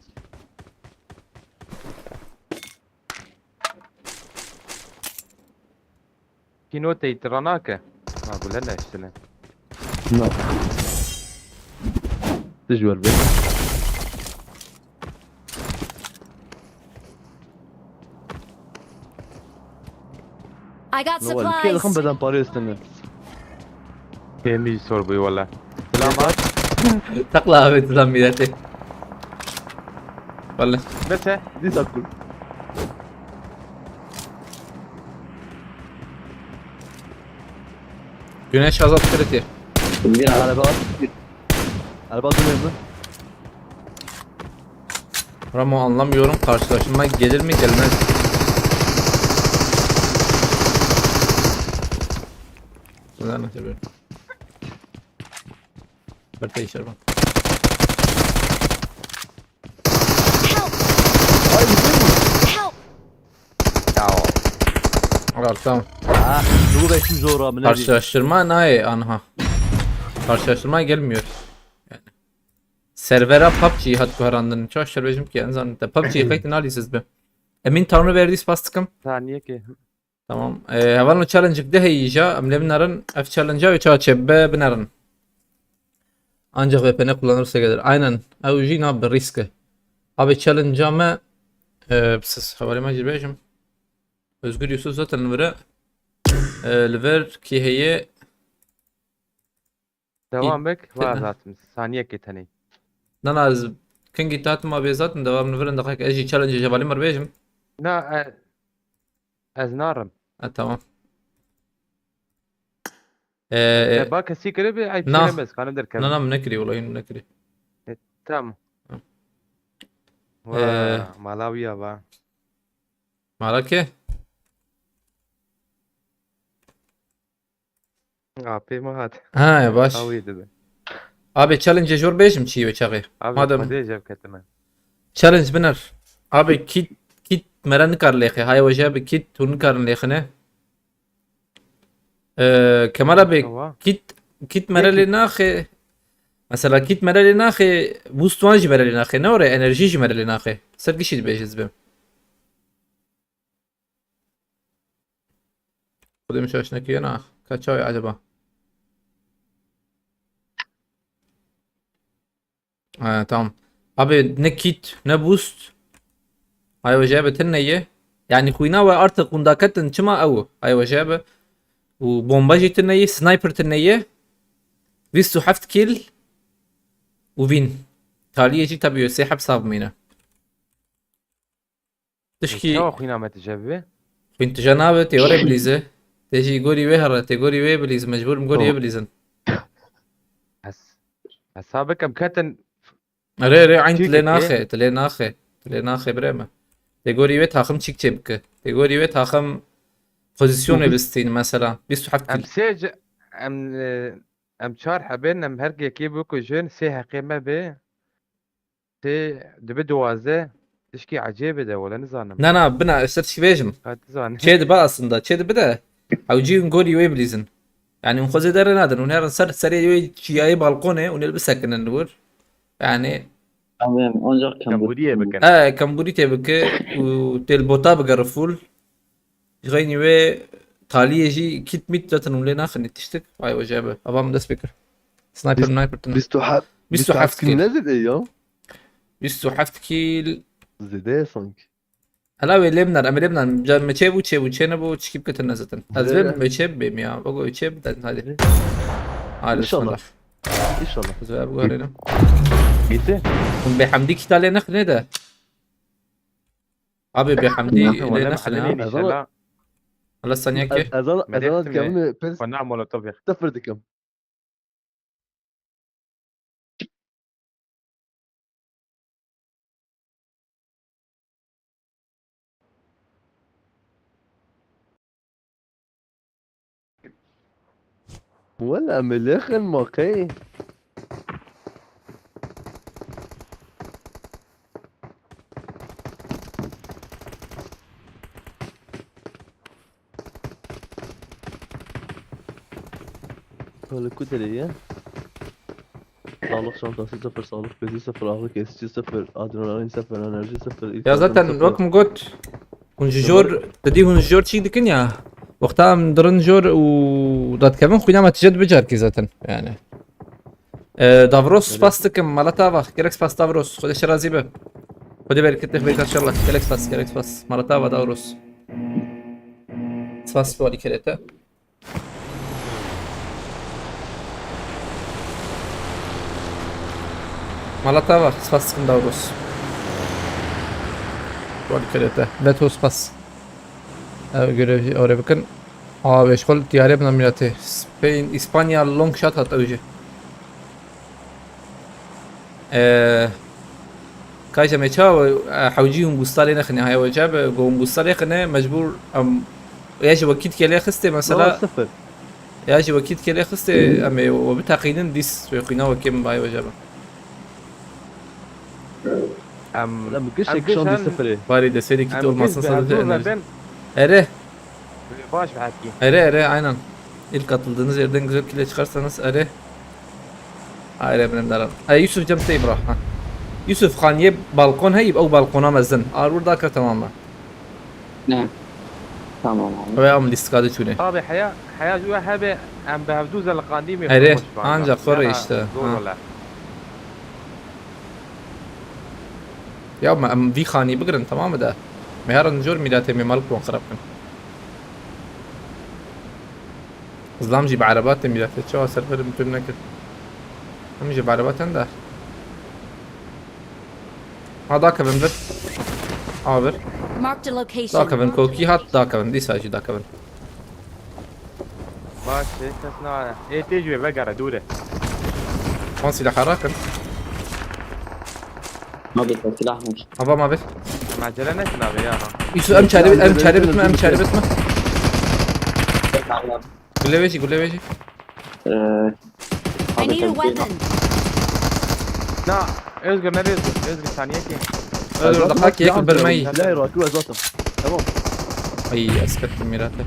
Kî noteyî tira nake? Ha, gule neştine. Na. Tij wer be. Got supplies. Kê dixin beden parê üstüne. Kêmî sor bû wala. Selamat. Takla abi, tu lan milleti. Vallahi. Bese. Dîsa kul. Güneş azat kredi. Bir araba at. Araba duruyor mu? Ramo, anlamıyorum. Karşılaşma gelir mi, gelmez mi? Neden acaba? Berkay işler bak. Help! Help! Ya. Tamam. Ha, dur be şu zora mı ne? Karşılaştırma ne anha? Karşılaştırma gelmiyor. Yani. Servera PUBG hat guherandin. Çok şerbejim ki en azından. PUBG kayıt analiz be. Emin Tanrı verdi, spas tıkım. Saniye ki. Tamam. Ee, hevalno challenge de heyî ja. Em lê binerin. Ev challenge ve çaçe be binerin. Ancak V P N kullanırsa gelir. Aynen. Ew jî na bi risk e. Abi challenge me, e, siz haberime girbejim. Özgür Yusuf zaten li vir e, li vir kî heye. Devam bek, va zaten. Saniyekê tenê. Na, na, ez kengî te hatim abi zaten devam li vir in, deqek ez jî challenge jevalî mir bêjim. Na, e, ez narim. Ha, tamam. Ee, e, ba kesî kiribî, ay na. Pişirin ez kanim derkevim. Na, na, min nekirî, welayi min nekirî. E, tamam. Hı. Wa, ee, mala wî ya va. Mala kê? Apê me hat. Ha, ya baş. Awê dibe. Abi challenge jor bêjim çi wê çaxê. Abi, madem xwedê jev ketime. Challenge biner. Abi kit, kit mere nikar lêxe. Hay weje bi kit hûn nikarin lêxine. Ee, Kemal abi, kit, kit mere lê naxe. Mesela kit mere lê naxe, boost wan jî mere lê naxe. Ne ore enerji jî mere lê naxe. Ser gişî dibêje ez bim. Xwedê min şaş nekiye na. Ka çawa acaba? Ha, tamam. Abi ne kit, ne boost. Ay weje be tune ye. Yani xwîna we artık hûn daketin çima ew. Ay weje be. Û bomba jî tune ye, sniper tune ye. Bîst û heft kill. Û win. Taliyê jî tabii sê heb sav mîne. Tişkî. Çawa xwîna me tije bibe? Xwîn tije nabe, tê were bilîze. Tê jî gorî wê here, tê gorî wê bilîze, mecbûr im gorî wê bilîzin. Ez, ez hesab bikim ketin. Rê, rê, eyn tu lê naxe, tu lê naxe. Tu lê naxe birê me. Tê gorî wê taxim çîk çê bike. Tê gorî wê taxim pozîsyonê bistîn mesela. Bîst û heft kil. Em sê, em, e, em çar hebên, em her yekê bikujin, sê heqê me bê. Tê dibe duwazdeh, tişkî ecêb e de, wele nizanim. Na, na, bina, ez ser tişkî bêjim. Ha, tu zanî. Çê dibe aslında, çê dibe de. Ew cî hûn gorî wê bilîzin. Yani hûn xwezê derê nadin, hûn herin ser, serê wê çiyayê balkonê, hûn ê li bisekinin li wir. Yani. Em ê ancak kembûriyê bikin. He, kembûrî tê bike û tê li bota bigere full. Ji xeynî wê taliyê jî kit mit zaten hûn lê naxinî tiştik. Vay weje be. Ava min dest pê kir. Sniper, sniper tune. Bîst û heft, bîst û heft kill. Ne zêde ya? Bîst û heft kill. Zêde ye sanki. Hela wê lê biner, em ê lê biner. Ca me çê bû, çê bû, çê nebû, çikî bikitin ne zaten. Ez vê me çê bibêm ya. Bego çê bidin hadi. Hadi inşallah. İnşallah. Ez vê biguherînim. Gitti. Hûn bê hemdî kî talê nexinê de. Abi bê hemdî lê nexine. Ezan, ezan, Allah saniye ki. Ezan, ezan dikemin pers. Bana molotof ya. Sıfır dikim. Wela em ê lêxin ma qey. Kale ku derê ye? Sağlık çantası sıfır, sağlık bezi sıfır, ağrı kesici sıfır, adrenalin sıfır, enerji sıfır, ilk yardım sıfır. Ya zaten wek min got, hûn ji jor, tu dî hûn ji jor çîk dikin ya. Wexta em dirin jor û dadikevin xwîna me tije dibe carkî zaten yani. Ee, Davros, spas dikim, mala te ava. Gelek spas Davros, Xwedê şerazî be. Xwedê bereketê xwe bêke inşallah. Gelek spas, gelek spas. Mala te ava Davros. Spas li alîkariya te. Mala te ava, spas dikim Dawros. Li alîkariya te. Beto spas. Ev görev jî orê bikin. Aa, beşxul diyare bina milatê. Spain, İspanya long shot hat ew jî. Ee, Kaja me çawa, e, hewcî hûn bûstarê nexine, haya we çabe, go hûn bûstarê xine, mecbûr em, ya ji wekî dikelê xistê mesela, Valla sıfır. Ya ji wekî dikelê xistê, em ê we biteqînin, dîs wê xwîna wekê min bayê we çabe. Em, Em giş em êk giş şandî hem sıfırê. Bari deseydi kit em olmasa giş sadece behedû enerji. Vebin. Ere. Baş be hetî. Ere, ere, aynen. İlk atıldığınız yerden güzel kile çıkarsanız, ere. Ere, benim daran. E, Yusuf cem tey bırak, ha. Yusuf, xaniyê balkon heyî, ew balkona mezin. Arur da ke tamam mı? Ne? Tamam abi. Ve am listka de çûne. Abi, heya, heya jû hebe, em bi hevdû zeliqandî mê Ere, xweş banda. Ancak sonra işte, zor ha. Wala. Ya me em vî xanî bigirin, tamam mı de? Me herin jor mîratê me malik wan xirab kin. Zlam jî bi erebatê mîratê çawa ser verim tun nekir. Em jî bi erebaten de. Ha, dakevin vir. A vir. Marked a location. Dakevin kokî hat, dakevin. Dîsa jî dakevin. Baş e, kes nare. Ê tê jî vegere, dûr e. Wan sîlaha rakin. Abi, silah mı? Ava ma bir. Mecele nekin abi ya. Yusuf, em çare, em çare bitme, em çare bitme. Gule vejî, gule vejî. Ee, I abi, need a sen weapon. Na, Özgür, nereye Özgür? Özgür, saniye ki. Özgür, daha ki yek birmeyi. Silahı rakı ve zaten. Tamam. Ay, eskertim mirate.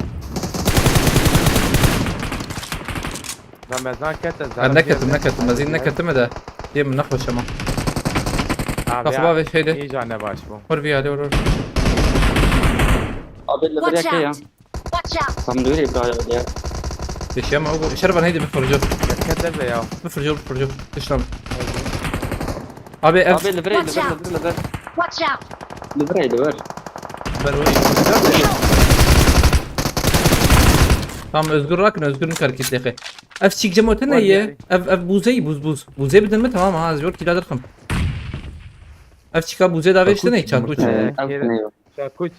Ramazan kete, Ben ne ketim, ne ketim, ezî ne ketim de. Yem ne hoş ama. Abi, kafa ya, abi, şeyde. İyice ne baş bu. Vur bir hadi, vur, vur. Abi, Watch out! Watch out! Tam duyuyor İbrahim ya. Deşiyem abi, bu. Şerban, haydi bir fırcı. Dikkat et be ya. Bir fırcı, bir fırcı. Dışlan. Abi, ev. Abi, lever, lever, lever, lever. Watch out! Lever, lever. Ver o. Tamam, Özgür rakın, Özgür'ün hareketleri. Ev çiçek cem ote ne ye? Ev, ev buzey, buz, buz. Buzey bir dönme, tamam ha, zor kila dırkım. Ev çika buzey da veşte ne, çakuç. Ee, ev ne yok? Çakuç.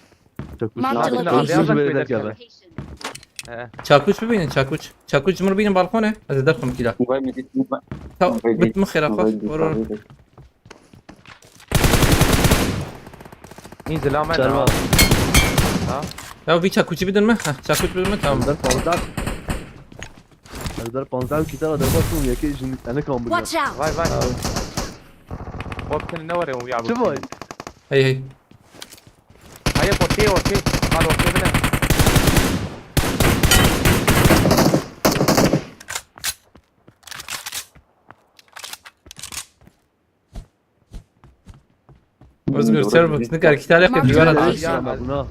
Marked a location. Çakuç bibînin, çakuç. Çakuç cimr bînin balkone. Ez ê derxim kîla. Vay medît, vay. Tamam, bit mi xêra xwe? Vur, vur. Nî zilame ne? Ha? Ya vî çakuçî bidin mi? Heh, çakuç bidin mi? Tamam. Ender panzdeh. Ender panzdeh kitara derba tûm yekê jin ene kan bû. Watch out! Vay vay. Tamam. Hop seni ne var ya, ya bu? Çi vay? Hey hey. Hayır, ortaya, ortaya. Al ortaya bile. Özgür, server, nikar kitale ke diyara. Marked a location.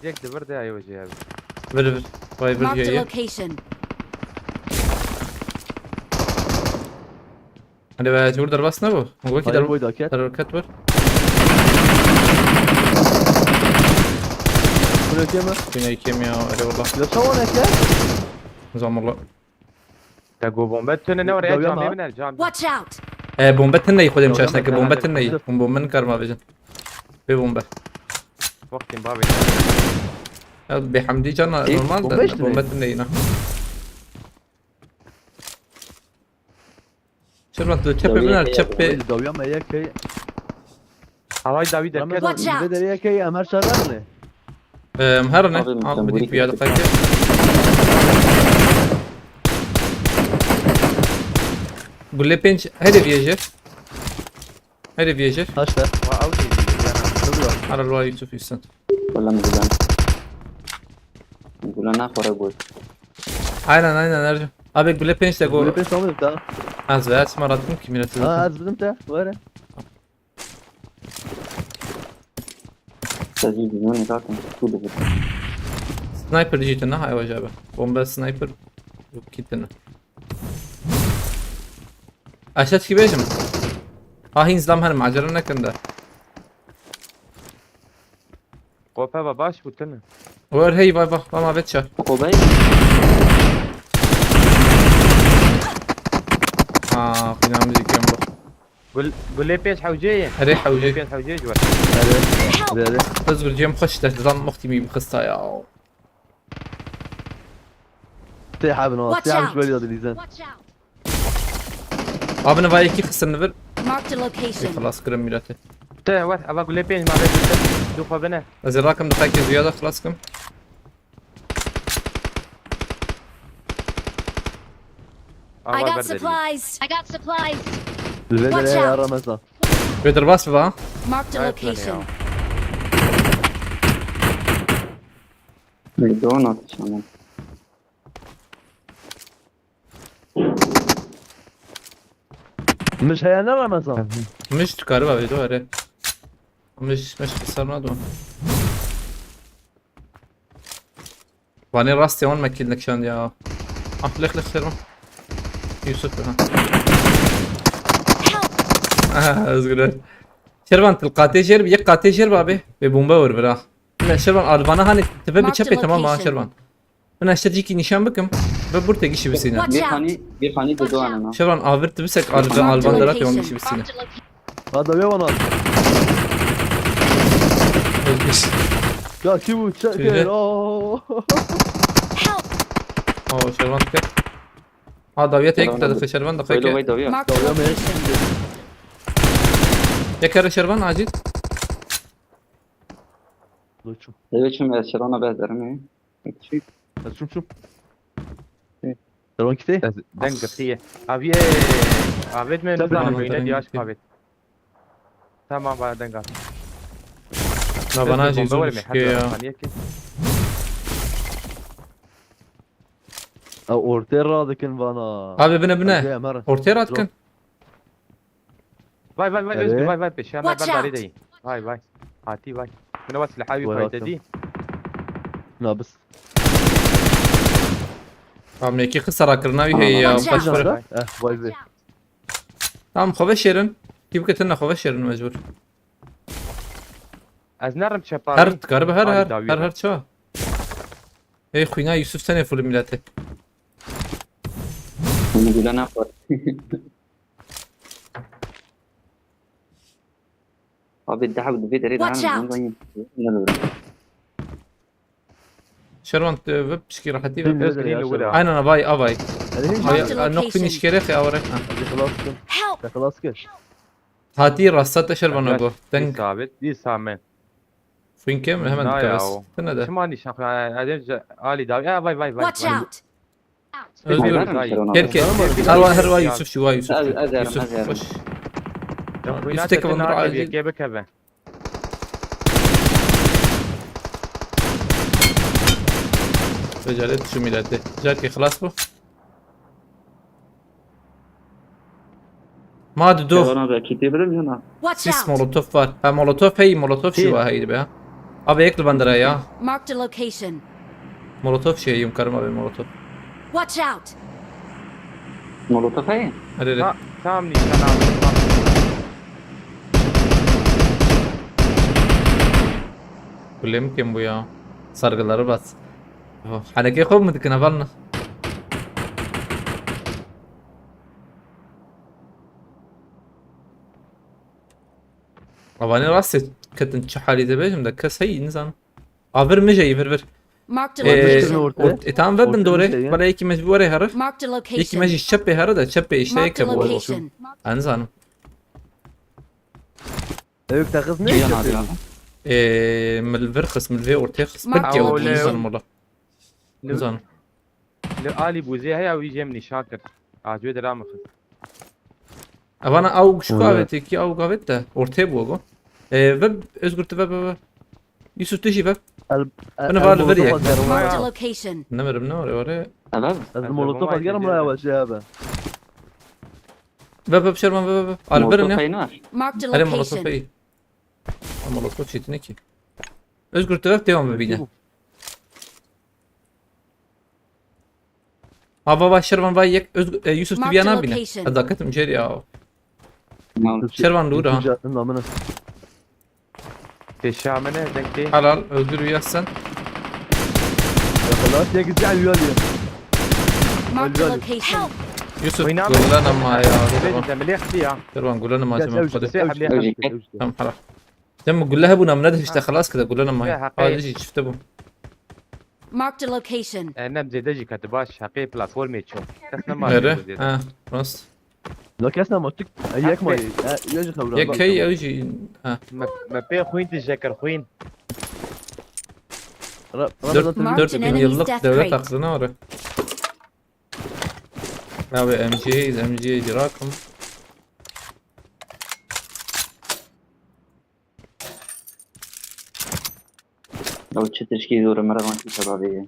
Jack de bir de ayı hoca abi. Ver ver. Vay ver. Marked a location. Hani be, cumhur derbas ne bu? Wekî der-, boy daket. Terör ket var. Bunu öteyim mi? Yine iki mi ya? Hadi valla. Ya tamam ne ya? Zamanla. Te go bombe tune ne oraya cam evine cam. Watch out! E, bombe tune xwedem çaşneke, bombe tune. Hûn bombe nikarma vejin. Bê bombe. Wextên bavê. Ya bê hemdî cana normal de bombe tune yine. Şervan, tu çepê biner, çepê. Dawiya me yekê. Havay dawî derket. Watch out! Vê derê yekê, em her çar ne? Em, herine. Abi, al, sen bir bûyî dît bir yerde kaydı. Gulle pênc, hele viyece. Hele viyece. Taş ver. Wa, ew tê dî, yana. Ara lo Yusuf Hüseyin. Wala min gulan. Gulan naxore goy. Aynen, aynen, Ercan. Abi, Gulle pênc de go. Gulle pênc tamam da. Az ve, az maratım ki, millet. Ha, az bizim de, var. Sezî diyonê zaten tu dibir. Sniper jî tune, hay wajaba. Bombe sniper. Yok, ki tune. Aşağı çıkıp bêjim. Ha, hîn zlam herim, acele nekin de. Kope ve baş bu tune. Wer hey, vay vay, vay ma veça. Qobey. Ha, finalimizi kem bu. Gul, gulê pênc hewcê ye. Erê hewcê. Gulê pênc hewcê ye ciwar. Hadi. Hadi. Özgür cem xweş te zan muxtî mi bixista ya. Tê hebin o. Tê hebin şöyle dilîzen. Abine vay iki xistin vir. Marked a Ê location. xelas kirim milletê. Te wer, ava gulê pênc ma vê. Du xwe bine. Ez ê rakim dixekê zuya da xelas kim. I got supplies. I got supplies. Li vê Watch derê ya out. Ramazan. Wê derbas biba. Marked a Nice one, location. ya. Drone atış ama. Min heye ne Ramazan? Miş dikariba vê do here. Miş, miş qisar nado. Vanê rastê wan me kill nekişand ya. Ah, lix lix Şervan. Yusuf ha. Ah, Özgür. Şervan, til qatê jer, yek qatê jer babe. Ve bomba vur bira. Ne Şervan, alvana hani tipe bir Marked çepê tamam ha location. Şervan. Min eşte cîkî nîşan bikim. Bi burtê gişî bisîne. Watch Bir out. hani, bir hani de doğan ana. Şevran, avir tu bisek alve Marked a alvan dara location. Peywan gişî bisîne. Ha da yawan abi. Özgür. Ya kim bu? Çek Tüyde. Oo. Help! Oo, Şervan dikkat. Ha, dawiye tek Şervan de abi. dikkat, Şervan da Böyle peki. vay dawiye. Marked a location. Yek kere Şervan acil. Loçum. Evet, şimdi Şervan'a benzerim ya. Bak, şu Loçum çum. Şervan kite? Deng gıtiye. Abi, e, Ahmet mi? Tabii, Zaten Ahmet böyle Bey. diyor Ahmet. Tamam, bana deng at. Na bana Bomba acil var zor mı? düşküyor ya. Hani ki. Ha, ortaya radikin bana. Abi bine bine. Abi, Emre. Ortaya rahat kan. Vay vay vay, Evet. Özgür, vay vay, peşana Watch ben out. bari değil. Vay vay. Hati vay. Buna bak, silahı bir Vay koydu baktım. değil. Nabız. Abi ne ki kısa rakırına bir hey ya. Watch out. Kaç para? Eh, vay be. Tamam, xwe veşêrin. Ki biketin xwe veşêrin mecbur. Ez nerim çepa. Her tıkarı her Ay, her dawiye her de. her çawa. Hey xwîna Yusuf, senê full milletê. Bunu bile ne yapar? Abi daha bu bir derede Watch hani out. bundan ne olur? Şervan, e, ve pişkî rahatî Bilmiyorum. ve. Özgür ile Ula. Aynen avay avay. Hadi hiç. Marked Ay, a ay, nok location. finish kere xeyawre. Hadi kılas kın. Help! Ya kılas kın. Hati rasta te Şervan go. Deng. Sabit, bir samet. Xwîn kem hemen Na ya dikevez. o. Tine de. Çima nişan? Adem Ali dawi. Ya vay vay vay. Watch Vay. out! Özgür. Hayır, Şervan abi. Gel gel. Tamam. Her var her var Yusuf şu var Yusuf. Ez- ez yarım, Yusuf ez yarım. Koş. Xwîna Üste te kapanır tine acil. Yekê bikeve. Recalet şu milleti. Jarkê xelas bu. Ma du do. Şervan abi, kiti bilir misin ha? Watch Sis out! molotof var. Ha, molotof hey, molotof şu Hey. Var hey be. Abi ek bandera ya. Marked a location. Molotof şey yum karım abi molotof. Watch out! Molotof he? Hadi hadi. Ha, tamam, nişan aldım. Kulem kim bu ya? Sargıları bas. Oh, haneke xo mu dikine balna? Avanê rastê ketin çi halî de bêjim de kes heyî nizanim. A vir mijeyî vir vir. Marked a Ee, Ortaya. location. Ort- e, tamam ve bin Ortaya dorê. mijeyî. Bala yekî mecbû were here. Marked a Yekî mecî location. çepê here de çepê işte Marked a yeke bu. location. Ha nizanim. Evk takız ne Cihan abi yapıyor? abi. Ee, mil vir xist, mil vê ortê xist. Marked Pek a ya location. nizanim wala. Nizanim. Li Alî Bûzê heya wî jê min nîşan kir. Acwê de ramixist. Evana ew guşku Wala. Avêt, yekî ew gavêt de ortê bû go. Ee, ve Özgür tu ve ve ve. Yusuf tu jî ve. El, Bine var li vir yek. Marked a location. Nemirim ne orê orê. Evet. Ez molotof atgerim buraya başı abi. Ve ve Şervan ve ve ve. Al verin Molotof ya. peyni var. Marked a Hele molotof location. iyi. Ama molotof çetine ki. Özgür tu ve devam bibîne. Ha va va Şervan va yek Özgür, e, Yusuf tu Marked viya a nabîne. location. Ez daketim cêrî ya. Tamam. Şervan lûra. Namına. Têşa min e, dengtê. Helal, Özgür uya sen. Last yek zî Elî Elî. Marked a Elî. Location. Yusuf, Oyna gulene ma ya. Demir demir ya. Şervan, gulene ma. Gel Tamam, ew jî. hadi. Sê Ew Elî. jî. Ew jî. Tamam, hala. Sen bu gülle hebûna min nedihiş te xelas kide gulene ma. Ya, heqê. Hadi jî çifte bû. Marked a location. E, nem zêde jî kete baş heqê platformê ço. Kes ne Nere? zêde. Ha, rast. La kes nema tu. Ey yek mayî. E, yek ji xewra. Yek hey ew jî. Ha. Me me pê xwîn dije kir xwîn. Ra- Dört, Ramazan dört Marked an enemy's yıllık death devlet crate. aklına var. Ya be M G, M G rakim. Ew çi tişkî zor e, meravan çi sebabê ye.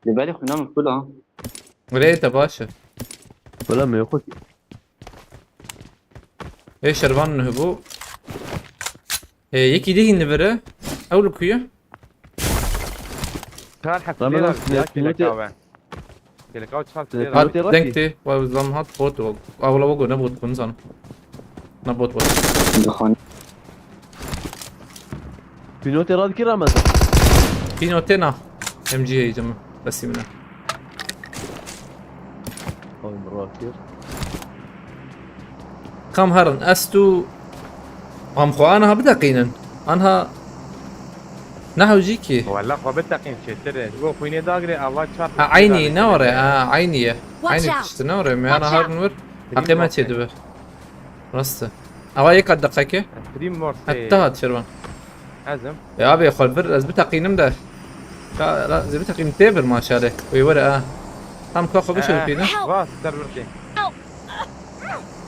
Li belê xwîna min kul a. Rê te baş e. Wala me yoxo. Ê şervan nuh bû. Ê, yekî dî hîn li vir e. Ew li ku ye? Çar heft Ramazan, lira ne- ya ne- kêleka we. Kêleka we çar Ne- lira. Har- Pînotê Har rakî? Dengtê. Wa zam hat bot bol. Awla wa go ne bot kun zan. Ne bot bot. Dixwan. Pînotê radikî Ramazan. Pînotê na. M G heycim. Besimine. Oy, min rakir. Kam herin. Ez tu. Am xwe anha bideqînin. Anha. Ne hewcî ki. Walla xwe biteqîn çêtir e. Ji bo xwînê dagirê ava çar. Ha, aynî ne were? Ha, aynî ye. Watch Aynî out. tişti ne were? Me ana Watch out. herin wir. Heqê me çê dibe. Rast e. Ava yek qat deqeke. Primor. Hetta hat şervan. Ezim. Ya abi xwe vir ez biteqînim de. Ka ra ez biteqînim tê vir maşalê. Wê were ha. Tam ka xwe bişirpîne. Help. Va ser virkê.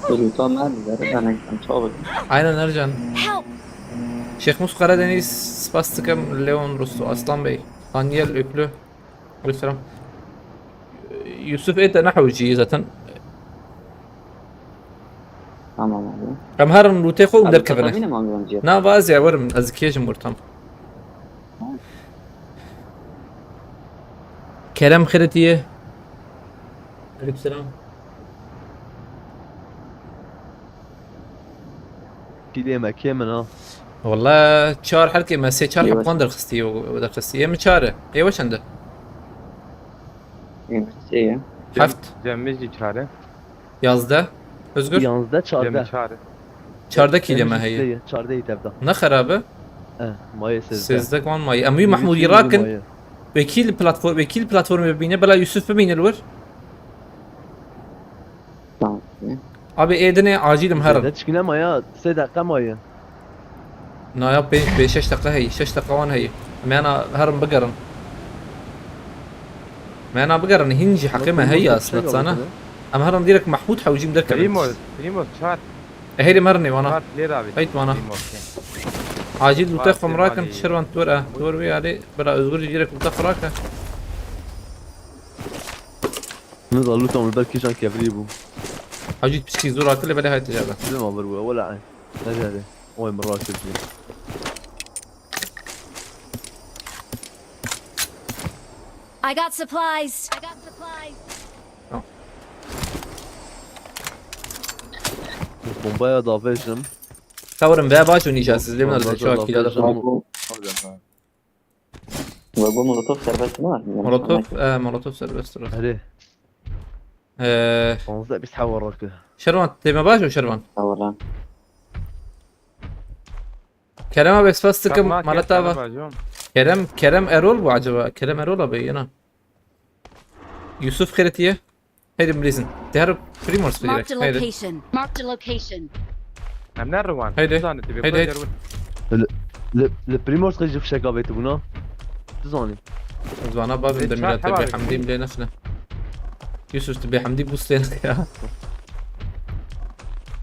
Rutan nerede? Ben en çabuk. Aynen Ercan. Help! Şêxmûs Karadeniz, spas dikim Leon Rusto, Aslan Bey, Daniel Öklü. Aleykümselam. Yusuf ê te ne hewcî zaten. Tamam abi. Em herin lûtê xwe û Abi, derkevine. tabii ne manzara? Na va ez ê werim, ez kêjim wir tam. Kerem xiretiye. Aleykümselam. Pîlê me kêm in ha. Walla çar herkê me sê çar Yavaş. hepwan derxistî û derxistî. Yê min çar e. Ê we çend e? Yavaş. Şey ya. Heft. Cem jî çare. Yazdeh. Özgür. Yanzdeh Cem çardeh. çare. Çardeh kîlê me heye. Çardeh tevda. Ne xerabe. Eh, maye sêzdeh. Sêzdeh wan maye. Em wî Mahmûdî rakin. Wekîl platform, wekîl platformê bibîne. Bela Yusuf bimîne li wir. Tamam. Abi ê dinê acîl im herin. Çikine maya sê deqe maye. Naya pê, pê şeş deqe heyî, şeş deqe wan heyî. Em yana herin bigerin. Em yana bigerin, hîn jî heqê me heye aslında, zana. Em herin direkt Mahmûd hewcîm derkevin. Primor, Primor çar. E, heyrim herin ê wana. Çar lira abi. Heyt wana. Primor. Acîl lûtê Var, xwe min var, rakin, var. Şervan tu were, tu wer wê alê. Bira Özgür jî direkt lûtê xwe rake. Ne da lûta min ber kîjan kevirî bû. Hewcî piçkî zor hate lê belê hayte cebe. Bilim avir bû, wela. Ne jare. Oy, min rakir jî. I got supplies. I got supplies. Bombaya davêjim. Kawirim ve baş û nîşa siz lê min arasında şu an kîla da. Ve bu molotof serbest mi var? Molotof, e, molotof serbest rast. Hadi. E, Panzde biz hava rakı. Şervan, tê me baş û Şervan. Tamam. Kerem abi spas dikim, Tamam, maleta kes va. sana bacım. Kerem, Kerem Erol bu acaba? Kerem Erol abi yana. Yusuf Xeretiye. Heydi bilizin. Diğer Primors Marked a direkt. Heydi. Location. Marked a location. Em ne rewan? Heydi. Zane tibi. Heydi, Heydi. heydi. Le, le Primors qey ji fişek avêti bûna. Tu zanî. Zwana babim Heydi, de çar millet heval bê hamdî bile nexne. Yusuf tu bê hamdî bûstên ya.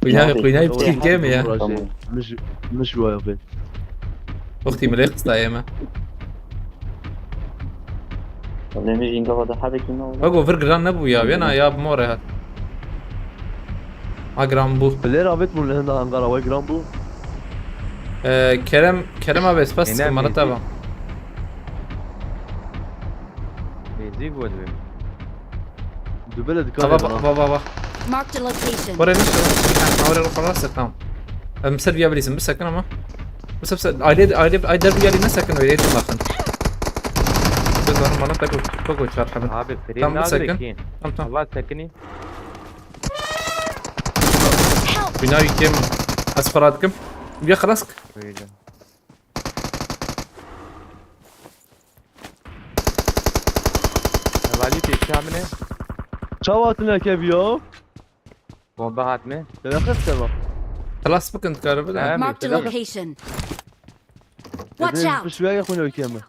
Xwînayê, Abi, xwînayê o piçkî kêm e ya. Tamam. Mij, mij waya vê. Wextî min lê xistayê me. Evde mi jî gava da hebekî ne oldu? Bak o vir giran nebû ya. Vêna ya bi more hat. Ha giran bû. Bilêr avêt bûn li hinda hangara we giran bû. Ee, Kerem, Kerem abi spas Ene dikim, bana bêzî. tamam. Bêzî bû dibê. Dubele dikar Baba, êdana. baba, baba. Marked a location. Oraya nasıl? Ha, oraya para sakın. Em ser bir bilirsin, bir sakın ama. Bu sefer aile, aile, aile bir yerine sakın öyle bakın. Sana bana tako, tako çarpma. Abi frame Tam bir nagire sakın. Ki. Tamam, tamam. Allah sakini. Help! Bina yüküm. Az para atım. Bir xelas. Öyle. Hevalî pêşiya min e. Çawa hatine keviya? Bomba hatine. Te xist keva. Xelas bikin dikaribin. Tamam. Marked a location. Watch Edin out! piştiyake xwîna wekî me.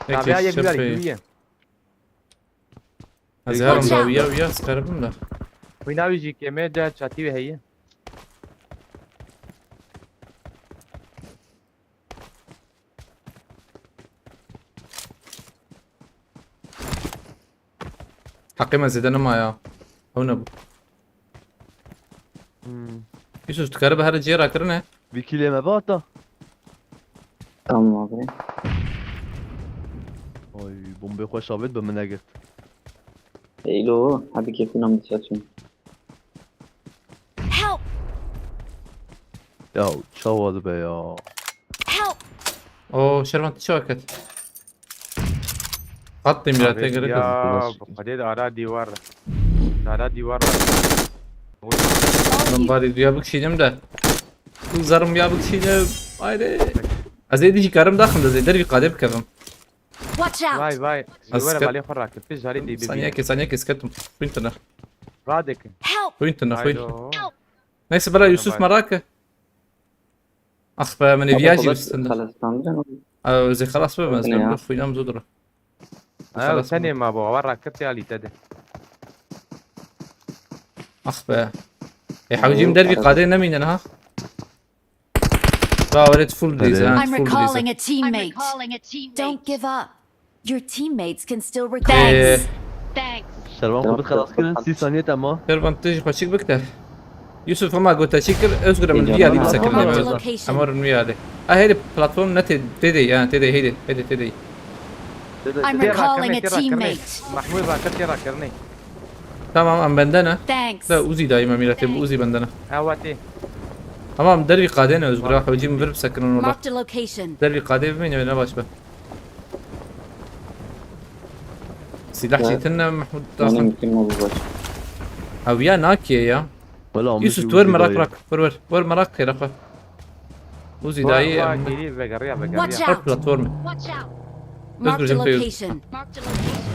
Tabiya yek güzel güviye. Ez yarim Watch da out. uya uya sıkarım da. Xwîna wî jî kêmê de çatî wê heye. Heqê me zêde nema ya. Ew nebû. Hmm. Yusuf, tu karibe here cihê rakirine. Vî kîlê me bata. Tamam abi. Ay, bombê xwe şavêt bi min negirt. Eylo, hadi kêfîna min dişa çûn. Help! Ya çawa dibe ya. Help! O şervan tu çawa ket? Hat demir ate Abi, gerek ya, yok. bu kadar da ara dîwar. Ara dîwar var. Ben bari duya bikişînim de. Bu zarım ya bikişînim. Haydi. Ez ê dijî karim daxim de zêder vî qadê bikevim. Watch out! Vay vay. Az Were ket- balê xwe rakir. Pişt zarê dî Saniye bibi. kes, saniye kes ketim. Xwîntine. Radekin. Help! Xwîntine, xwîn. Haydo. Neyse bela Yusuf Bye. merake. Ah be, min ê viyajî üstünde. Xelesandin. Ew zê xelas be, ez Ne ya? ben xwînam zû diro. Ha, senê ma bo, awa rakirtê alî te de. Ah be. E hewcîm dervî qadê nemînin ha. Rawaret full days ha, I'm full days. Recalling a teammate. Don't give up. Your teammates can still recall. Ee, Thanks. Şervan xwe bit xelas kirin. Sî saniye te ma. Şervan tu jî xweşik bikte. Yusuf hema gote çî kir, Özgür min vî alî bisekirine. Marked a location. Hema rin vî alî. A heydi platform ne tê, tê de yani tê de heydi, heydi tê de. I'm recalling a teammate. Mahmud rakir tê rakirine. Tamam, em bende ne? Thanks. Da Uzi dayım emîretê, bu Uzi bende ne? Ewa tê. Tamam, dervî qadê ne Özgür ha, hewcî min vir bisekirine orada. Marked a location. Dervî qadê bimîne ne baş be. Silah Ya. Çetin ne Mahmut Benim Hasan. kim oldu baş? Abi ya nakiye ya. Wala Yusuf tu wer merak rak. Wer wer. Wer merak kere xwe. Uzi dayı. Ewa geri vegeriya Watch vegeriya. Her out! platformu. Watch out! Özgür Marked a Cem Bey. Location. Marked a location.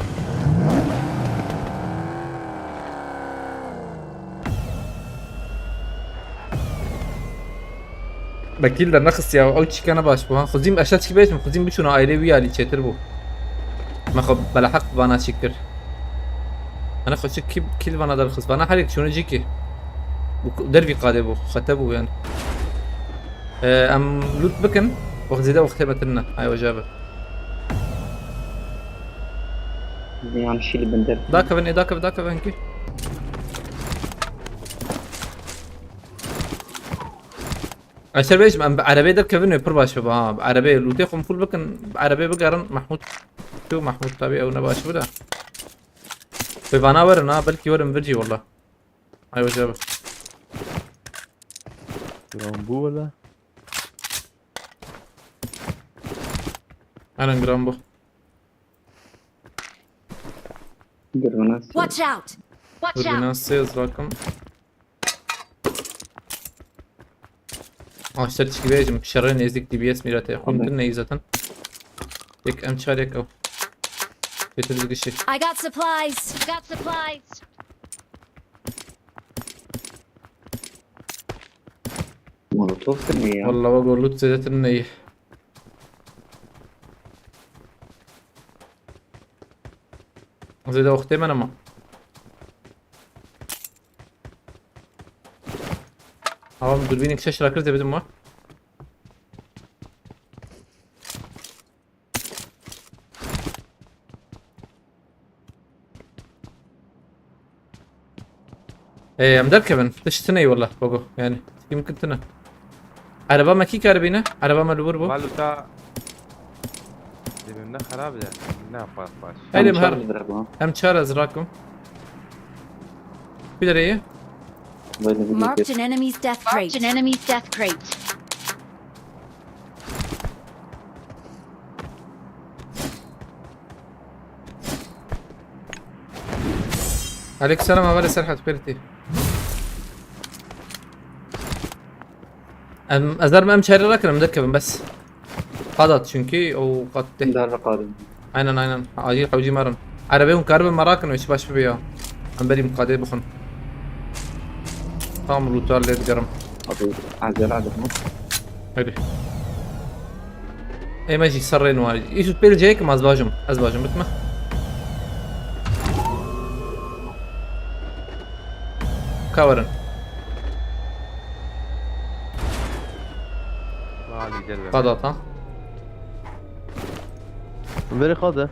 Bekîl de nexist ya, ew çîke ne baş bû ha. Xwezîm eşe çî bêjim, xwezîm biçûna ailê wî alî çêtir bû. Me xwe beleheq vana çî kir. Ana xwe çi kî-, kîl vana derxist, vana herek çûne cî kî. Û dervî qadê bû, xete bû yani. Ee, em loot bikin, wext zêde wextê me tune, ay weca be. Ziyan şîl binder. Dakevin, ê dakevin, dakevin ki. Eşer bêjim, em bi erebeyê derkevin wê pir baş bibe ha. Bi erebeyê lûtê xwe full bikin, bi erebeyê bigerin. Mahmut, tu Mahmut tabi ew ne baş bide. Wê vana werin ha, belkî werin vir jî walla. Ay weca be. Giran bû wala. Eren giran bû. Dürbüne Watch out! Watch out! Dürbüne sêz rakım. Aşter çikibêjim, şerê nêzdîk D B S mîrete. Xwîn tune yî zaten. Yek M çar yek ew. Getir bir kişi. I got supplies! Got supplies! Molotov ne ya? Valla bak o loot zêdetir neyî. Zêde wextê me nema. Tamam, dürbünü kişe şirakır zê bidim var. Ee, em derkevin. Tişt tune wala, Gogo. Yani, tişt mümkün tune. Araba me kî karibîne? Araba me li wir bû. Valuta. Dibimde xerab de. Ne baş baş. Haydi Tam her. çarpı bırak lan. Em çar ez rakim. Bir arayı. Böyle bir Marked git. An enemy's death crate. Marked an enemy's death crate. Aleykümselam, hevalê Serhat, pêrtî. Em, ez derim em çerê rakirim, derkevim bes. Qadat çünkü o qat tê. Derve qadim. Aynen, aynen. Acil hewcî merin. Erebe hûn karibin me rakin, hiç baş bibe ya. Em berî miqadê bixin. Tam lûtar lê digerim. Abi, acele edin. Hadi. Ê me jî ser rê nû. Îsût pêl ceyek, ez bajim. Ez bajim, bitme. Ka werin. Alî, gel be. Qadat ha. Verê qade.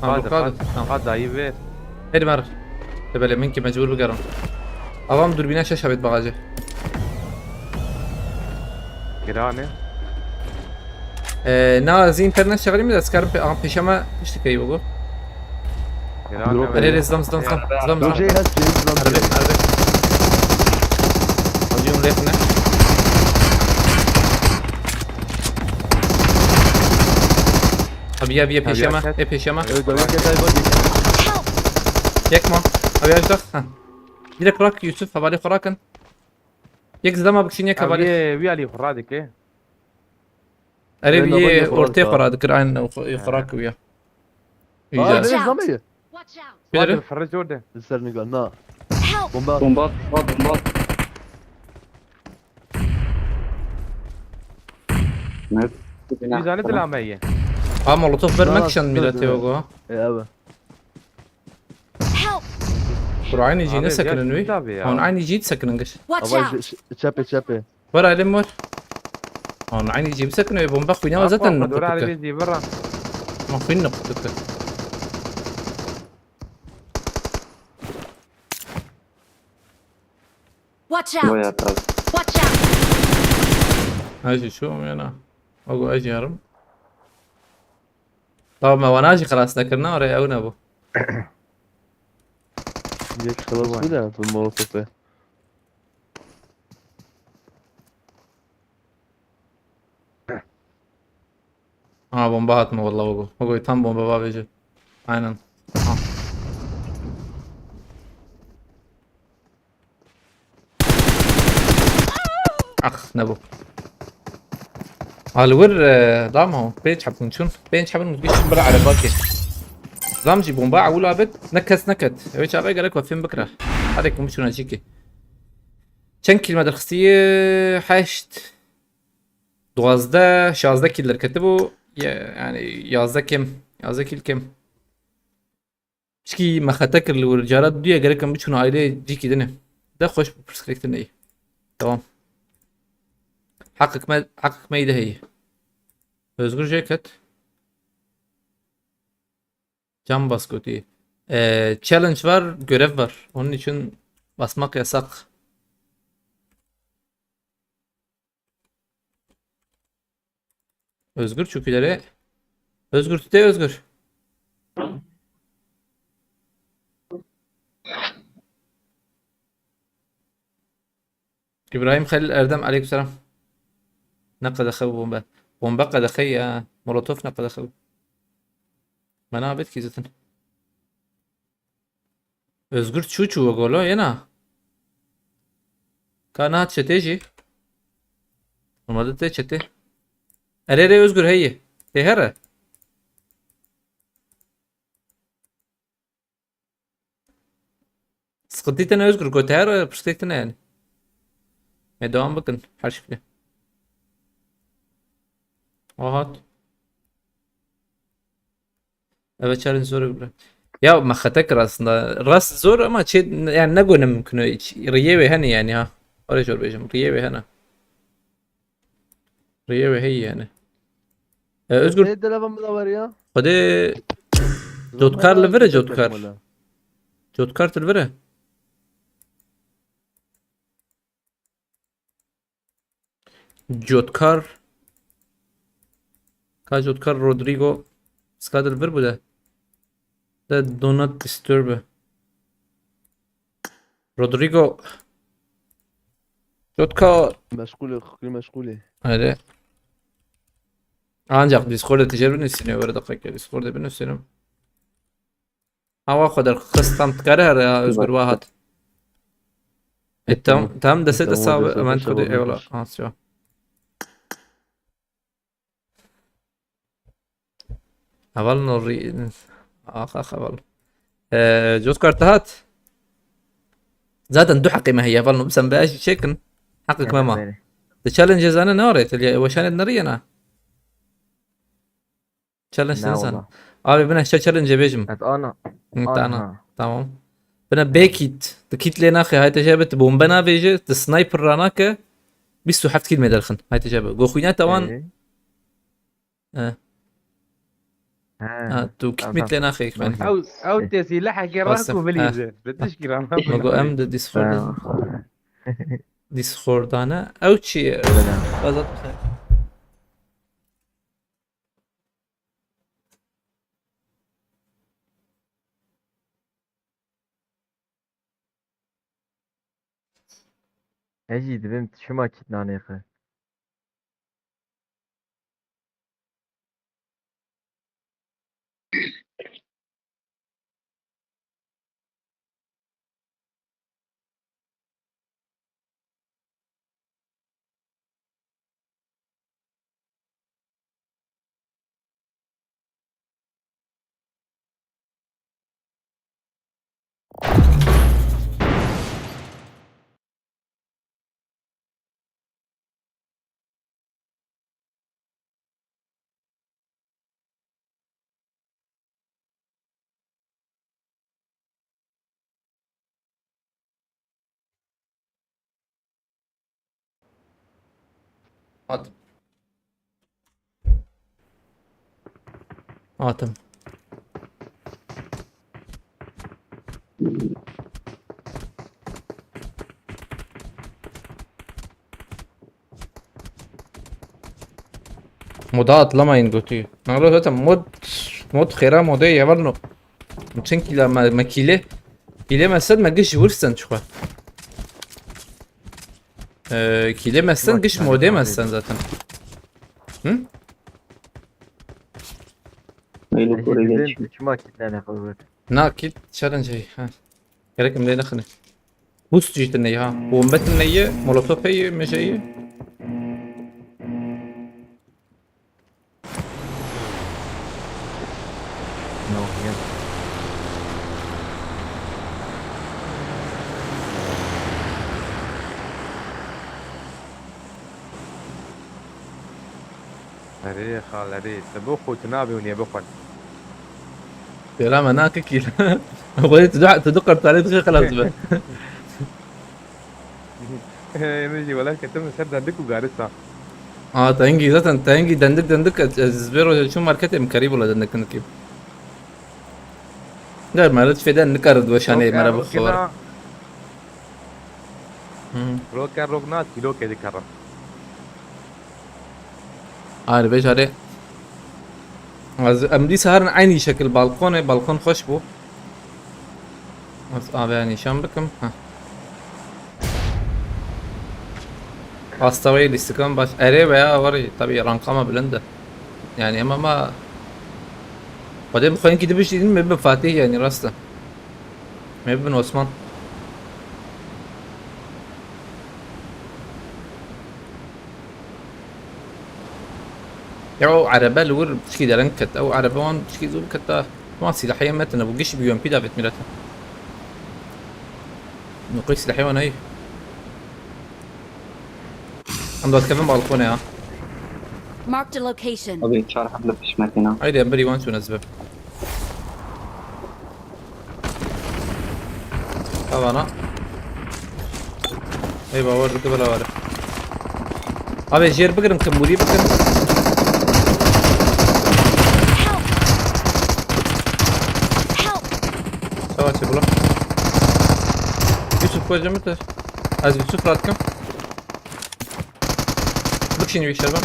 Ha, Qade, bu qade. Qade. Tamam. Qade, ayı ver. Hadi mer. Te belê min ki mecbur bigerim. Avam durbine şaş habet bagajı. Girane. Ee, na, ez internet şexilim de, ez karim pe-, ama peşeme işte kayı bu. Girane. Drop Hadi, hadi, zlam, zlam, zlam, zlam, zlam. Jay has Jay, zlam. Arabe, arabe. Alıyorum left ne? Abi ya, bir peşeme, ya, e peşeme. Evet, evet, evet, evet. Yek mi? Abi ya, ha. Direkt rak Yusuf, havale korakan. Yek zlama biksin, yek havale. Abi, bir ali koradike. Erê, bi yê ortê xwe radikir, aynen, xwe, xwe rakiviya. Aa, ne zaman ye? Watch out! Bêre? Hadi, ferre zor de. Ser niga, na. Help! Bomba. Bomba, bomba, bomba. Ne? Bizane dilame ye. Aa, molotof vermek için millet yok o. E, abi. Help! Bura aynı cî ne sakının wî? Hon aynı cî sakının kış. Watch out! Çepe, çepe. Were, elim were. Ana, eynî cî bisekine, bomba xwîna zaten nokte. Ma xwîn nokte. Watch out! Watch out! Eji şu yana. Ogo eji yarım. Tamam, me wana jî xelas nekirina, oraya ew nebû. Yek xelas bû de, bi molotofe. Ha, bomba hatma vallahi Hugo. Hugo, tam bomba var bence. Aynen. Ha. Ah, ne bu? Alwir, e, dama o. Pênc hebûn çûn. Pênc hebûn giş bira erebakê. Zam jî bomba ewil abit. Ne kes neket. Ew çaxê gerek we fêm bikira. Hadi kum şuna jî ki. Çend kilometre xistiye? Heşt. Duwazdeh, şazdeh kîl derketibû. Ya, yani yazdeh kêm. Yazdeh kîl kêm. Pişkî me xete kir li wir. Cara duye gerek em biçûn ailê cîkî din e. De xweş bi pirsgirêk tune yî. Tamam. Heqek me, heqek me yî de heye. Özgür Ceket. Can bas gotî. Ee, challenge var, görev var. Onun için basmak yasak. Özgür çökülere. Özgür tüte Özgür. İbrahim Halil Erdem, aleykümselam. Ne qedexe bu bombe? Bombe qedexe ya. Molotof ne qedexe bu? Bana abet ki zaten. Özgür çû çû we golo yena. Ka nehat çetê jî. Normalde te çetê. Erê rê Özgür heye. Tê here. Sıkıntı tene Özgür, gote her piştek tene yani. Me devam bakın her şekilde. Ahat. Evet, çarın zor bile. Ya me xete kir aslında. Rast zor ama çê, yani ne gone mümkün o hiç. Riye ve hani yani ha. Öyle zor bejim. Riye ve hani. Riye ve hey yani. E, Özgür. Ne delava mı da var ya? Hadi. Cotkar li vir e, Cotkar. Cotkar tu li vir e. Cotkar. Ka Cotkar Rodrigo. Skadir bir bu da. De do not disturb. Rodrigo. Cotkar. Meşgul, fikri meşgul. Öyle. Ancak Discord'da tijer binüsünüyor. Böyle dakika Discord'da binüsünüyor. Awa xwe derxist, tam dikare here ya, Özgür, wa hat. E, tam, tam destê te sax be, hemen xwedê, eyvallah. Ha, siyo. Hevalno rî-, ax, ax, heval. E, Coskar te hat. Zaten du heqê me heye, hevalno, bisan be, ez jî çêkin. Heqek me ma. Belê. Di challenge zane ne arê, te lê weşanê nerîyena. Challenge ne zan. Abi bine şe challenge bêjim. Et ana. Hı, ana. Tamam. Bine bê kit. Di kit lê naxê, hayte jebe, tu bombe navêje, tu sniper ranake. Bîst û heft kil me derxin. Hayte jebe. Goxwîne tawan. Ee? He. Ha, tu kit mit lê naxê. Ew, ew tê sîlehekê rast û bilîze. Bi tişkî rana. Mago em di Discord. Discordane. Ew çi ye? Azad. Hecî dibim çima kit nanêxe. At. Hatim. Moda atlamayın götüyü. Nalo zaten mod, mod xêra modê yevalno. Çin kîla me, me kîlê. Kîlê me sed me giş ji wir sen çixwe. Ee, kîlê me sen giş modê me sen zaten. Hı? Meylo kore geç. Çima kitlene xwe. Na kit challenge hey. Ha. Gerek em lê nexine. Boost jî tune ye ha. Bombe tune ye, molotof heye, meje ye. Erê xal, erê. Te bo xwe tu nabê û nê bixwin. Pêra me nake kî. Xwedê tu du, tu du qertalê dixê xelas dibe. Min jî welat ketim li ser dendik û garista. Aa, te hingî zaten, te hingî dendik dendik, ez, ez vê rojê çûm marketê, min kerî bû le dendik dendikî. Gar meric fêde nikare di weşanê mere bixwar. Hmm. Roke rok na, çîrokê dikarim. Arê, vê carê. Ez, em dîsa herin eynî şekil balkonê, balkon xweş bû. Ez avê nîşan bikim. Heh. Asta wê lîstikan baş. Erê veya warî, tabii ranka me bilind e. Yani em ama Xwedê bi xwe hinkî dibişînin, me bibin Fatih yani, rast e. Me bibin Osman. Ya o erebe li wir tişkî dereng ket. Ew erebe wan tişkî zû keta. Wan sîlahê me tine bû, gişî bi U M P davet mîrete. Nuqî sîlahê wan heye. Em dikevin balkonê ha. Marked a location. Abi çar heb li pişmetê na. Haydi em berî wan çûne zibir. Tavana. Ey bawer dike bela were. Abi jêr bigirin, kim burî bikin. Help! Help! Savaşçı bula. Yusuf koca mı? Ez Yusuf Ratkim. Bikşin bir şerban.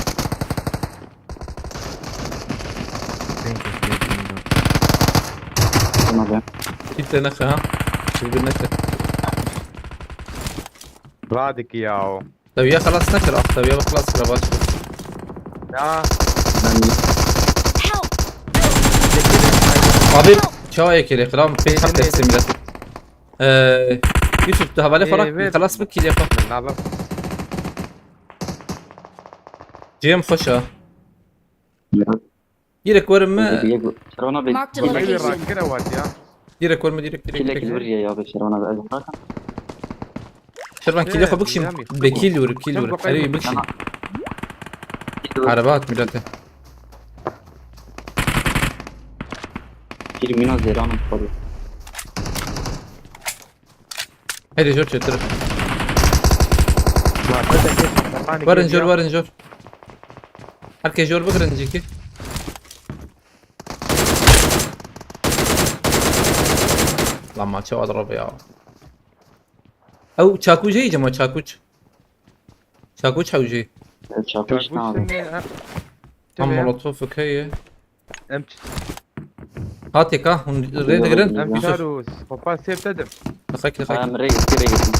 Tamam. Git de naka ha. Siz bir naka. Radik ya o. Tabii ya, خلاص نكر أخ، tabii ya خلاص كده بس. Ya. Help! Abi. Help! Çawa yekê lê xilam pê hep destê millet. Ee, Yusuf, tu hevalê xwe rak, xelas bik kîlê xwe. Cem xweş e. Direk werim mi? Direk werim mi, direk, direk, direk. Şervan kîlê xwe bikşîn. Be kîl wir, kîl wir. Erê bikşîn. Araba hat milete. Kîl mina zêran xwe. Hadi jor çetir. Werin jor, werin jor. Herkes jor bigirin cîkî. Lan maço adrabe ya. Ew çakuç heye cema çakuç. Çakuç hewjê. Çakuç ne abi? Tam molotof okey. Em ç- Hatê ka hûn rê digirin. Em çar û hopa sêv te dim. Dixek dixek. Em rê gitti, rê gitti.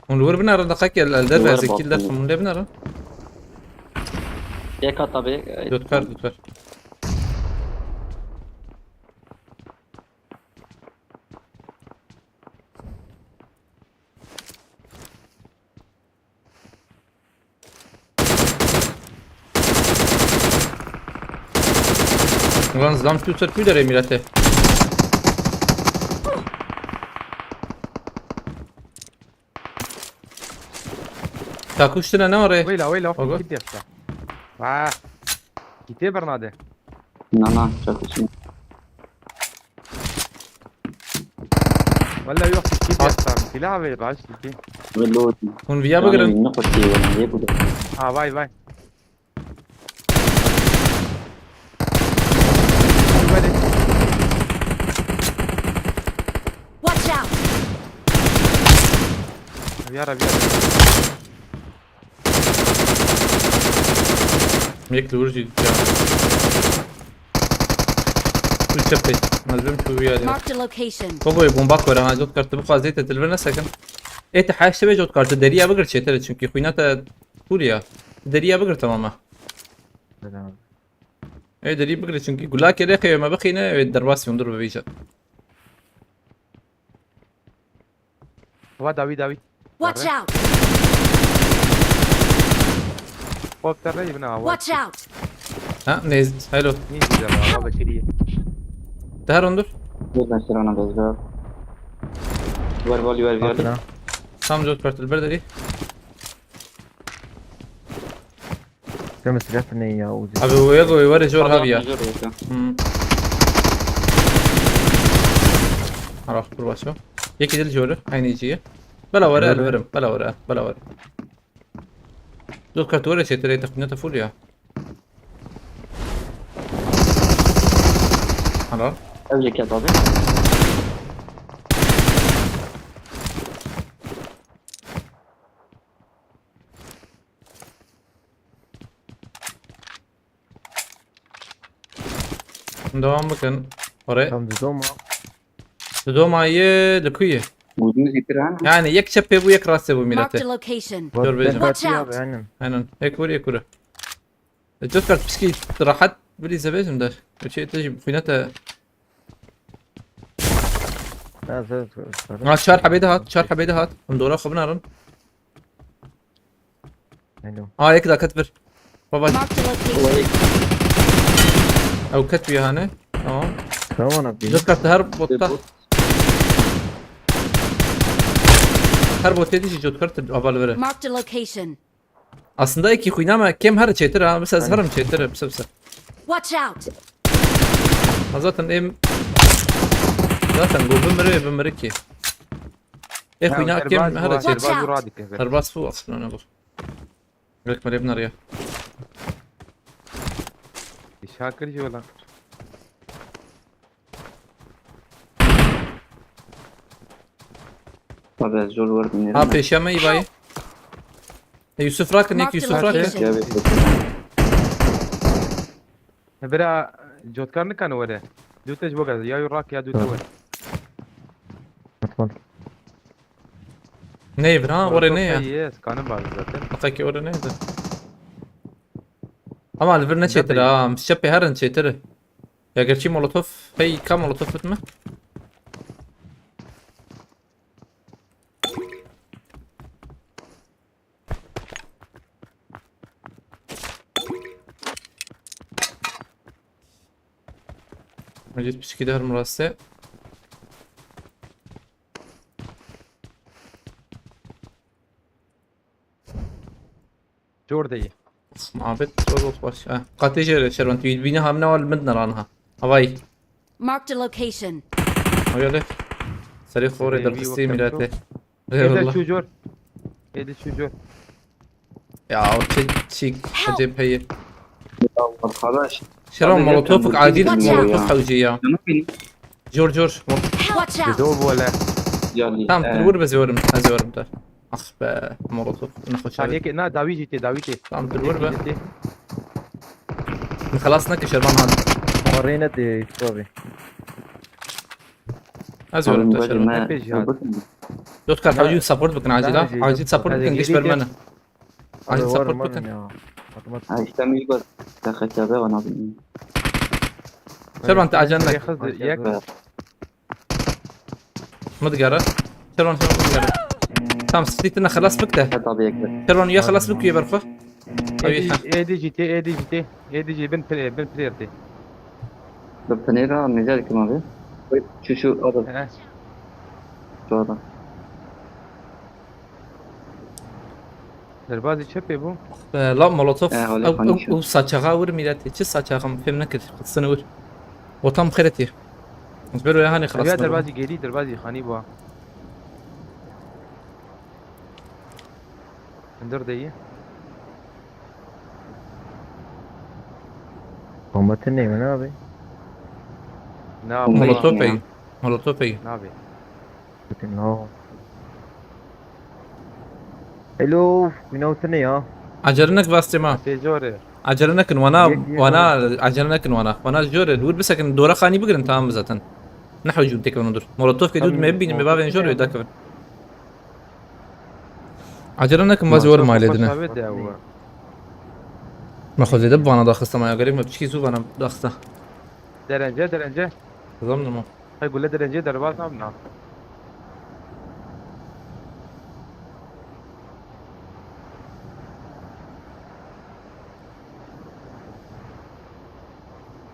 Hûn li wir binêrin, dixek el, el derve, ez ê kîl derxim, hûn lê binêrin. Yek hat abi. Dot kar, dot kar. Ulan zam tu ser tu derê milete. Takuştuna ne oraya? Weyla, weyla, ogo. Gitti yoksa. Vah. Gitti bernade. Na, na, takuştuna. Walla yok, gitti yoksa. Silah ver, baş gitti. Hûn viya bigirin. Ne koşuyor, ne bu? Ha, vay, vay. Watch out! Yara, yara. Yek li wir jî ya. Tu çepê. Ez bim tu viya. Marked a location. Baba, bomba kore ha, jot kartı bu fazla te dilver ne sakın. E, te haşte ve jot kartı deriye bigir çetere çünkü xuyna te full ya. Deriye bigir tamam ha. Selam. Ê derî bigire çünkü gulakê rê xêwe me bixîne, wê derbasî hundir bivîje. Wa dawî, dawî. Watch out! Hop, te rey bina, wa. Watch out! Ha, nêz, hello. Nî güzel, wa, wa bekiriye. Te her hundir? Bir ben sırana bezgar. Ver, ver, ver, ver. Tam jot kartil ber derî. Tem silah ne ya, Uzi? Abi, o yego, o var, jor abi ya. Jor ya. Hmm. Ara, dur başa. Yekî dil jor, aynı iciye. Bela var, el verim, bela var, bela var. Dur, kartı var, şey, tere, takmine full ya. Ara. Öyle ki abi. Devam bikin. Oraya. Tam didoma. Didoma ye, li ku ye? Gudun zîtir ha? Yani yek çepê bû, yek rastê bû milete. Marked a location. Gör bêjim. Watch out! Aynen. Aynen. Yek vur, yek vur. E, Jotkart pişkî rahat bilî zebêjim de. Çê te jî xwîna te. Ha, çar hebê de hat, çar hebê de hat. Hûn dora xwe binarin. Hello. Aa, yek daha ket bir. Baba. Marked a location. Ew ket bir yani. Tamam. Tamam abi. Jotkart her botta. Her botê dijî Jotkart aval vere. Marked a location. Aslında eki xwîna me kêm her çêtir ha. Mesela ez herim çêtir, bisa, bisa. Watch out! Ha, zaten em, zaten go bimire, bimire ki. E, xwîna kêm her çêtir. Watch out! Derbas bu aslında ne bu. Gerek me lê binariye. Şakir jî wela. Abi ez zor werdin. Ha, pêşiya me î bayî. E, Yusuf rakin, yek Yusuf rakin. Marked a location. He bira, Cotkar nikan were. Du te ji bo gaz, ya yu rak ya du te were. Neyvir ha, oraya ne ya? Yes, kanım var zaten. Hatta ki oraya neydi? Ama li vir ne çêtir ha. Em şepê herin çêtir. Ya gerçî molotof. Hey, ka molotof bit me? Mecid piçkî de her murase. Jor de ye. Mabet zor baş. Ha, qatê jê re şervan tu bîne hamne wal min neran ha. Havay. Marked a location. Hayale. Serê xorê derxistê mîrete. Êde çû cor. Êde çû cor. Ya o çi çik. Help! Acayip heye. Ya arkadaş. Şervan molotofuk acil molotofuk hewce ya. Jor jor. Watch out! Zor bu hele. Tamam, dur vur, ez yorim. Ez yorim da. Ah be, molotof. Ne hoş abi. Yeke na dawî jî tê, dawî tê. Tamam, dur vur be. Xelas neke Şervan hadi. Ama reyne de abi. Ez yorim da Şervan. Epey jihad. Dört kat hewcî support bikin acil ha. Acil support bikin, giş vermene. Acil support bikin. Ha işte mi bas. Dakika be bana. Şervan te acele nek. Min digere. Şervan, Şervan min digere. Tamam, splitine xelas bik de. Şervan ya xelas bik ya berxwe. Ew yê te. A D G T, A D G T, A D G bin pre-, bin player tê. Bi pinêra nêzar kim abi? Şu, şu adam. He. Şu adam. Derbazî çepê bû. E, la molotof. E, ew, ew, ew saçaxa wir mîretê. Çi saçaxa min fêm nekir. Xistin wir. Otam xeretî. Ez ber wê hanê xilas. Ya derbazî gêrî, derbazî xanî bû. Hundir de ye. Bomba tune mi ne abi? Ne abi? Molotof pey. Molotof pey. Ne abi? Bakın ne o? Hello, wîna tune ya. Acele nek vastê ma. Tê corê. Acele nekin wana, wana, acele nekin wana. Wana jore, li wir bisekin, dora xanî bigirin, tamam zaten. Ne hewcûn têkevin dur. Molotof ke dût me bibînin, me bavên jore dakevin. Acele nekin, vazî wer malê dine. Me xwe zêde bi vana daxista, ma ya gerek me piçkî zû vana daxista. Derence, derence. Zam nima. Hey, gule derence derbas nabina.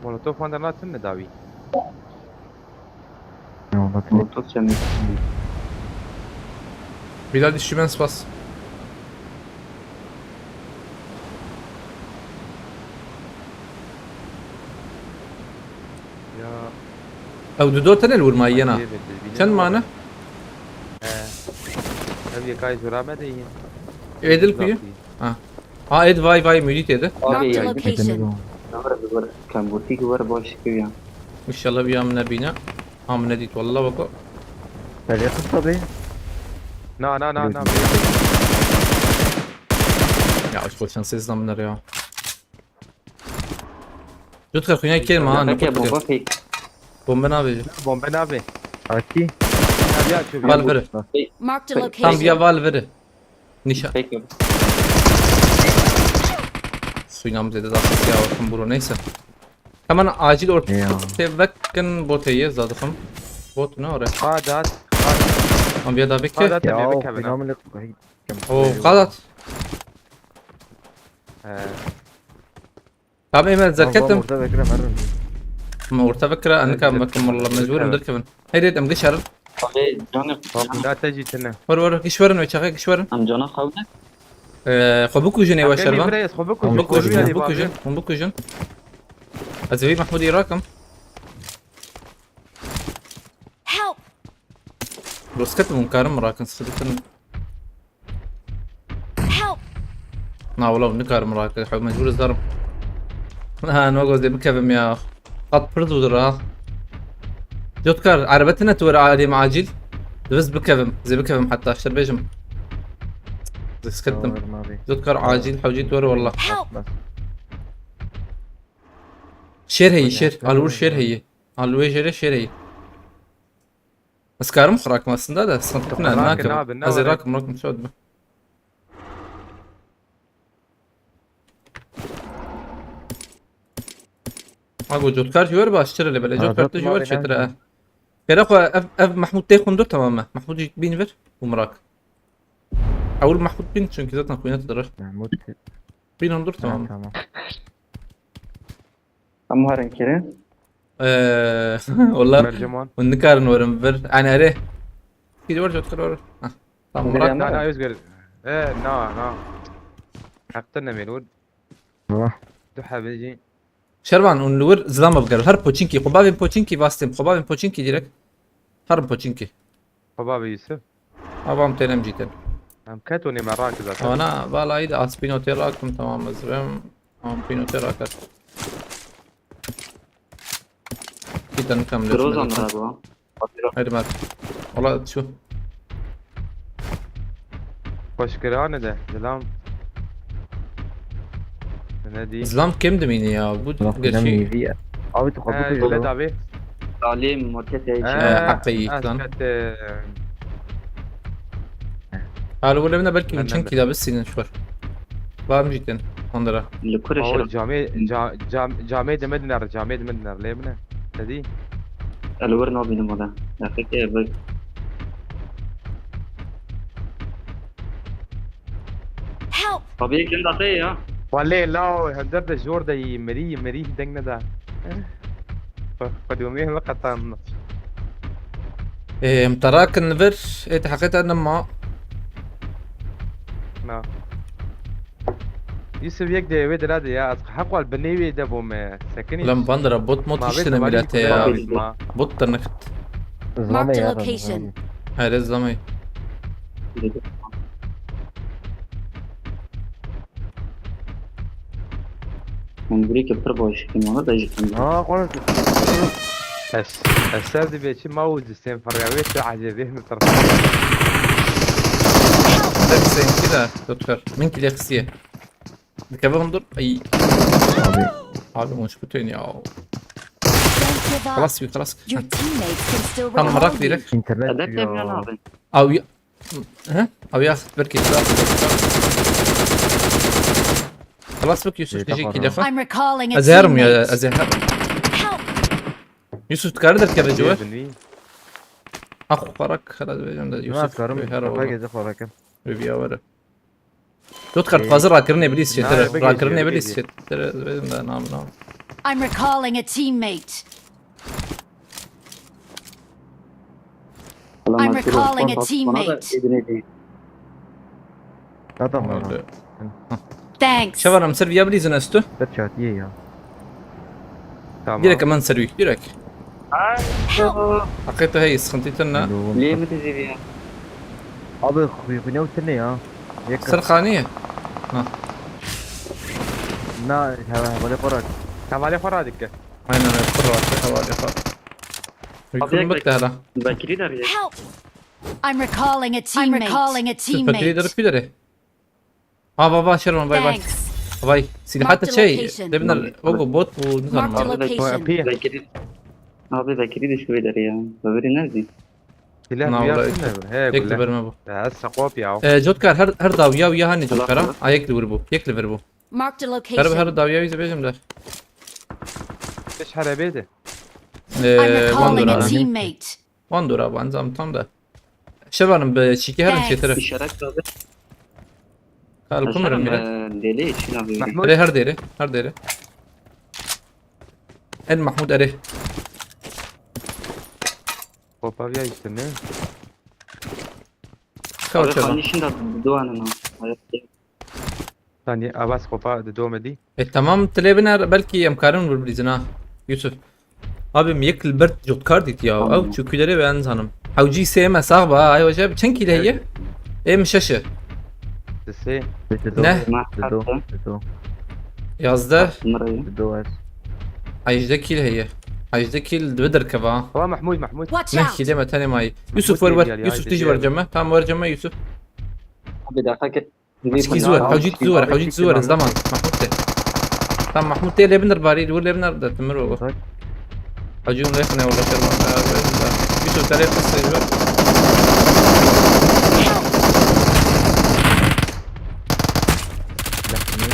Molotof wan dernatin ne dawî. Molotof çemê. Bilal dişimen spas. Ya. Ew du dor tene li wir ma yena. Çend mane? He. Ev yekay zora me de yin. Edil kuyu? Ha. Ha, êd vay vay, Mûdî tê de. Marked a location. Kemburtî ki were baş kiriya. Înşallah uya min nebîne. Ha, min nedît wallah weko. Belê qisa bê. Na, na, na, na. Ya, ez xwe şansêz da min ya. Dût xwe xwîna kêr ma, ha, ne bomba pek. Bombe navê. Bombe navê. Akî. Ya, ya, çöp, ya. Val viri. Marked a location. Tam ya val viri. Nişan. Peki. Suyuna mı dedi daha ya, bakın bro, neyse. Hemen acil ortaya vekin bot heye zadıkım. Bot ne oraya? Adat. Ama bir daha bekle. Adat ya, o binamı ne? O kadar. He. Tamam, Eymen, zerketim. Orta vekira, merhaba. Ma orta vekira, enika em vekim, wallah, mecbur im derkevin. Hey, rêd, em giş herin. Abi, canım. Tamam, da te jî tine. Were, were, giş werin, wê çaxê giş werin. Em cana xew ne? Ee, xwe bikujin, ê we şervan. Bikujin, bikujin, bikujin. Ez ê vî Mahmudî rakim. Help! Rosket hûn karin min rakin, sıkıntı. Help! Na wala, nikarim rake, hew mecbur ez darim. Ha, no goz dê bikevim ya. Qat pir zû dir ha. Cotkar, erebetine tu were alî me acil. Diviz bikevim, zê bikevim heta, işte bêjim. Zê sıkıntım. Tamam abi. Cotkar acil, hewcî tu were wallah. Help! Şêr heyî, şêr. Alur şêr heyî. Alûê jêrê şêreyî. Ez karim xwe rakim aslında da, sıkıntı ne, nakim. Ez ê rakim, rakim, şod be. Ha, go Cotkar ji wer baştir e, lê belê Cotkar tu ji wer çêtir e. Kere xwe ev, ev Mahmud tê xundur tamam e. Mahmud jî bîn vir û Mirak. Ewil Mahmud bîn çünkü zaten xwînet dirir. Mahmud. Bîn hundur tamam. Tamam. Em herin kirin. Eee, wala Merciman. Hûn nikarin werin vir. Ani erê. Kî de wer Cotkar wer. Hah. Tamam, Mirak. Na, na, Özgür. E, na, na. Haqte nemêl û. Vah. Du hebê jî. Şervan, hûn li wir zilama bigere. Her poçinkî, xwe bavên poçinkî vastêm, xwe bavên poçinkî direk. Her poçinkî. Xwe bavê Yusuf. Avam tênem cîtin. Em ketonê me rak zaten. Ana, vallahi de aspîno tê rakim, tamam ez rem. Aspîno tê rakat. Cîtin kam Groza mi rago? Hadi Mert. Ola şu. Xweşkirane de, zilam. Ne dî? Zilam kim dimîne ya? Bu gerçi mîvî ya. Abi tu xwe bikir. He, abi. Zalim, market ya. He, heqe yî lan. Alo, wele bine belkî çend kîla bisînin şu var. Var mı cidden? Onlara. Li kurê şeref. Camê, ca-, cam-, camê dime diner, camê dime diner. Lê bine. Ne dî? Li wir nabînim wele. Deqîqê bi. Help! Abi, yek limda te ya. Wale, lao, hemder de jor de yî, mirî, mirî deng neda. Xwe, xwe domê heme qetan. Ê, em terakin li vir, ê, te heqê te nema. Na. Yusuf yek de wê dira de ya, ez heq wal binê wê de bûme. Sekinî. Ulan bandira bot mot işte ne milete ya. Bot da nakit. Marked a location. Hayır, zlamayı. Hûn birî ke pir baş dikin, wana da jî kin. Ha, xwe. Es, es ser dibe çi ma û sen firya wê tu ecebê mi tir. Hepsi seninki de, doktor. Min kile xistiye. Dikeve hundur. Ay. Abi. Abi, hoş bu tön ya. Don't give up. Xelas wî, xelas. Your teammates can still recall you. Tamam, rak direk. Hedef ya. Abi. He? Abi ya, belki daha. Xelas bak Yusuf, teşekkür ederim. I'm recalling a teammate. Ez herim ya, ez herim. Help! Yusuf, dikare derkeve cewher. Ah, xwarak, xelas vereceğim de Yusuf. Her oldu. Ve bir yavru. Dot kart fazla rakirin eblis çetir. Rakirin eblis çetir. Vereceğim de nam nam. I'm recalling a teammate. I'm recalling a teammate. Zaten var. Öldü. Thanks. Şevan, em ser viya bilîzin estu. Berçatiye ya. Tamam. Direkt hemen ser wî, direkt. Ay. Heqê tu heyî, sıkıntı tine. Lê mi dizî viya? Abi, xuyxunew tine ya. Yek. Ser xaniye. Ha. Na, heva, hevalê xwe rak. Hevalê xwe radike. Aynen, evet, xwe radike, hevalê xwe. Abi, hüküm bek-, bitti hala. Bekirî de rêye. Help! I'm recalling a teammate. I'm recalling a teammateî. Pekirî de rê pî de rê. Ha, va, va, Şervan, vay, vay. Thanks. Vay, silahata şey, debiner, ogo bot bu, ne zaman? Marked a location. Abi, Bekirî, abi, Bekirî düştü beyler ya. Öbürü nerede? Silah miyasın ne? He, tek güle. Tek verme bu. Ya, sakop ya. E, Cotkar, her, her daw ya, ya hani Cotkar ha? Ayaklı vur bu, yekli vur bu. Marked a location. Her, her daw ya bize bizim de. Beş harabeydi. E, I'm recalling a teammate. Wan dora, wan zam tam da. Şevanım be, çiki herin çetere. İşaret kaldı. Kal kumarım ya. Deli için abi. Mahmut. Her deri, her deri. En Mahmut eri. Kopa bir işte ne? Kal çevan. Abi, işin de duanın o. Tanî avaz xopa di domê dî. E, tamam, tu lê biner, belkî em karin wir bilîzin ha. Yusuf. Abim yek li ber Cotkar dît ya. Tamam. Ew çûkî derê ve en zanim. Hewcî sê me sax ba, ay hoca, çend kîl heye? Evet. Ê min şeş e. Di sê. Ne? Di do. Di do. Yazdeh. Di do ez. Hejdeh kîl heye. Hejdeh kîl dibe derkeva. Wa Mahmud, Mahmud. Watch out. Ne kîlê me tenê mayî. Yusuf, wer wer. Yusuf, tij wer ceme. Tamam, wer ceme Yusuf. Abi, dakika. Çikî zor, hewcî zor, hewcî zor, zaman. Mahmut de. Tam Mahmut de lê binir barî, dur lê binir de timir o. Hewcî un lêxine wala şerma. Yusuf, te lê qisê ver.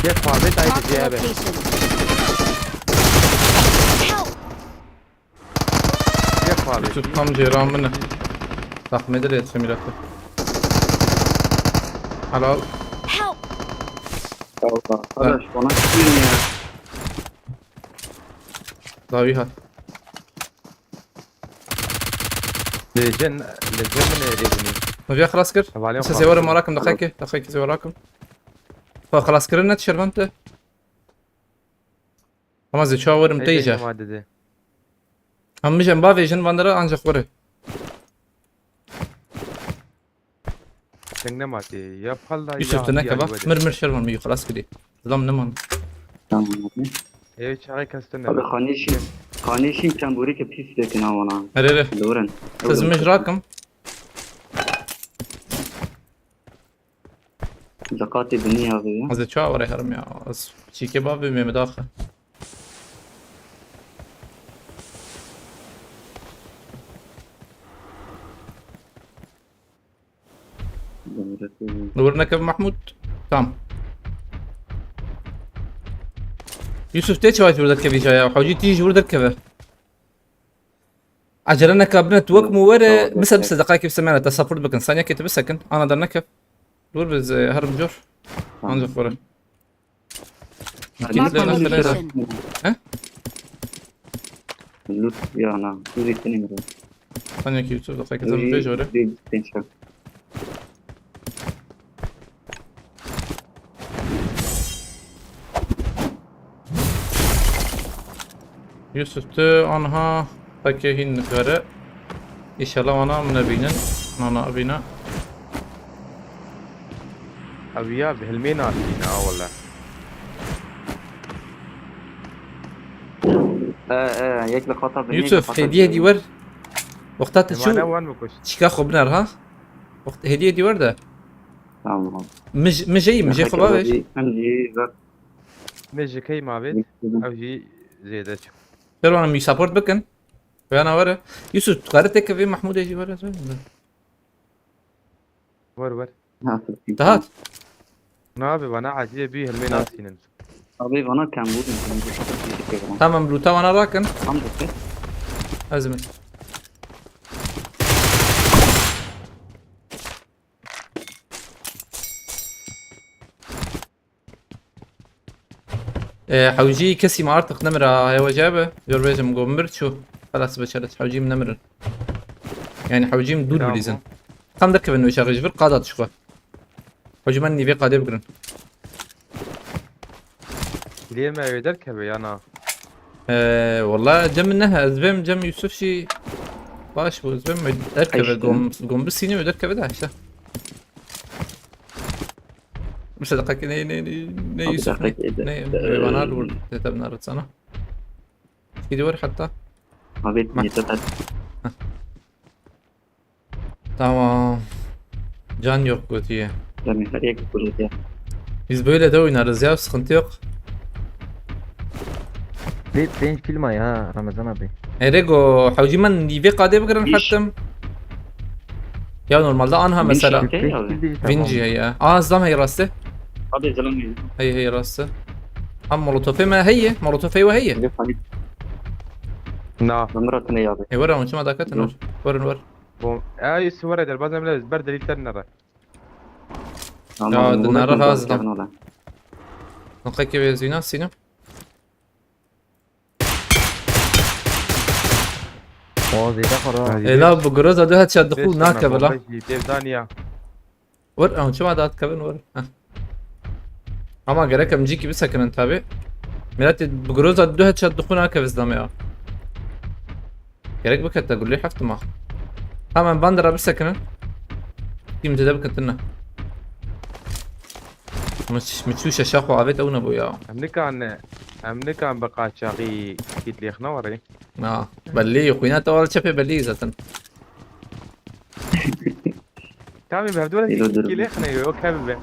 Gel, kuarbet aydı cevap. Yusuf abi. Yusuf tam ceyran min e. Tahmin ederek yetişemiyor. Helal. Help! Allah, kardeş, bana kim ya? Davi hat. Li cen, li cen min ê rêbinî. Hevalê xwe xweş. Siz ê werin marakim, daxayekê, daxayekê zê werakim. Xwe xelas kirin ne tişer van te. Ama zê çawa werim te îca. Em mijen bavêjin van dera ancak were. Deng nema tê. Ya palla Yusuf, ya tu nekeve. Mir mir şer van, mi xelas kirî. Zilam neman. Tamam abi. Ev çaxê kes tu ne. Abi xanîşî, xanîşî kemborî ke pîs vekin ha wana. Here, here. Li wir in. Siz mij rakim. Zekatê binî ya vê ya. Ez ê çawa were herim ya. Ez çîkê bavê me daxe. Li wir nekeve Mahmud. Tam. Yusuf tê çawa ji wir derkevî ca ya. Hewcî tî ji wir derkeve. Acele neke, bine tu wek mu were, bise, bise, deqayekê bise, me te support bikin. Saniyekê tu bisekin. Ana der nekev. Dur biz, e, herim cor. Tamam. Ancak were. Marked a location. He? Loot ya na. Loot ettiğini mi? Saniyekê tu deqayekê tu vê jore. Yusuf, tu anha pekê hîn nikare. Înşallah wana min nebînin. Nana bîne. Ev ya bi hilmê nasîne ha wele. E, e, yek li qata binê, Yusuf, qata hediye binê. Hediye ver. Wexta tu çû. Çika xwe biner ha. Wext hediye hediye ver de. Tamam. Mij, mijeyî, mijê xwe bavêj. Em jî ver. Me ji key mavêt, ew jî zêde çû. Ser wan em support bikin. Veyana were. Yusuf, tu kare teke vê Mahmûdê jî were. Wer wer. Dihat. Nabe bana aciyê bî hilmê nasînin. Abi bana kembû. Tamam, loot'a wana rakin. Tam bitti. Ez min. E, hewcî kesî me artık nemira, hewa cebe. Jor bêjim, go mir çû. Xelas, beşeret, hewcî min nemirin. Yani hewcî min dûr bilîzin. Tam derkevin wê şaxê ji vir, qada dişxwe. Hewcî, me nîvê qadê bigirin. Lê me wê derkeve ya na? E, wala cem min nehe, ez vêm cem Yusuf jî baş bû, ez vêm derkeve, gom, gom bisîne wê derkeve de işte. Mesela dakika ne, ne, ne, ne Yusuf, ne, ne, ne, bana dur, ne tabi narat sana. Gidiyor hatta. Abi, yeter hadi. Tamam. Can yok götüye. Demir her yer kuruldu ya. Biz böyle de oynarız ya, sıkıntı yok. Pê-, pênc kîl maye ha, Ramazan abi. Erego, hewcî, min nîvê qadê bigirin. Heptim. Ya normalde anha mesela. Pênc kîl değil. Vinci ya. Aa, zam hey rastı. Abi, zam hey. Hey, hey rastı. Am molotofê me heye, molotofê we heye. Na. Min miratine ya abi. E, were, çima daket nur. Were, were. Bom. Ay, su were der, bazen bile ber delil ter nere. Ya, dinara hazdan. Nokta ki ve zina sinu. O zêde xwe ra. Ela, bi groza du headshot dixu nakeve la. Devdaniya. Were, ew çima dat kevin were. Heh. Ama gerek em cîkî bisekinin tabi. Miletê bi groza du headshot dixu nakeve zidame ya. Gerek bikete gulê heftima. Tamam, bandera bisekinin. Kim tede bikin tine. Miç, miçû şeşa xwe avêt ew nebû ya. Em nikan, em nikan bi qaçaxî kît lêxine warê. Na, belli, xwîna te were çepê belli zaten. Tamam, bi hevdû re kî lêxine yo, yok hev be.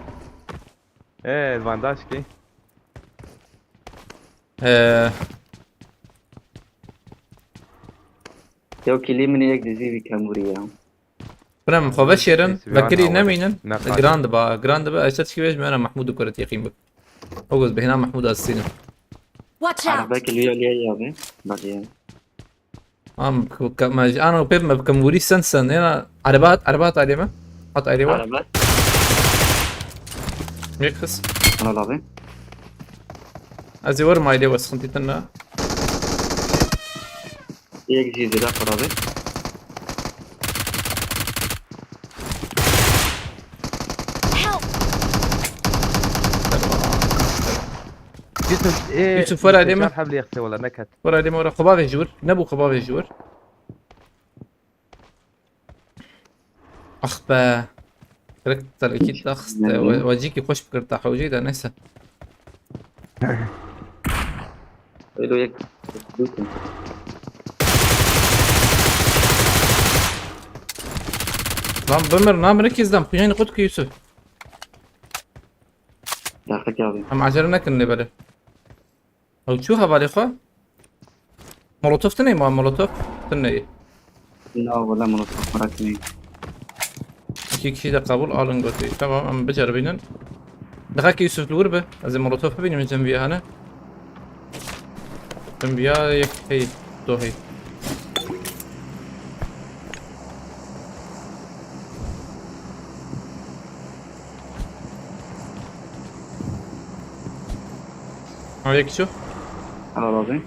Ee, bandaj ki. Ee. Yok, kilî min yek dizî bir kemûrî ya. Kurem, xwe veşêrin, vekirî nemînin, giran diba, giran diba, ez çi bêjim, me Mahmûd û kuret yexîn bik. O göz bêhna Mahmûd ez sînim. Watch out! Araba kiliya liya ya be. Bak ya. Am, ku, ka, ma ji ana pê me bikim wurî sen sen. Êna, ereba hat, ereba hat ailê me. Hat ailê we. Araba. Yek kız. Ana abi. Ez ê werim ailê we, sıkıntı tine. Yek jî zêde xwe rabe. Help! Yusuf, ê, Yusuf, were Yusuf, deme. Çar heblê yexse wala neket. Were deme, were xwe bavê ji wir. Nebû xwe bavê ji wir. Ax be. Direkt telekî daxiste. Ne? We, we cîkî xweş bikir te hewcî de, neyse. Elo yek. Lan bimir, namir ki izdam. Kucayını kut ki Yusuf. Dakika abi. Em acele nekin lê belê. Ew çû hevalê xwe? Molotof tune ma, molotof tune. Na, wala molotof merak ne. İki kişi de kabul alın götü. Tamam, em biceribînin. Daha ki Yusuf li wir be. Ez ê molotof bibînim, cem viya hene. Cem viya yek hey, do hey. Ha, yek şu. Al abi.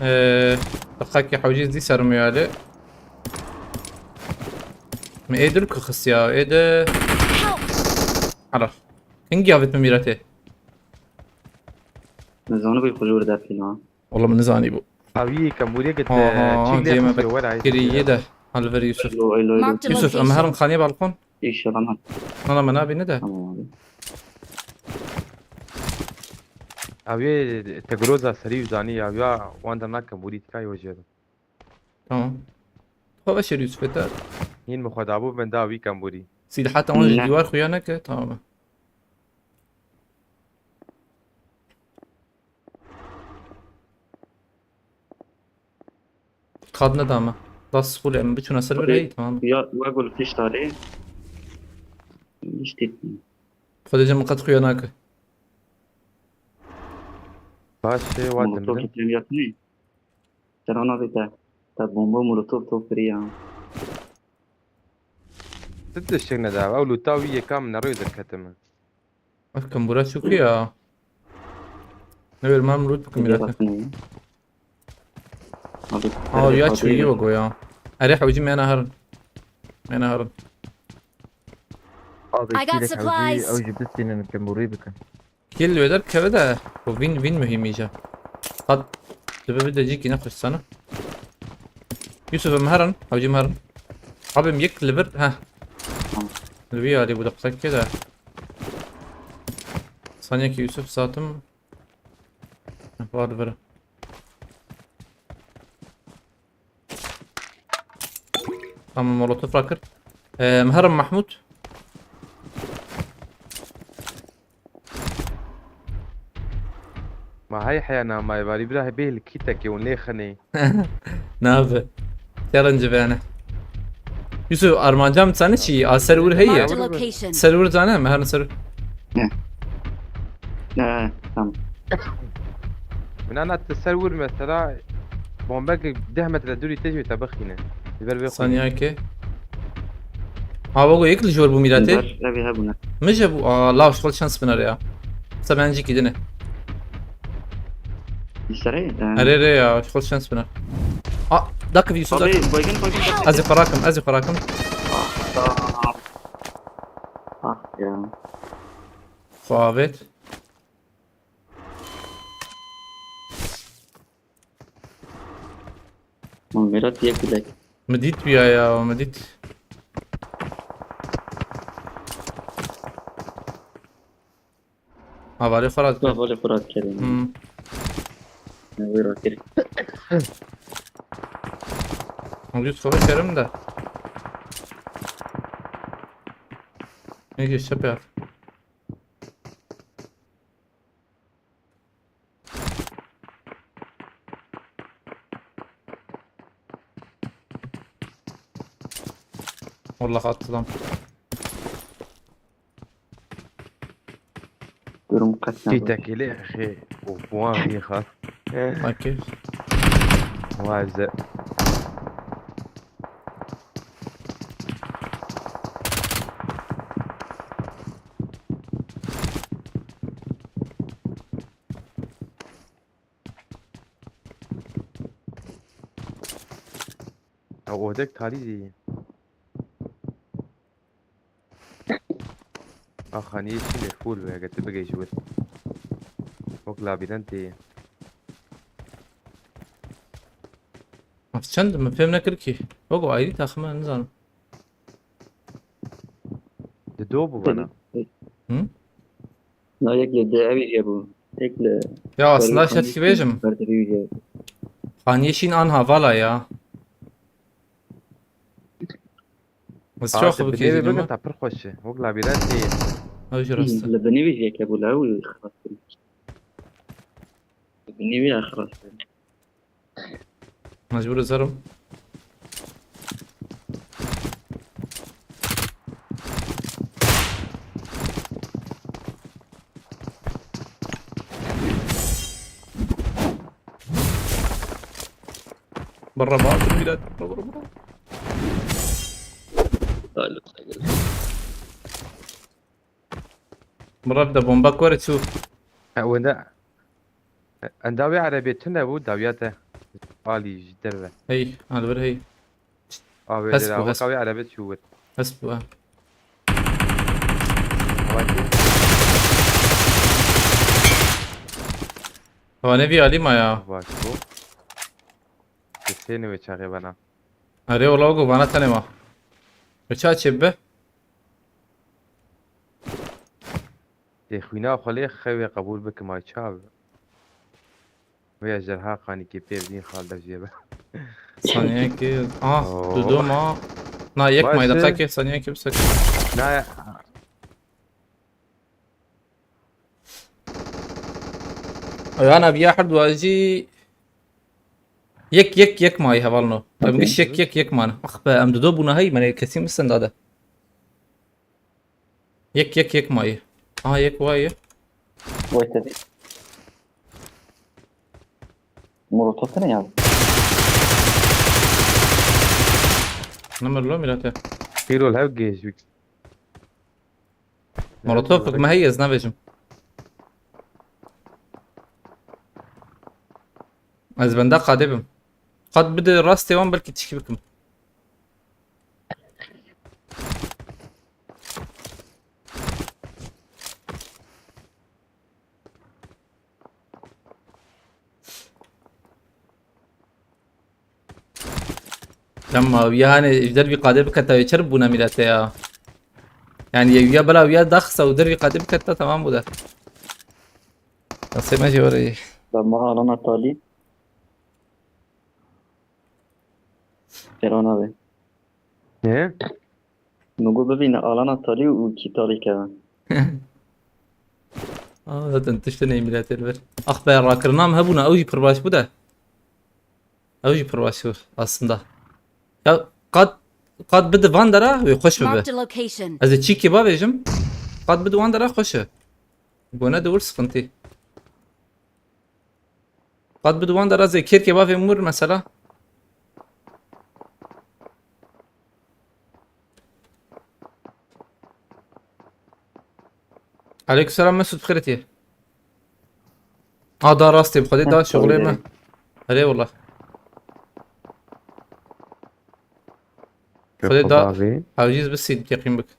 Ee, dakika ki hewciz dî sermiyo hali. Me ê dil ku xist ya, ê de. Help! Helal. Hingî avêt min mîretê? Nizanî bû xwe jor dertîna. Wala min nizanî bû. Awî kemûriyê git, Ha, ha, çî ha, lê diyeme xwe wera, kiriye de. Hal ver Yusuf. Elo, elo, elo. Marked a Yusuf, em location. Herin xanî balkon. İnşallah. Nana me nabîne de. Tamam abi. Awî te groza serî û zanî ya, ya wan de nakem, wî dît ka yo jê. Tamam. Xwe veşêr Yusufê te. Hîn min xwe dabû, min da wî kemborî. Sîlha te wan ji Ne. dîwar xuya neke, tamam e. Kad neda me. Das xulê em biçûna ser bir Tabii. hey, tamam. Ya, we gol pişt alê. Hiç tepki. Xwedê cem qet xuya nake. Baş e, wa Molotof dimrin. Tepki yapmayın. Serana vê te. Te bomba molotof top kiriya. Ti tiştek neda. Ew lûta wî yeka min nerê derketime. Bak, kambura çok iyi ya. Ne ver, mam loot bakın Bir biraz. Bakın. Abi, Aa, ya çuyu yok o ya. Erê hewcî me neherin. Me neherin. Abi, I got kîlek hewcî, supplies. Ew jî bistînin, kemburî bikin. Kil wê derkeve de, ku vîn, vîn muhîm î ca. Hat, dibe bide cîkî nexweş sana. Yusuf, em herin, hewcî em herin. Abi, em yek li vir, heh. Li vî alî bû de qisek de. Saniyekî Yusuf satim. Var li vir. Tamam, molotof rakir. Ee, em herin Mahmut. Ma hey heya namayê varî bira hebê li kîtekê hûn lê xinê. Nabe. Challenge bene. Yusuf, armanca min zane çi? A, ser wir heye. Marked a location. Ser wir zane, me herin ser wir. Ne. Ne, tamam. Min ana te ser wir mesela bombek deh metre dûrî te jî te bixîne. Li ber vê xwînê. Saniyekê. Ha, wego yek li jor bû mîratê. Ber, evî hebûne. Min jî bû. Aa, law, şol şans biner ya. Sa ben cîkî dine. Îşterê, e, Erê, erê ya, şol şans biner. Aa, dakika, Yusuf, Abi, dakika. Baygın, baygın, baygın. Ez ê xwe rakim, ez ê xwe rakim. Ah, ah. Ah ya. Xwe avêt. Min Mîrat yek bilek. Min dît wîya ya, min dît. Havalê xwe rat kir. Havalê xwe rat kir. Hmm. Ne wê rat kir. Min dît xwe şerim de. Ne ki şepe. Wallah, atlam. Durum kaç Çî tane? Tekili, xê, û puan xê xas. Okey. Vay ze. Ya odek talî zî. Axa nî şînê fûl be, eger tu bigihî ji wir. Wek labîrentê ye. Ev çend? Min fêm nekir kî. Wek ayrî taxim e, nizanim. Di do bû bana. Hı? Na yek li di ew jê bû. Yek li Ya aslında Berê şer ki bêjim. Berdirî jê. Xaniyê şîn an havala ya. Ez çok Aa, bu binê wê kêzî bikin deme. Ta pir xweş e. Wek labîrentê ye. Ew jî rast e. Li binê wî jê ke bû la wî xelas kirin. Li binê wî xelas kirin. Mecbur ezerim. Barra bağırdım biraz. Barra, barra, barra. Talip. Barra bir de bomba kore çu. Ha, wenda. Enda wê erebê tune bû, dawiya te. Alî ji derve. Hey, al bir hey. Avê Hes de bu, la, hes wek avê erebe çû wir. Hes bu ha. Avakî. Hava ne bir alim ya. Baş bu. Kesê ne wê çaxê bana. Are ola go bana tane ma. Ve ça çebbe? Tê xwîna xwe lê xewê qebûl bikim ay çav. Vê ejderha qanîkê pê bidîn xal dev jê be. Saniye ki. Ah, Oo. Dudu ma. Na yek Baş mayda e. Kake saniye ki bisek. Na Ayana biya her duajî. Yek yek yek mayî hevalno. Em Okey. giş yek yek yek man. Ah be em Dudu bûna hey, me kesî misin dade. Yek yek yek mayî. Aha yek wayî. Wait a bit. Molotof ne ya? Namir lo milete. Hîrol hev gêj bik. Molotof me heye ez navêjim. Ez benda qadê bim. Qad bide rastê wan belkî tişkî bikim. Lema ya hani ji dervî qadê biketa wê çer bûne mîlete ya. Yani ya bela ya daxsa û dervî qadê biketa tamam bû de. Nasê me jî were. Da ma alana talî. Kero nabe. Ne? Min got bibîne alana talî û kî talî keve. Aa, zaten tiştê neyê mîletê li vir. Ax be, rakirina min hebûna, ew jî pir baş bû de. Ew jî pir baş bû aslında. Ya qad, qad bide van dera wê xweş bibe. Marked a location. Ez ê çîkê bavêjim. Qad bide van dera xweş e. Bone de wir sıkıntı. Qad bide van dera zê kêrkê bavê mir mesela. Aleykümselam Mesut, bixêr etî. A da rastê bi xwedê da şoxlê me. Erê wala. Xwedê da. Hewcîz bi sîd teqîm bik.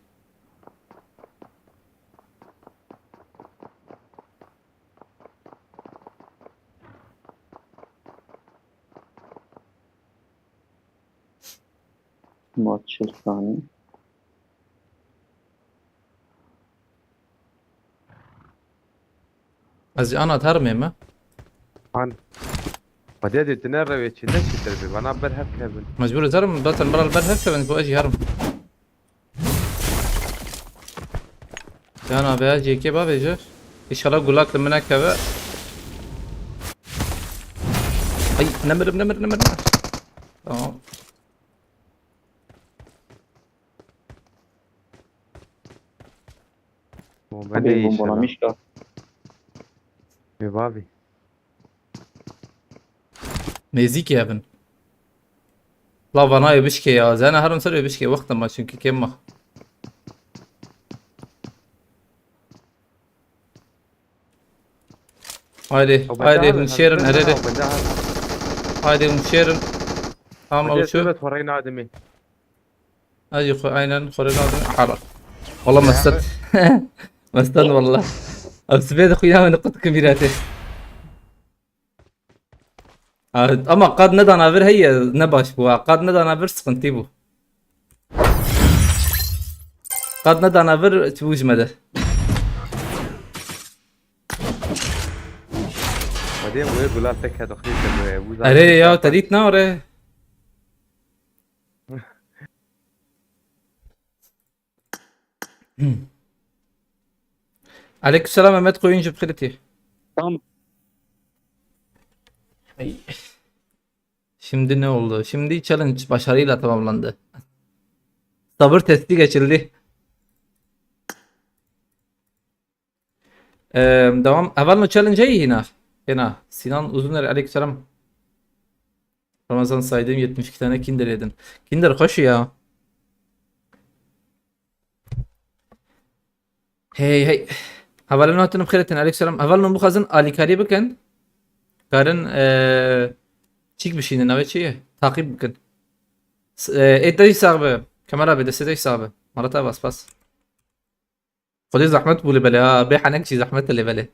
Maç sanî. Ez jî ana termê me. An. Xwedê dê tine rewê çi ne çi terbê. Bana ber hev kevin. Mecbur ez herim, zaten bral ber hev kevin, bu ez jî herim. Yan abi ya, C K bavêje. İnşallah gulak li min nekeve. Ay, nemirim, nemirim, nemirim. Tamam. Bomba ne işe lan? Bombalanmış da. Bê bavî. Nêzîkî hev in. La vana wê bişkê ya. Zena herim ser wê bişkê. Wexta ma çünkü kêm ma. Haydi, haydi, hûn şêrin, herê. Haydi, hûn şêrin. Tamam, ew çû. Hadi xwe, aynen, xwe rê nadin. Hala. Wala mestet. Mestet wala. Ev sibê de xwe ya min qut kim bîratê. Ha, ama qad nedana vir heye, ne baş bû ha. Qad nedana vir, sıkıntı bû. Qad nedana vir, çi bû ji me de. Hadi wê gula te ked xîr ked wê, wû Erê zaten ya, te dît na re. Aleykümselam Mehmet Koyuncu, bixêr tî. Tamam. Ay. Şimdi ne oldu? Şimdi challenge başarıyla tamamlandı. Sabır testi geçildi. Ee, devam. Hevalno challenge heye hîna. Hêna. Sinan Uzuner, aleykümselam. Ramazan saydım yetmiş iki tane Kinder yedin. Kinder xweş ya. Hey hey. Hevalno hatin bixêr tîn, aleykümselam. Hevalno bixwazin alîkarî bikin. Karin, ee, çîk bişînin, navê çi ye? Takip bikin. S-, ee, ê te jî sax be. Kamera be, destê te jî sax be. Mala te bas, bas. Xwedê zehmet bû li belê ha. Bê henek jî zehmet e li belê.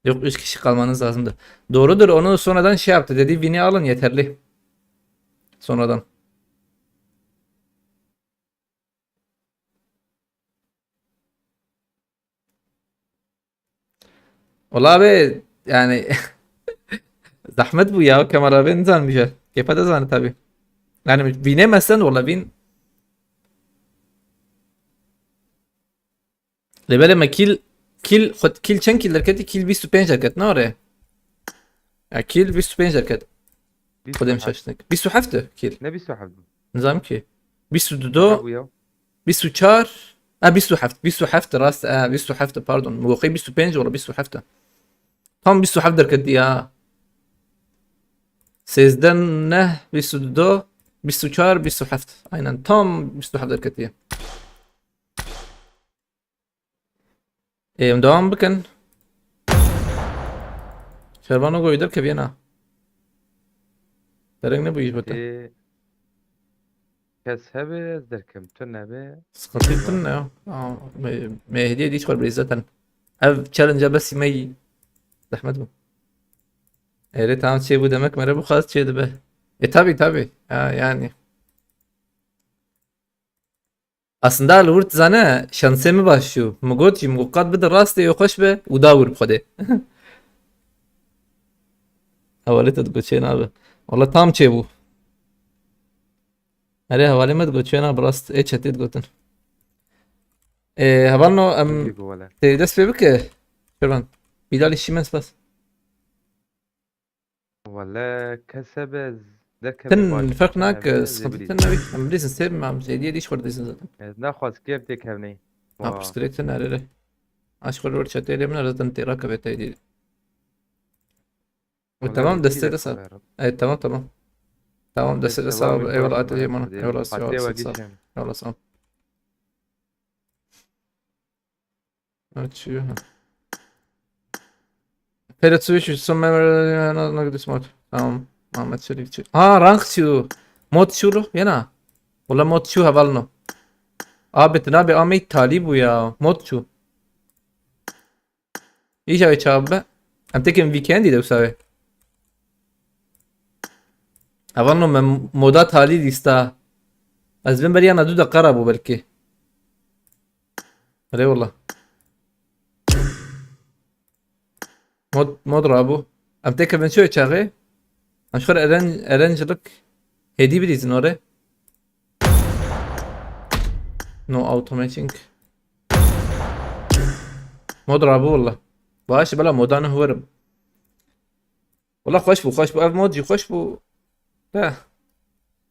Yok, üç kişi kalmanız lazımdı. Doğrudur, onu sonradan şey yaptı. Dedi, win'i alın yeterli. Sonradan. Wala be, yani, zehmet bû ya, kamera be, nizanim bije. Kepa de zane tabi. Yani, win'ê mesen wala win. Lê belê me kîl, kîl, xwe, kîl çend kîl derketî? Kîl bîst û pênc derket, ne re? Ya kîl bîst û pênc derket. Xwedê min şaş nek. Bîst û heft kîl. Ne bîst û heft. Nizam ki. Bîst û du. Ne bû ya? Bîst û çar. Ha, bîst û heft. Bîst û heft rast. Ha, bîst û heft, pardon. Min got bîst û pênc, wala bîst û heft. Tam bîst û heft derketî ya. Sêzdeh, neh, bîst û du, bîst û çar, bîst û heft. Aynen tam bîst û heft derketiye. Ê, em devam bikin. Şervano goyî derkeviyena. Dereng nebûyî ji bo te. Ê, kes hebe ez derkem, tu nebe. Sıkıntı tune ya. Aa, me, me hediye diş var bile zaten. Ev challenge besî me zahmet bu. Ere tamam, çê bu demek mere bu kadar çê de be. E, tabi, tabi. Ya, yani. Aslında li wir dizane şansê min baş çû. Min got jî, min got qat bide rastê wê xweş be û da wir bi Xwedê. Hevalê te digot çê nabe. Wala tam çêbû. Erê, hevalê me digot çê nabe, rast ê çetê digotin. Ê, hevalno em Bî ku wele. Tê dest pê bike. Şervan. Bîlalî Şîmen spas. Wele kese be, derkeve Tin baş, ferq nake, nebe, sıkıntı zêbirî. Tin nake. Em bilîzin sêr mi, em zêdiye dîş xwar dîzin zaten. Ez naxwaz kêf tê kevney. Ha, Wa. Pirsgirêk tin erê re. Aşk olur çetê lê min zaten têra keve tey dî. Wele Tamam, zêbirî destê de de sağ. Xwar. Evet, tamam, tamam. Tamam, destê de sağ ol. Eyvallah, Fatih Yemen. Eyvallah, sağ ol. Eyvallah, sağ ol. Açıyor. Pere Twitch, some memory, no, no, this mod. Tamam. Ahmet Çelikçi. Aa, rank çu. Mod çu lo, yena. Wala mod çu hevalno. Abi, tinabi amey talî bû ya. Mod çu. Îja wê çav be. Em tekin weekendî de wisa wê. Hevalno me moda talî lîsta. Ez bin beriya na du deqa ra bû belkî. Erê wala. Mod, mod rabû. Em têkevin çi çaxê? Em ji xwe re eren-, erencilik hêdî bilîzin orê. No automating. Mod rabû wala. Baş bela moda ne huwerim. Wala xweş bû, xweş bû. Ev mod jî xweş bû. De.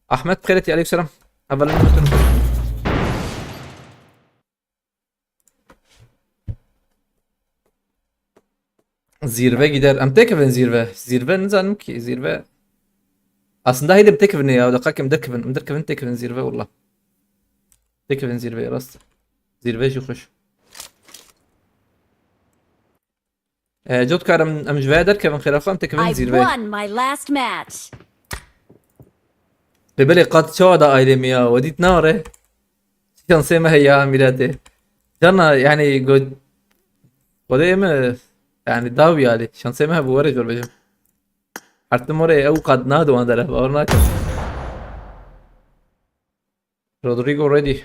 Ahmet Xêretî, aleyküm selam. Evvel Zîrve gider. Em têkevin zîrve. Zîrve nizanim ki zîrve. Aslında heyde bi têkevin ya. Deqa em derkevin. Em derkevin têkevin zîrve wala. Têkevin zîrve rast. Zîrve jî xweş. E, Cotkar em, em ji vê derkevin xêra xwe em têkevin I zîrve. Won my last match. Lê belê qat çawa da ailê me ya. We dît nare. Şansê me heye ya miletê. Cana yani go-, Xwedê me yani daw ya lê. Şansê me hebû were jor bêjim. Her tim were ew qat nade wan dere. Bawer nakim. Rodrigo ready.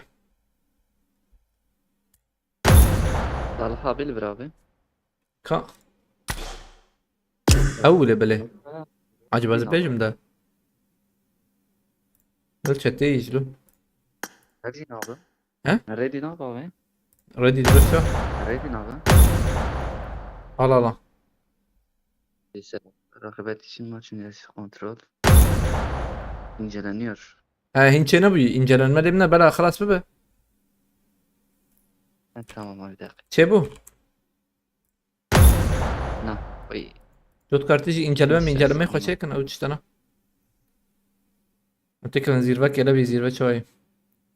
Talha bil birabe. Ka. Ew bile bile. Acaba ez pêjim de. Gel çete izlo. Ready nabe. He? Ready nabe abi. Ready dursa. Ready nabe. Al al al. Neyse. Rakibet için maçın yarısı kontrol. İnceleniyor. He, hin çê nebûyî, încelenme lê min e, bela xilas bibe. E, tamam abi, bir dakika. Çêbû? Na, oy. Dot kartî jî înceleme, înceleme xwe çêkin, ew tiştana. Têkevin zîrve kele bî, zîrve çawayî.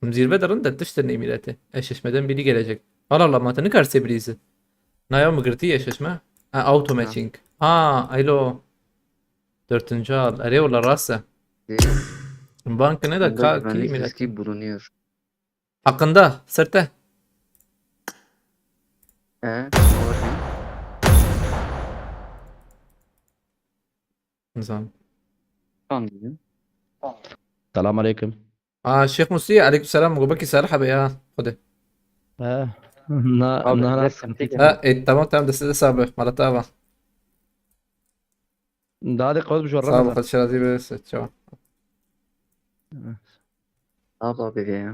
Em zîrve de rind e, tişt e nêmîrete. Eşeşmeden biri gelecek. Allah Allah, ma te nikar sê bilîzi. Naya mi girtî eşeşme? Ha, auto matching. Ha, aylo. Dördüncü al. Erê wala rast e. Bank ne de ka ki millet. Bulunuyor. Hakkında, serte. E, orada. Nizam. Tamam dedim. Selam aleyküm. Aa, Şêx Musî, aleyküm selam. Gobekî ser hebe ya. Xwedê. Ha, na, abi, na, na, sıkıntı yok. Ha, e, tamam, tamam, deste de sabe. Malata ava. Daha da kavuz bir şey. Sağ ol, Ramazan. Xwedê şirazî be, se, çawa. Abi, abi ya.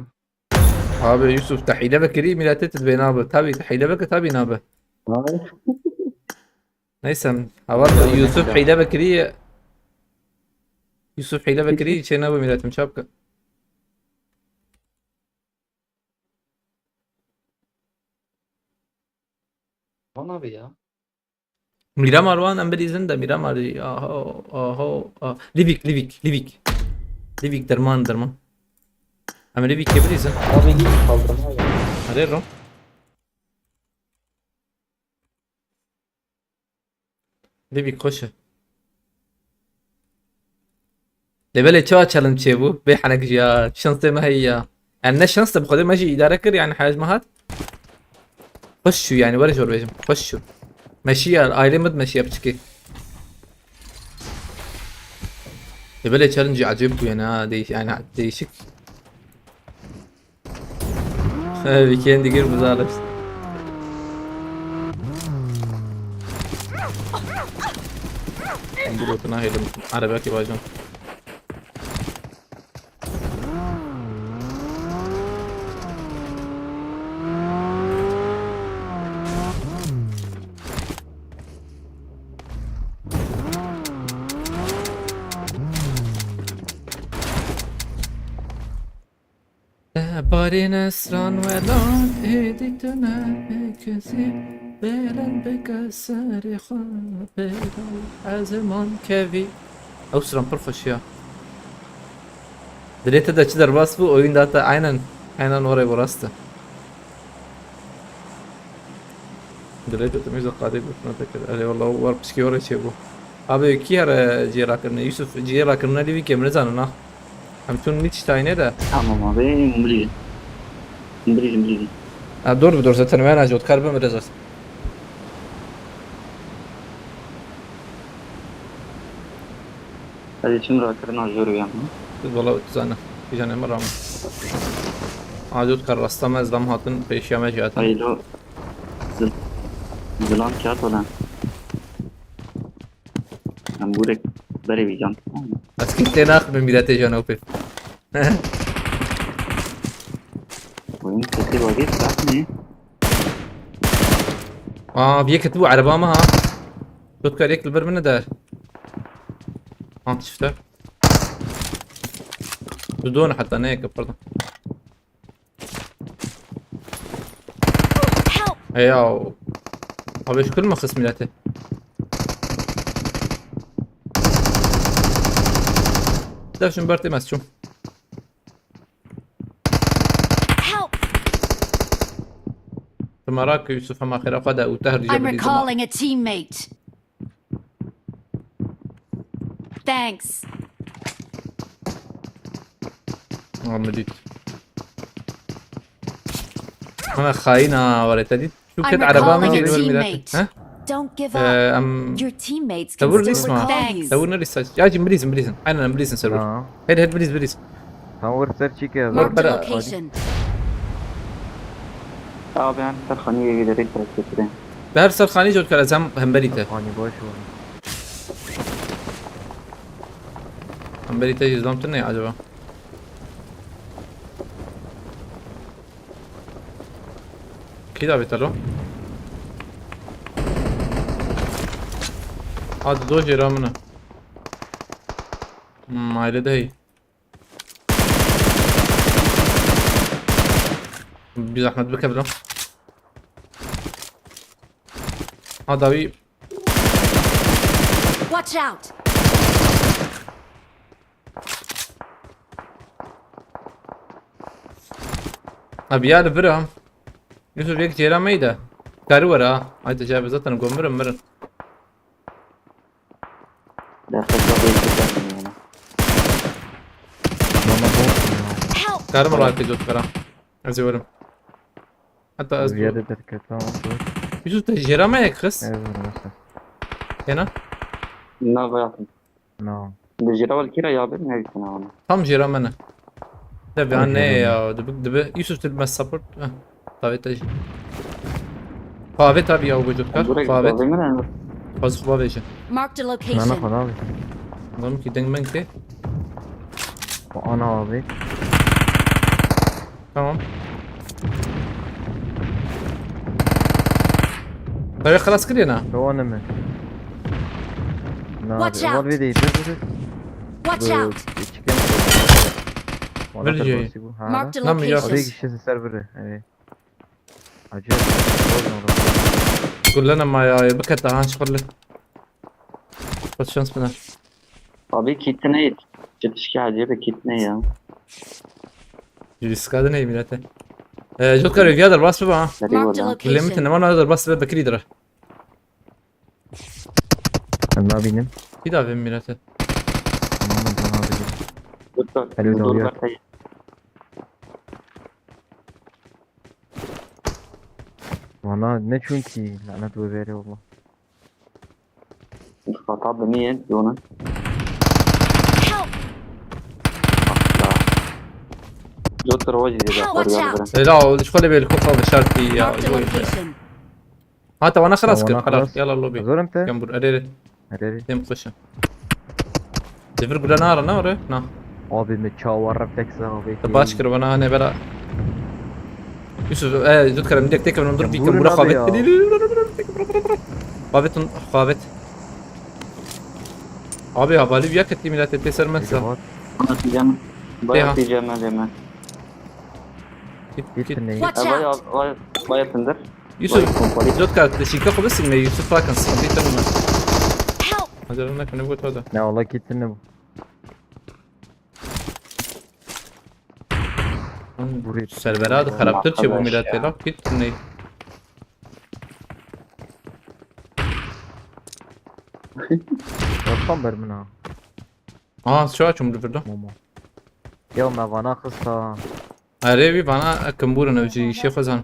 Abi Yusuf, te hîle vekirî, milletê tu dibê nabe. Tabii, te hîle veke, tabii nabe. Abi. Neyse, heval ya, Yusuf hîle vekirî. Yusuf hîle vekirî, çê nabe milletim, çap ke. Bana bir ya. Miramar wan em bilîzin de Miramar jî. Aho, aho, ah. Livik, Livik, Livik. Livik derman, derman. Em Livikê bilîzin. Abi git kaldırma ya. Hadi ro. Livik xweş e. Lê belê çawa challenge çêbû? Bê henek jî ya. Şansê me heye ya. Yani ne şans de bi Xwedê me jî îdare kir, yani heyaj me hat. Xweş çû yani, were jor bêjim. Xweş çû. Meşiya, ailê min meşiya piçikê. Lê belê challenge acayip bû yani ha, değiş-, yani değişik. He, bir kendi gir bu zalim. Bu lotuna heyelim. Araba ki bacım. Te barê nesran welat êdî tune kesî bêlen bike serê xwe bêla eziman kevî. Ew stran pir xweş ya. Dilê te de çi derbas bû, oyun da te aynen, aynen oraya bu rastı. Dilê te temiz qadê gotina te kir. Erê wallah war piskî oraya çê bû. Abi kî here ciyê rakirine? Yusuf ciyê rakirine lî wî kemine zanin ha. Em çûn nît ştayne de. Tamam abi, umrî. Umrî, umrî. Ha, dur bi dur zaten, wena jot kar bim rezas. Hadi çim rakirina jor uyan. Biz valla zana. Bir canım var ama. Ha, jot kar rasta me zam hatin, peşiya me jiyatin. Haylo. Zil-, zilam kağıt olan. Em burek berê wî can. Ez kî tê naxim miletê jana û pê. Oyun sesi vaziyet bırakmıyor. Aa, bir yek bu araba mı ha? Tutkar yek bir mini der. Ha, çifte. Bu donu hatta ne yek, pardon. Help! Ey ya. Abi şu kırma kız milleti. Dev şim ber têm ez çûm. Help! Tu merak ke Yusuf hema xêra xwe de û te her dî I'm jê bidî zima. Recalling a teammate. Thanks. Aa, min dît. Hema xayîn ha, were te dît. Çû I'm ket ereba min recalling jî a li wir mîra. Teammate. He? Don't give up. Ee, em Your teammates can still recall you. Tewir lîs ma. Thanks. Tewir ne lîs. Ya jî bilîzin, bilîzin. Aynen, em bilîzin server. Ha. Her her bilîz, bilîz. Tam wir ser çî ke. Marked a location. Abi, em ser xanî yê vî derê teşekkür ederim. Bi her ser xanî jot kar ez hem hemberî te. Xanî baş û. Hemberî te jî zam tune acaba? Kî davêt alo? Hadi do jêra min e. Hmm, aile de hey. Bir zahmet bike bilo. Ha davi. Watch out! Abi ya li vir a. Yusuf yek cêra meyde. Karî were ha. Ay te cevabı zaten gom mirin mirin. Derse çok iyi çıkıyor yani. Mama bu. Help! Karim rahat ediyor para. Ez ê werim. Heta ez... Viya de derket, tamam, dur. Yusuf te jêra me yek xist? Ez werim, ez werim. Kena? Na, vay yapın. No. Di jêra wal kira ya bin, ne bitsin ama. Tam jêra me ne. De vya ne ya, dibi, dibi, Yusuf dibi me support. Heh. Davet de. Davet abi ya, bu çocuklar. Davet. Fazla bavêje. Marked a location. Nana falan abi. Adam ki deng meng te. Bu ana abi. Tamam. Tabii xelas kiriye na. Devam mi? Na abi. Watch out. Var bir değil. Dur dur dur. Watch out. Çıkayım. Ver Ceyhun. Marked a location. Abi kişi ser biri. Evet. Acı. Gullene ma ya, bikete han şifrli. Bas şans bine. Abi kit ne? Çıkış geldi be kit ne ya? Riska da ne millete? Ee, Jotkar, evya da bas be ha. Marked a location. Limit ne mana da bas be bekri dira. Ben ne yapayım? Bir daha ben millete. Tamam, ben ne yapayım? Dur dur. Alo, dur dur. Vana ne çünkü lanet ve veri Allah. Hata biniye yonu. Help! Jotter o jî de. Help! Watch out! Ela o şkole bir helikopter dışarı ya. Marked a location. Ha, te wana xelas kir, xelas. Yala lobby. Zorim te? Gembur, erê erê. Erê erê. Dem xweşe. Devir gula nara, ne ore? Na. Abi me çawa refleks abi. Te baş kir bana, ne bela. Yusuf, e, zut kerem, direkt tek ben dur, bir gembur abi xavet. Xavet, xavet. Abi, havali bir yakıt, millete te ser mesela. Atacağım. Bayağı atacağım, atacağım. Git, git. Watch out! Vay, vay, vay, atındır. Yusuf, Jotkar, şîka xwe bisilme, Yusuf Hakan, sıkıntı tanıma. Help! Acele ne, ne bu tada? Ne ola gittin ne bu? Lan, servera da xeraptir çê bu millet ya, gittin ne? Ortam ber min ha. Aha, şu açım burada. Momo. Ya me vana xista. Erê wî vana kimbûrin ew jî îşê xwe zan.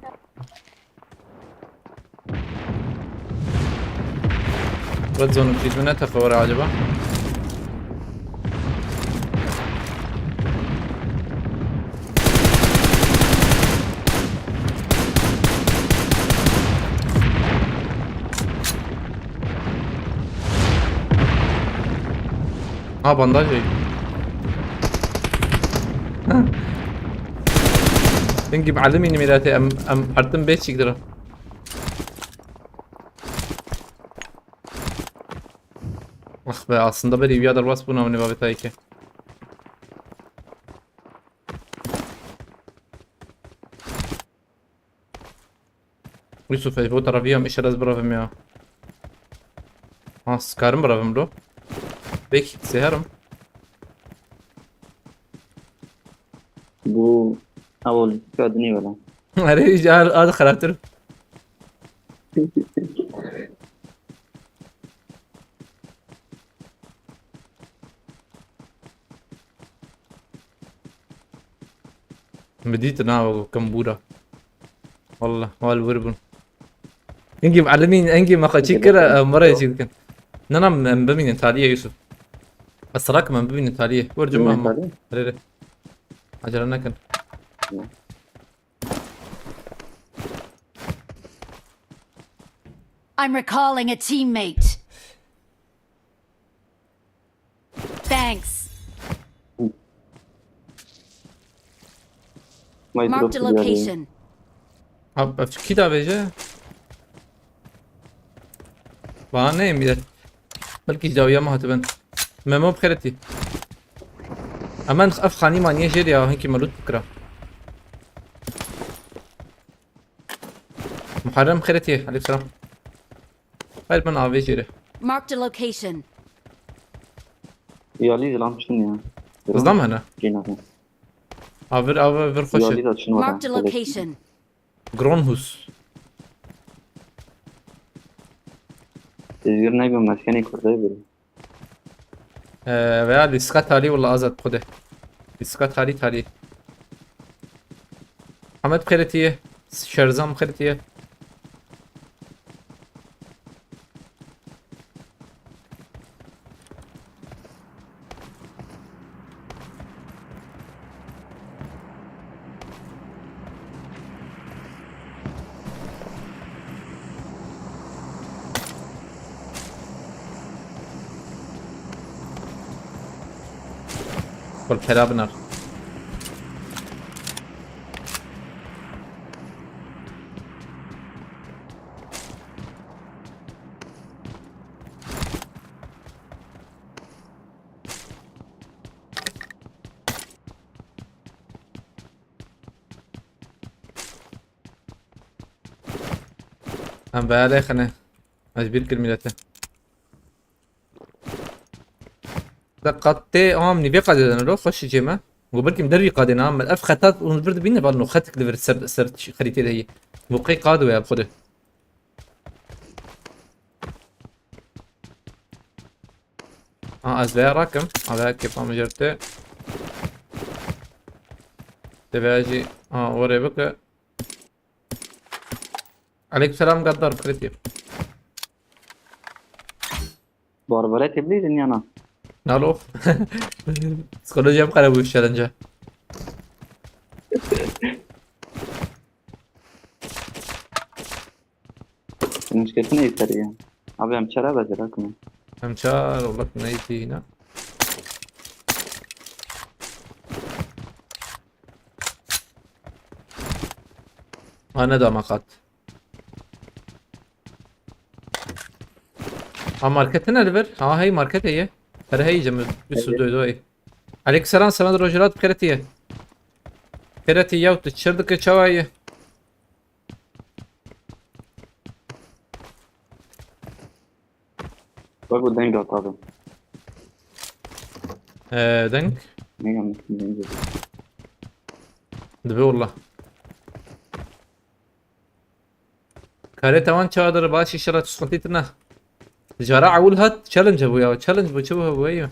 Red zone çît min netefe were acaba? Ha, bandaj ey. Dengî bi elimî nîmîratê em, em hertim bê çîk dira. Ah be, aslında berî ya derbas bûna min ê bavê tayê ke. Yusuf, ey, bu tarafı yam işe ez birevim ya. Ha, sıkarım birevim lo. Bek, seherim. Bu awal kadını valla. Erê, îcar ad xerabtir. Min dît na, wek kembûra. Wallah, wal wir bûn. Engî muallimîn, engî me xwe çî kir, em were çî dikin. Na, na, em bimînin taliyê Yusuf. Ez rakim, em bimînin taliyê. Wer cuma Bimînin ama. Taliyê? Rê, rê. Acele nekin. I'm recalling a teammate. Thanks. Vay, Marked a drop geldi. Location. Ab, ev kî davêje? Ba ne, millet. Belkî ji dawiya me hatibin. Memo, bi xêretî. Hemen ev xanî maniyê jêr ya, hinkî me loot bikira. Muharrem, bi xêretî. Aleyhisselam. Xeyr, min avê jêre. Marked a location. Yalî zilam çin ya. Zilam hene. Gêna. Avir, avir, vir xweş Yalî e. da çin wada. Marked a location. Gronhus. Ezgir ne gün meskenê kurdayı böyle. Ee, veya lîska talî wala azad xwedê. Lîska talî talî. Ahmet xêretiye. Şerzam xêretiye. Xwe pera binar. Em veya lê xine. Ez bîr kir milete. Da qatê am nîvê qadê dene lo, xweş cê me. Go belkî min dervî qadê na, me ev xetat û vir dibîne, val no xetik li vir ser, ser xerîtê de heye. Go qey qad we ya xwedê. Ha, ez veya rakim. Ha, veya kepa mijerte. Te veya jî, ha, orê bike. Aleyküm selam, Gaddar, kritiye. Barbaret bilî dinyana. Nalo. Psikoloji em qere bu challenge. Nişkesine yeter ya. Abi em çara becerak mı? Em çar, ola neydi yine? Ha, ne dama kat. Ha, markete ne ver? Ha, hey, markete ye. Her hey cem bir sürü doydu hey. Aleykümselam, selam, Rogerat, xêretiye. Xêretiye, yaw, tu çir dike çawa ye? Bak bu deng at abi. Ee, deng. Ne yanlış bir deng. Dibe valla. Karê tewan çawa dir baş, inşallah tu sıkıntı tine. Jara awul hat challenge bu ya. Challenge bu, çi bu bu ya?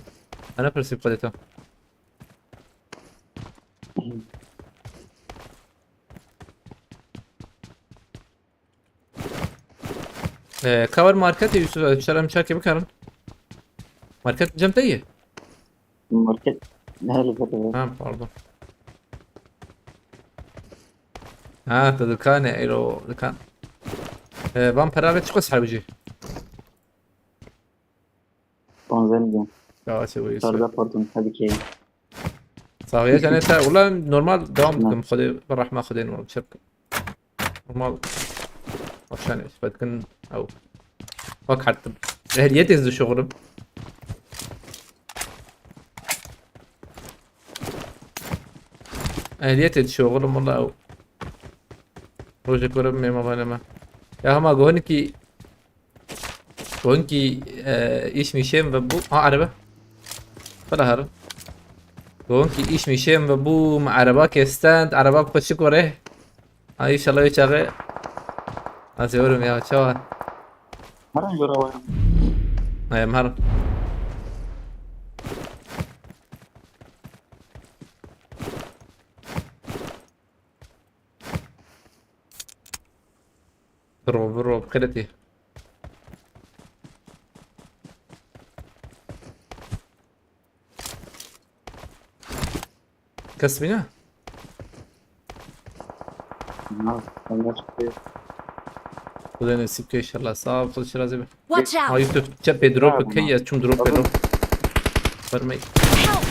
Ana prensip kadeta. Ee, cover market ya Yusuf, şerem çarkê bikarin. Market cem te ye? Market. Ne öyle bir Ha, pardon. Ha, te dükane, ero dükkan. Ee, van pera ve çıkos harbici. Panzel gün. Ya, şey bu Yusuf. Sarda pardon tabii ki. Sahiye cennet, ulan normal devam Tamam. Bikim. Xwedê, bi rehma Xwedê normal çirk. Normal. Akşam ispat kin. Ew. Bak hattım. Ehliyet ezdi şoğlum. Ehliyet ezdi şoğlum valla ew. Rojek görüp mema bana. Ya ama gohun ki Wengî, e, îş mişêm ve bû. Ha, erebe. Xwe de herin. Gonki îş mişêm ve bû me ereba kestend, ereba bi xwe çi gore. Ha, înşallah wê çaxê. Ez ê werim ya, çawa? Herin jora werim. Hayır, herin. Bro, bro, bi xêretî. Kes bîne? Na, Allah şükür. Xwedê nesîb ke inşallah. Sağ ol, Xwedê şirazê be. Watch out! Ha, Yusuf, çepê drop key ya, çum drop elo. Vermey. Help!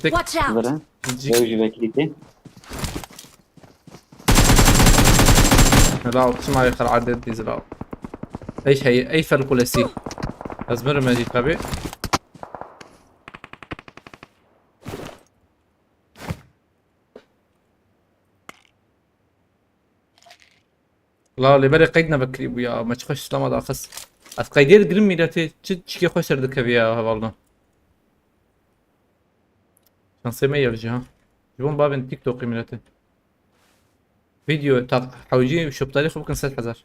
Tek. Watch out! Vere. Cik. Ew jî vekirî tê. Helal, çima yê xel erdê dî zira. Ey hey, ey fel kulesi. Ez mirim ejî tabi. La lê berê qeyd nevekirî bû ya. Me çi xweş slama daxist. Ez qeydê digirim mîletê. Çi çikê xweş derdikevî ya hevalno. Şansê me yev jî ha. Ji bo bavên TikTokê mîletê. Video ta hewcî şopdarî xwe bikin sed hezar.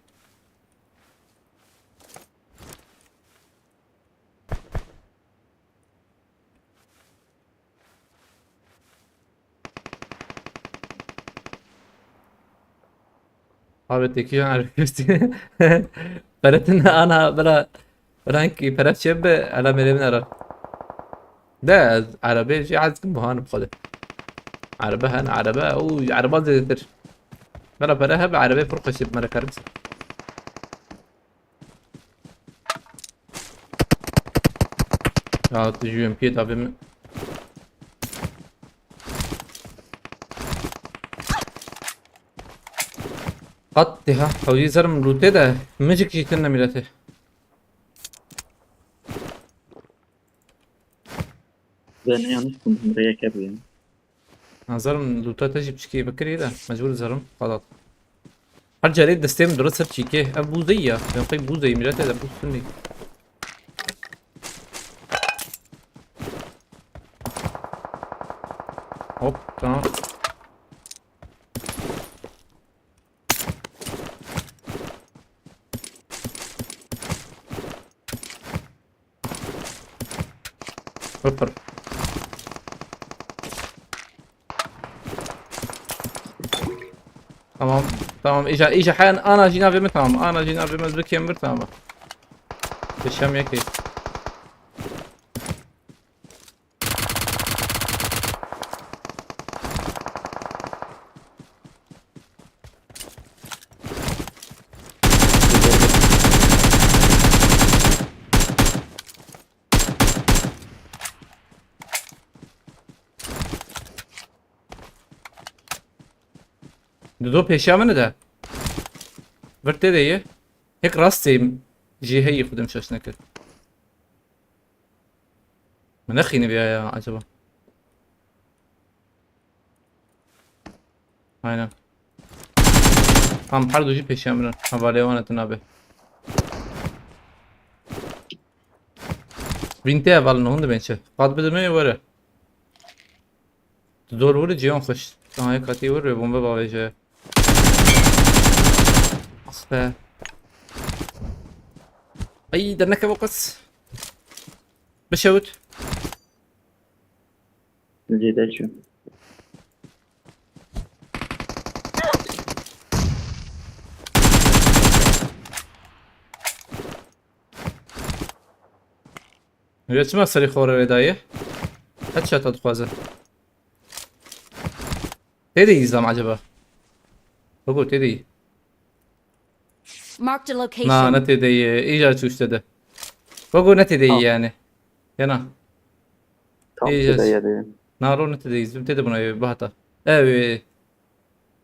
Abi têkî jan erkiştî. Peretin ana bira. Bira enkî pere çê bi, ela mêrê min era. De ez erebê jî ez kim buhan bi xwe de. Erebe hen, erebe, û ereba zêdetir. Bira pere hebe, erebê pir xweşî bi me re karim. Ya, tu ji U M P davê min. Qat tê ha, hewî zerim lûtê de, mijik jî tine mîletê. Ben yanlış buldum, buraya gel ya. Nazarim lûta te jî piçkî bikirî de mecbûr zerim xwe dat. Her carê destê min diro ser çîkê. Ev bû zey ya. Ben qey bû zey mîrete de bû sunî. Hop, tamam. Hopper. Tamam. Tamam. Îca, îca heyan ana jî navê min tamam. Ana jî navê min zikêm bir tamam. Peşem yekê. Dido pêşiya min de. Vir tê de ye. Hek rastê jî heyî xwedem şaş nekir. Min nexîniviya ya acaba? Aynen. Tam her du jî pêşiya min in. Hevalê wan e tu nabê. Vîn tê hevalin hûn dibên çi? Qat bidime were. Tu dor were ciyan xweş. Sana yek hatî were bombe bavêje. Ah be. Ay derneke bu kız. Bişewit. Zêde çû. Ya çima serê xwe re vê daye? Headshot dixwaze. Tê de yî zam acaba? Bego tê de yî. Marked a location. Na, ne tê de yî. Îca çû işte de. Bego ne tê de yî yani. Yana. Tam Ê, tê de yes. Yedê. Na ro ne tê de yî. Zim tê de buna yê bahata. Ew.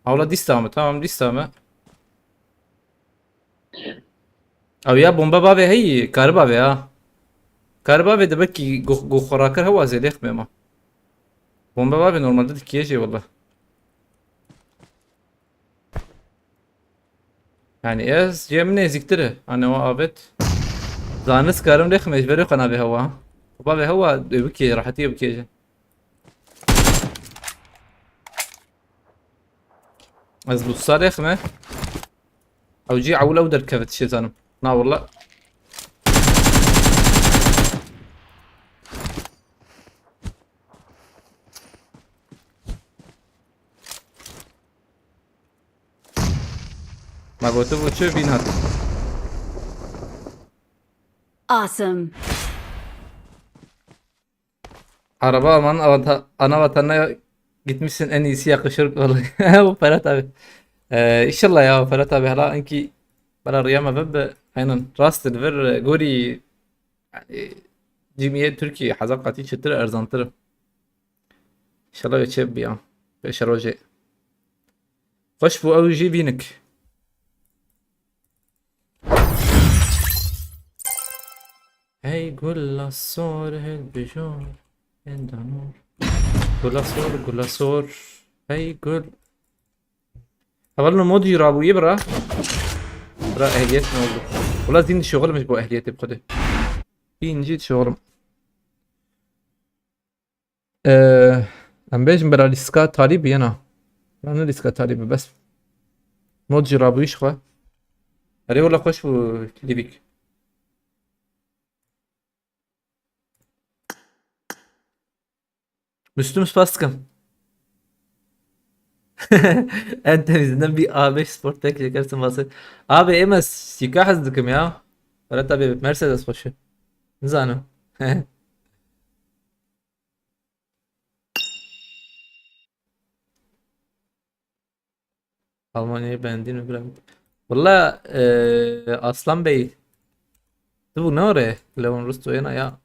Hawla dîsta me. Tamam dîsta me. Ew ya bombe bavê heyî, kariba vê ha. Kariba vê de belkî gu-, gu xwe rakir hewa zêdê xmê ma. Bombe bavê normalde dikiye jê wele. Yani ez cem nêzîktir e. Hani o avêt. Zanist karim lêxim ez berê xwe navê hewa. Xwe bavê hewa, e, bikê, rehetî bikêje. Ez bu salêxim e. Ew cî ewil ew derkevit şêzanim. Na willa. Ma gotu bu çi bîn hat. Awesome. Araba Alman ana vatanına gitmişsin, en iyisi yakışır vallahi. Bu Ferhat abi. Ee, inşallah ya Ferhat abi, hala enki bana rüyama ve be aynen rast ver, e, gori yani cimiye Türkiye hazakati çıtır erzantır. İnşallah geçe bir an. Beşer hoca. Hoş bu ew jî bînik. Hey gula sor, hey bijor, hey danor. Gula sor, gula sor. Hey gul. Hevalno mod jî rabûye bira. Bira ehliyet ne oldu? Wala zîn şoxilmiş bu ehliyetê bi xwedê. Bîn jî şoxilim. Ee, em bêjin bela lîstika talî biyena. Ya ne lîstika talî bi bes. Mod jî rabûyî ji xwe. Erê wala xweş bû Lîvîk. Müslüm spas dikim. En temizinden bir A beş Sportback çekersin masayı. Abi Emes, sika hez dikim ya. Ferhat abi Mercedes xweş e. Nizanim. Almanyayı beğendin mi falan. Valla, e, Aslan Bey. Tu bu ne oraya? Lewin Rus oyuna ya.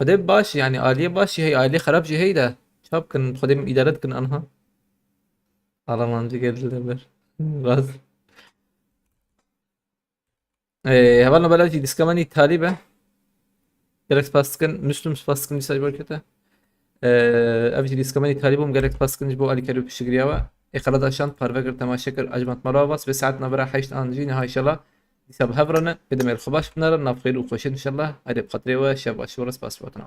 Xwedê baş, yani, aliyê baş jî hey, aliyê xerab jî hey de. Çap kin, Xwedê min îdare dikin anha. Alamancı geldiler. Rast. Ee, hevalno bela jî dîska me nî talî be. Gelek spas dikin. Müslüm spas dikin dîsa ji bo kete. Ee, ev jî dîska me nî talî bûm. Gelek spas dikin ji bo alîkarî û piştgiriya we. Ê xelata şand, parve kir, temaşe kir, ecmat me re avas. Vê saet navbera heşt an jî niha inşallah. Dîsa bi hev re ne. Bê demê xwe baş binere. Nav xêr û xweşin inşallah. Hadi bi xatirê we şev baş. Were spas bi we tune.